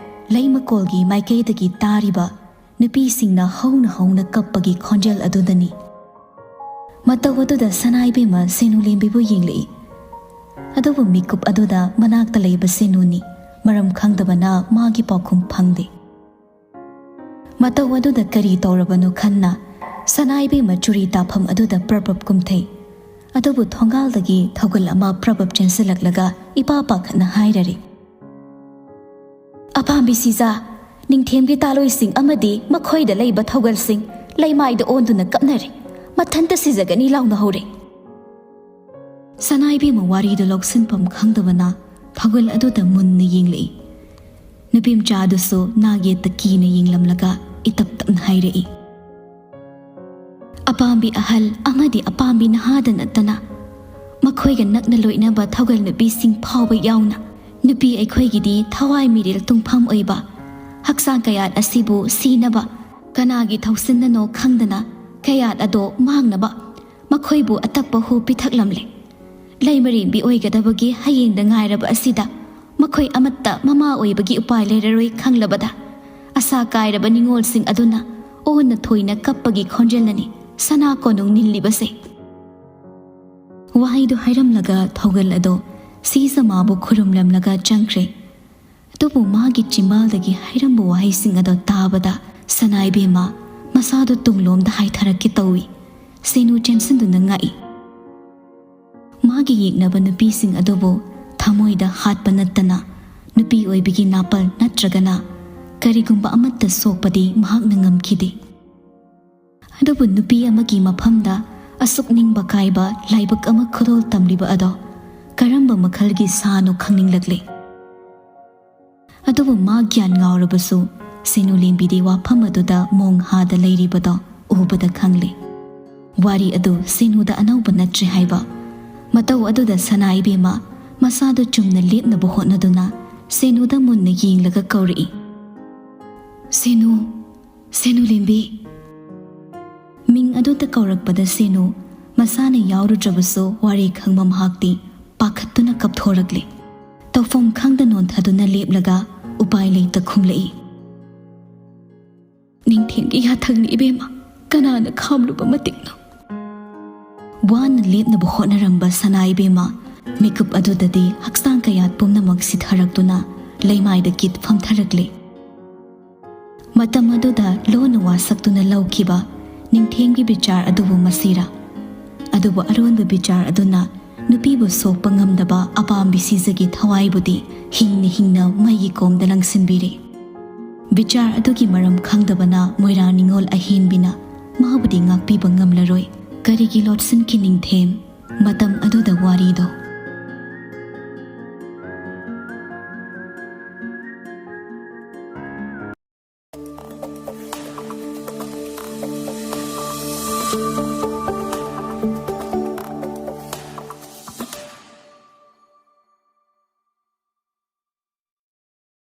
ꯂꯩꯃꯀꯣꯜꯒꯤ ꯃꯥꯏꯀꯩꯗꯒꯤ ꯇꯥꯔꯤꯕ ꯅꯨꯄꯤꯁꯤꯡꯅ ꯍꯧꯅ ꯍꯧꯅ ꯀꯞꯄꯒꯤ ꯈꯣꯟꯖꯦꯜ ꯑꯗꯨꯗꯅꯤ꯫ ꯃꯇꯧ ꯑꯗꯨꯗ ꯁꯅꯥꯏꯕꯦꯝꯃ ꯁꯦꯅꯨ ꯂꯦꯝꯕꯤꯕꯨ ꯌꯦꯡꯂꯛꯏ꯫ ꯑꯗꯨꯕꯨ ꯃꯤꯀꯨꯞ ꯑꯗꯨꯗ ꯃꯅꯥꯛꯇ ꯂꯩꯕ ꯁꯦꯅꯨꯅꯤ꯫ ꯃꯔꯝ ꯈꯪꯗꯕꯅ ꯃꯥꯒꯤ ꯄꯥꯎꯈꯨꯝ ꯐꯪꯗꯦ꯫ ꯃꯇꯧ ꯑꯗꯨꯗ ꯀꯔꯤ ꯇꯧꯔꯕꯅꯣ ꯈꯟꯅ ꯁꯅꯥꯏꯕꯦꯝꯃ ꯆꯨꯔꯤ ꯇꯥꯐꯝ ꯑꯗꯨꯗ ꯄ꯭ꯔꯞ ꯄ꯭ꯔꯞ ꯀꯨꯝꯊꯩ꯫ ꯑꯗꯨꯕꯨ ꯊꯣꯡꯒꯥꯜꯗꯒꯤ ꯊꯧꯒꯜ ꯑꯃ ꯄ꯭ꯔꯞ ꯄ꯭ꯔꯞ ꯆꯦꯟꯁꯤꯜꯂꯛꯂꯒ ꯏꯄꯥ ꯄꯥꯈꯠꯅ ꯍꯥꯏꯔꯔꯤ, "ꯑꯄꯥꯝꯕꯤ ꯁꯤꯖꯥ, ꯅꯤꯡꯊꯦꯝꯒꯤ ꯇꯥꯂꯣꯏꯁꯤꯡ ꯑꯃꯗꯤ ꯃꯈꯣꯏꯗ ꯂꯩꯕ ꯊꯧꯒꯜꯁꯤꯡ ꯂꯩꯃꯥꯏꯗ ꯑꯣꯟꯗꯨꯅ ꯀꯞꯅꯔꯦ꯫ ꯃꯊꯟꯇ ꯁꯤꯖꯒꯅꯤ ꯂꯥꯎꯅ ꯍꯧꯔꯦ꯫ ꯁꯅꯥꯏꯕꯦꯝꯃ ꯋꯥꯔꯤꯗꯨ ꯂꯧꯁꯤꯟꯐꯝ ꯈꯪꯗꯕꯅ ꯊꯧꯒꯜ ꯑꯗꯨꯗ ꯃꯨꯟꯅ ꯌꯦꯡꯂꯛꯏ꯫ ꯅꯨꯄꯤꯃꯆꯥ ꯑꯗꯨꯁꯨ ꯅꯥꯒꯦꯠꯇ ꯀꯤꯅ ꯌꯦꯡꯂꯝꯂꯒ ꯏꯇꯞ ꯇꯞꯅ ꯍꯥꯏꯔꯛꯏ, "ꯑꯄꯥꯝꯕꯤ ꯑꯍꯜ ꯑꯃꯗꯤ ꯑꯄꯥꯝꯕꯤ ꯅꯍꯥꯗ ꯅꯠꯇꯅ ꯃꯈꯣꯏꯒ ꯅꯛꯅ ꯂꯣꯏꯅꯕ ꯊꯧꯒꯜ ꯅꯨꯄꯤꯁꯤꯡ ꯐꯥꯎꯕ ꯌꯥꯎꯅ ꯅꯨꯄꯤ ꯑꯩꯈꯣꯏꯒꯤꯗꯤ ꯊꯋꯥꯏ ꯃꯤꯔꯦꯜ ꯇꯨꯡꯐꯝ ꯑꯣꯏꯕ, ꯍꯛꯆꯥꯡ ꯀꯌꯥꯠ ꯑꯁꯤꯕꯨ ꯁꯤꯅꯕ ꯀꯅꯥꯒꯤ ꯊꯧꯁꯤꯟꯅꯅꯣ ꯈꯪꯗꯅ ꯀꯌꯥꯠ ꯑꯗꯣ ꯃꯥꯡꯅꯕ ꯃꯈꯣꯏꯕꯨ ꯑꯇꯞꯄ ꯍꯨ ꯄꯤꯊꯛꯂꯝꯂꯦ꯫ ꯂꯩꯃꯔꯦꯝꯕꯤ ꯑꯣꯏꯒꯗꯕꯒꯤ ꯍꯌꯦꯡꯗ ꯉꯥꯏꯔꯕ ꯑꯁꯤꯗ ꯃꯈꯣꯏ ꯑꯃꯠꯇ ꯃꯃꯥ ꯑꯣꯏꯕꯒꯤ ꯎꯄꯥꯏ ꯂꯩꯔꯔꯣꯏ ꯈꯪꯂꯕꯗ ꯑꯁꯥ ꯀꯥꯏꯔꯕ ꯅꯤꯡꯉꯣꯜꯁꯤꯡ ꯑꯗꯨꯅ ꯑꯣꯟꯅ ꯊꯣꯏꯅ ꯀꯞꯄꯒꯤ ꯈꯣꯟꯖꯦꯜꯅꯅꯤ ꯁꯅꯥ ꯀꯣꯅꯨꯡ ꯅꯤꯜꯂꯤꯕꯁꯦ"꯫ ꯋꯥꯍꯩꯗꯨ ꯍꯥꯏꯔꯝꯂꯒ ꯊꯧꯒꯜ ꯑꯗꯣ ꯁꯤꯖꯃꯥꯕꯨ ꯈꯨꯔꯨꯝꯂꯝꯂꯒ ꯆꯪꯈ꯭ꯔꯦ꯫ ꯑꯗꯨꯕꯨ ꯃꯥꯒꯤ ꯆꯤꯝꯕꯥꯜꯗꯒꯤ ꯍꯥꯏꯔꯝꯕ ꯋꯥꯍꯩꯁꯤꯡ ꯑꯗꯣ ꯇꯥꯕꯗ ꯁꯅꯥꯏꯕꯦꯝꯃ ꯃꯁꯥꯗꯨ ꯇꯨꯡꯂꯣꯝꯗ ꯍꯥꯏꯊꯔꯛꯀꯦ ꯇꯧꯏ꯫ ꯁꯦꯅꯨ ꯆꯦꯟꯁꯤꯟꯗꯨꯅ ꯉꯛꯏ꯫ ꯃꯥꯒꯤ ꯌꯦꯛꯅꯕ ꯅꯨꯄꯤꯁꯤꯡ ꯑꯗꯨꯕꯨ ꯊꯃꯣꯏꯗ ꯍꯥꯠꯄ ꯅꯠꯇꯅ ꯅꯨꯄꯤ ꯑꯣꯏꯕꯒꯤ ꯅꯥꯄꯜ ꯅꯠꯇ꯭ꯔꯒꯅ ꯀꯔꯤꯒꯨꯝꯕ ꯑꯃꯠꯇ ꯁꯣꯛꯄꯗꯤ ꯃꯍꯥꯛꯅ ꯉꯝꯈꯤꯗꯦ꯫ ꯑꯗꯨꯕꯨ ꯅꯨꯄꯤ ꯑꯃꯒꯤ ꯃꯐꯝꯗ ꯑꯁꯨꯛ ꯅꯤꯡꯕ ꯀꯥꯏꯕ ꯂꯥꯏꯕꯛ ꯑꯃ ꯈꯨꯗꯣꯜ ꯇꯝꯂꯤꯕ ꯑꯗꯣ ꯀꯔꯝꯕ ꯃꯈꯜꯒꯤ ꯁꯥꯅꯣ ꯈꯪꯅꯤꯡꯂꯛꯂꯦ꯫ ꯑꯗꯨꯕꯨ ꯃꯥ ꯒ꯭ꯌꯥꯟ ꯉꯥꯎꯔꯕꯁꯨ ꯁꯦꯅꯨ ꯂꯦꯝꯕꯤꯗꯤ ꯋꯥꯐꯝ ꯑꯗꯨꯗ ꯃꯣꯡ ꯍꯥꯗ ꯂꯩꯔꯤꯕꯗꯣ ꯎꯕꯗ ꯈꯪꯂꯦ꯫ ꯋꯥꯔꯤ ꯑꯗꯨ ꯁꯦꯅꯨꯗ ꯑꯅꯧꯕ ꯅꯠꯇ꯭ꯔꯦ ꯍꯥꯏꯕ꯫ ꯃꯇꯧ ꯑꯗꯨꯗ ꯁꯅꯥ ꯏꯕꯦꯝꯃ ꯃꯁꯥꯗꯨ ꯆꯨꯝꯅ ꯂꯦꯞꯅꯕ ꯍꯣꯠꯅꯗꯨꯅ ꯁꯦꯅꯨꯗ ꯃꯨꯟꯅ ꯌꯦꯡꯂꯒ ꯀꯧꯔꯛꯏ, "ꯁꯦꯅꯨ, ꯁꯦꯅꯨ ꯂꯦꯝꯕꯤ!" ꯃꯤꯡ ꯑꯗꯨꯗ ꯀꯧꯔꯛꯄꯗ ꯁꯦꯅꯨ ꯃꯁꯥꯅ ꯌꯥꯎꯔꯨꯗ꯭ꯔꯕꯁꯨ ꯋꯥꯔꯤ ꯈꯪꯕ ꯃꯍꯥꯛꯇꯤ ꯄꯥꯈꯠꯇꯨꯅ ꯀꯞꯊꯣꯔꯛꯂꯦ꯫ ꯇꯧꯐꯝ ꯈꯪꯗ ꯅꯣꯟꯊꯗꯨꯅ ꯂꯦꯞꯂꯒ ꯎꯄꯥꯏ ꯂꯩꯇ ꯈꯨꯝꯂꯛꯏ, "ꯅꯤꯡꯊꯦꯝꯒꯤ ꯌꯥꯊꯪꯅꯤ ꯏꯕꯦꯝꯃ, ꯀꯅꯥꯅ ꯈꯥꯝꯂꯨꯕ ꯃꯇꯤꯛꯅꯣ?" ꯋꯥꯅ ꯂꯦꯞꯅꯕ ꯍꯣꯠꯅꯔꯝꯕ ꯁꯅꯥ ꯏꯕꯦꯝꯃ ꯃꯤꯀꯨꯞ ꯑꯗꯨꯗꯗꯤ ꯍꯛꯆꯥꯡ ꯀꯌꯥꯠ ꯄꯨꯝꯅꯃꯛ ꯁꯤꯊꯔꯛꯇꯨꯅ ꯂꯩꯃꯥꯏꯗ ꯀꯤꯠ ꯐꯝꯊꯔꯛꯂꯦ꯫ ꯃꯇꯝ ꯑꯗꯨꯗ ꯂꯣꯟꯅ ꯋꯥꯁꯛꯇꯨꯅ ꯂꯧꯈꯤꯕ ꯅꯤꯡꯊꯦꯝꯒꯤ ꯕꯤꯆꯥꯔ ꯑꯗꯨꯕꯨ ꯃꯁꯤꯔꯥ? ꯑꯗꯨꯕꯨ ꯑꯔꯣꯟꯕ ꯕꯤꯆꯥꯔ ꯑꯗꯨꯅ ꯅꯨꯄꯤꯕꯨ ꯁꯣꯛꯄ ꯉꯝꯗꯕ ꯑꯄꯥꯝꯕꯤ ꯁꯤꯖꯒꯤ ꯊꯋꯥꯏꯕꯨꯗꯤ ꯍꯤꯡꯅ ꯍꯤꯡꯅ ꯃꯩꯒꯤ ꯀꯣꯝꯗ ꯂꯪꯁꯤꯟꯕꯤꯔꯦ꯫ ꯕꯤꯆꯥꯔ ꯑꯗꯨꯒꯤ ꯃꯔꯝ ꯈꯪꯗꯕꯅ ꯃꯣꯏꯔꯥꯡ ꯅꯤꯉꯣꯜ ꯑꯍꯦꯟꯕꯤꯅ ꯃꯥꯕꯨꯗꯤ ꯉꯥꯛꯄꯤꯕ ꯉꯝꯂꯔꯣꯏ꯫ ꯀꯔꯤꯒꯤ ꯂꯣꯠꯁꯤꯟꯈꯤ ꯅꯤꯡꯊꯦꯝ? ꯃꯇꯝ ꯑꯗꯨꯗ ꯋꯥꯔꯤꯗꯣ꯫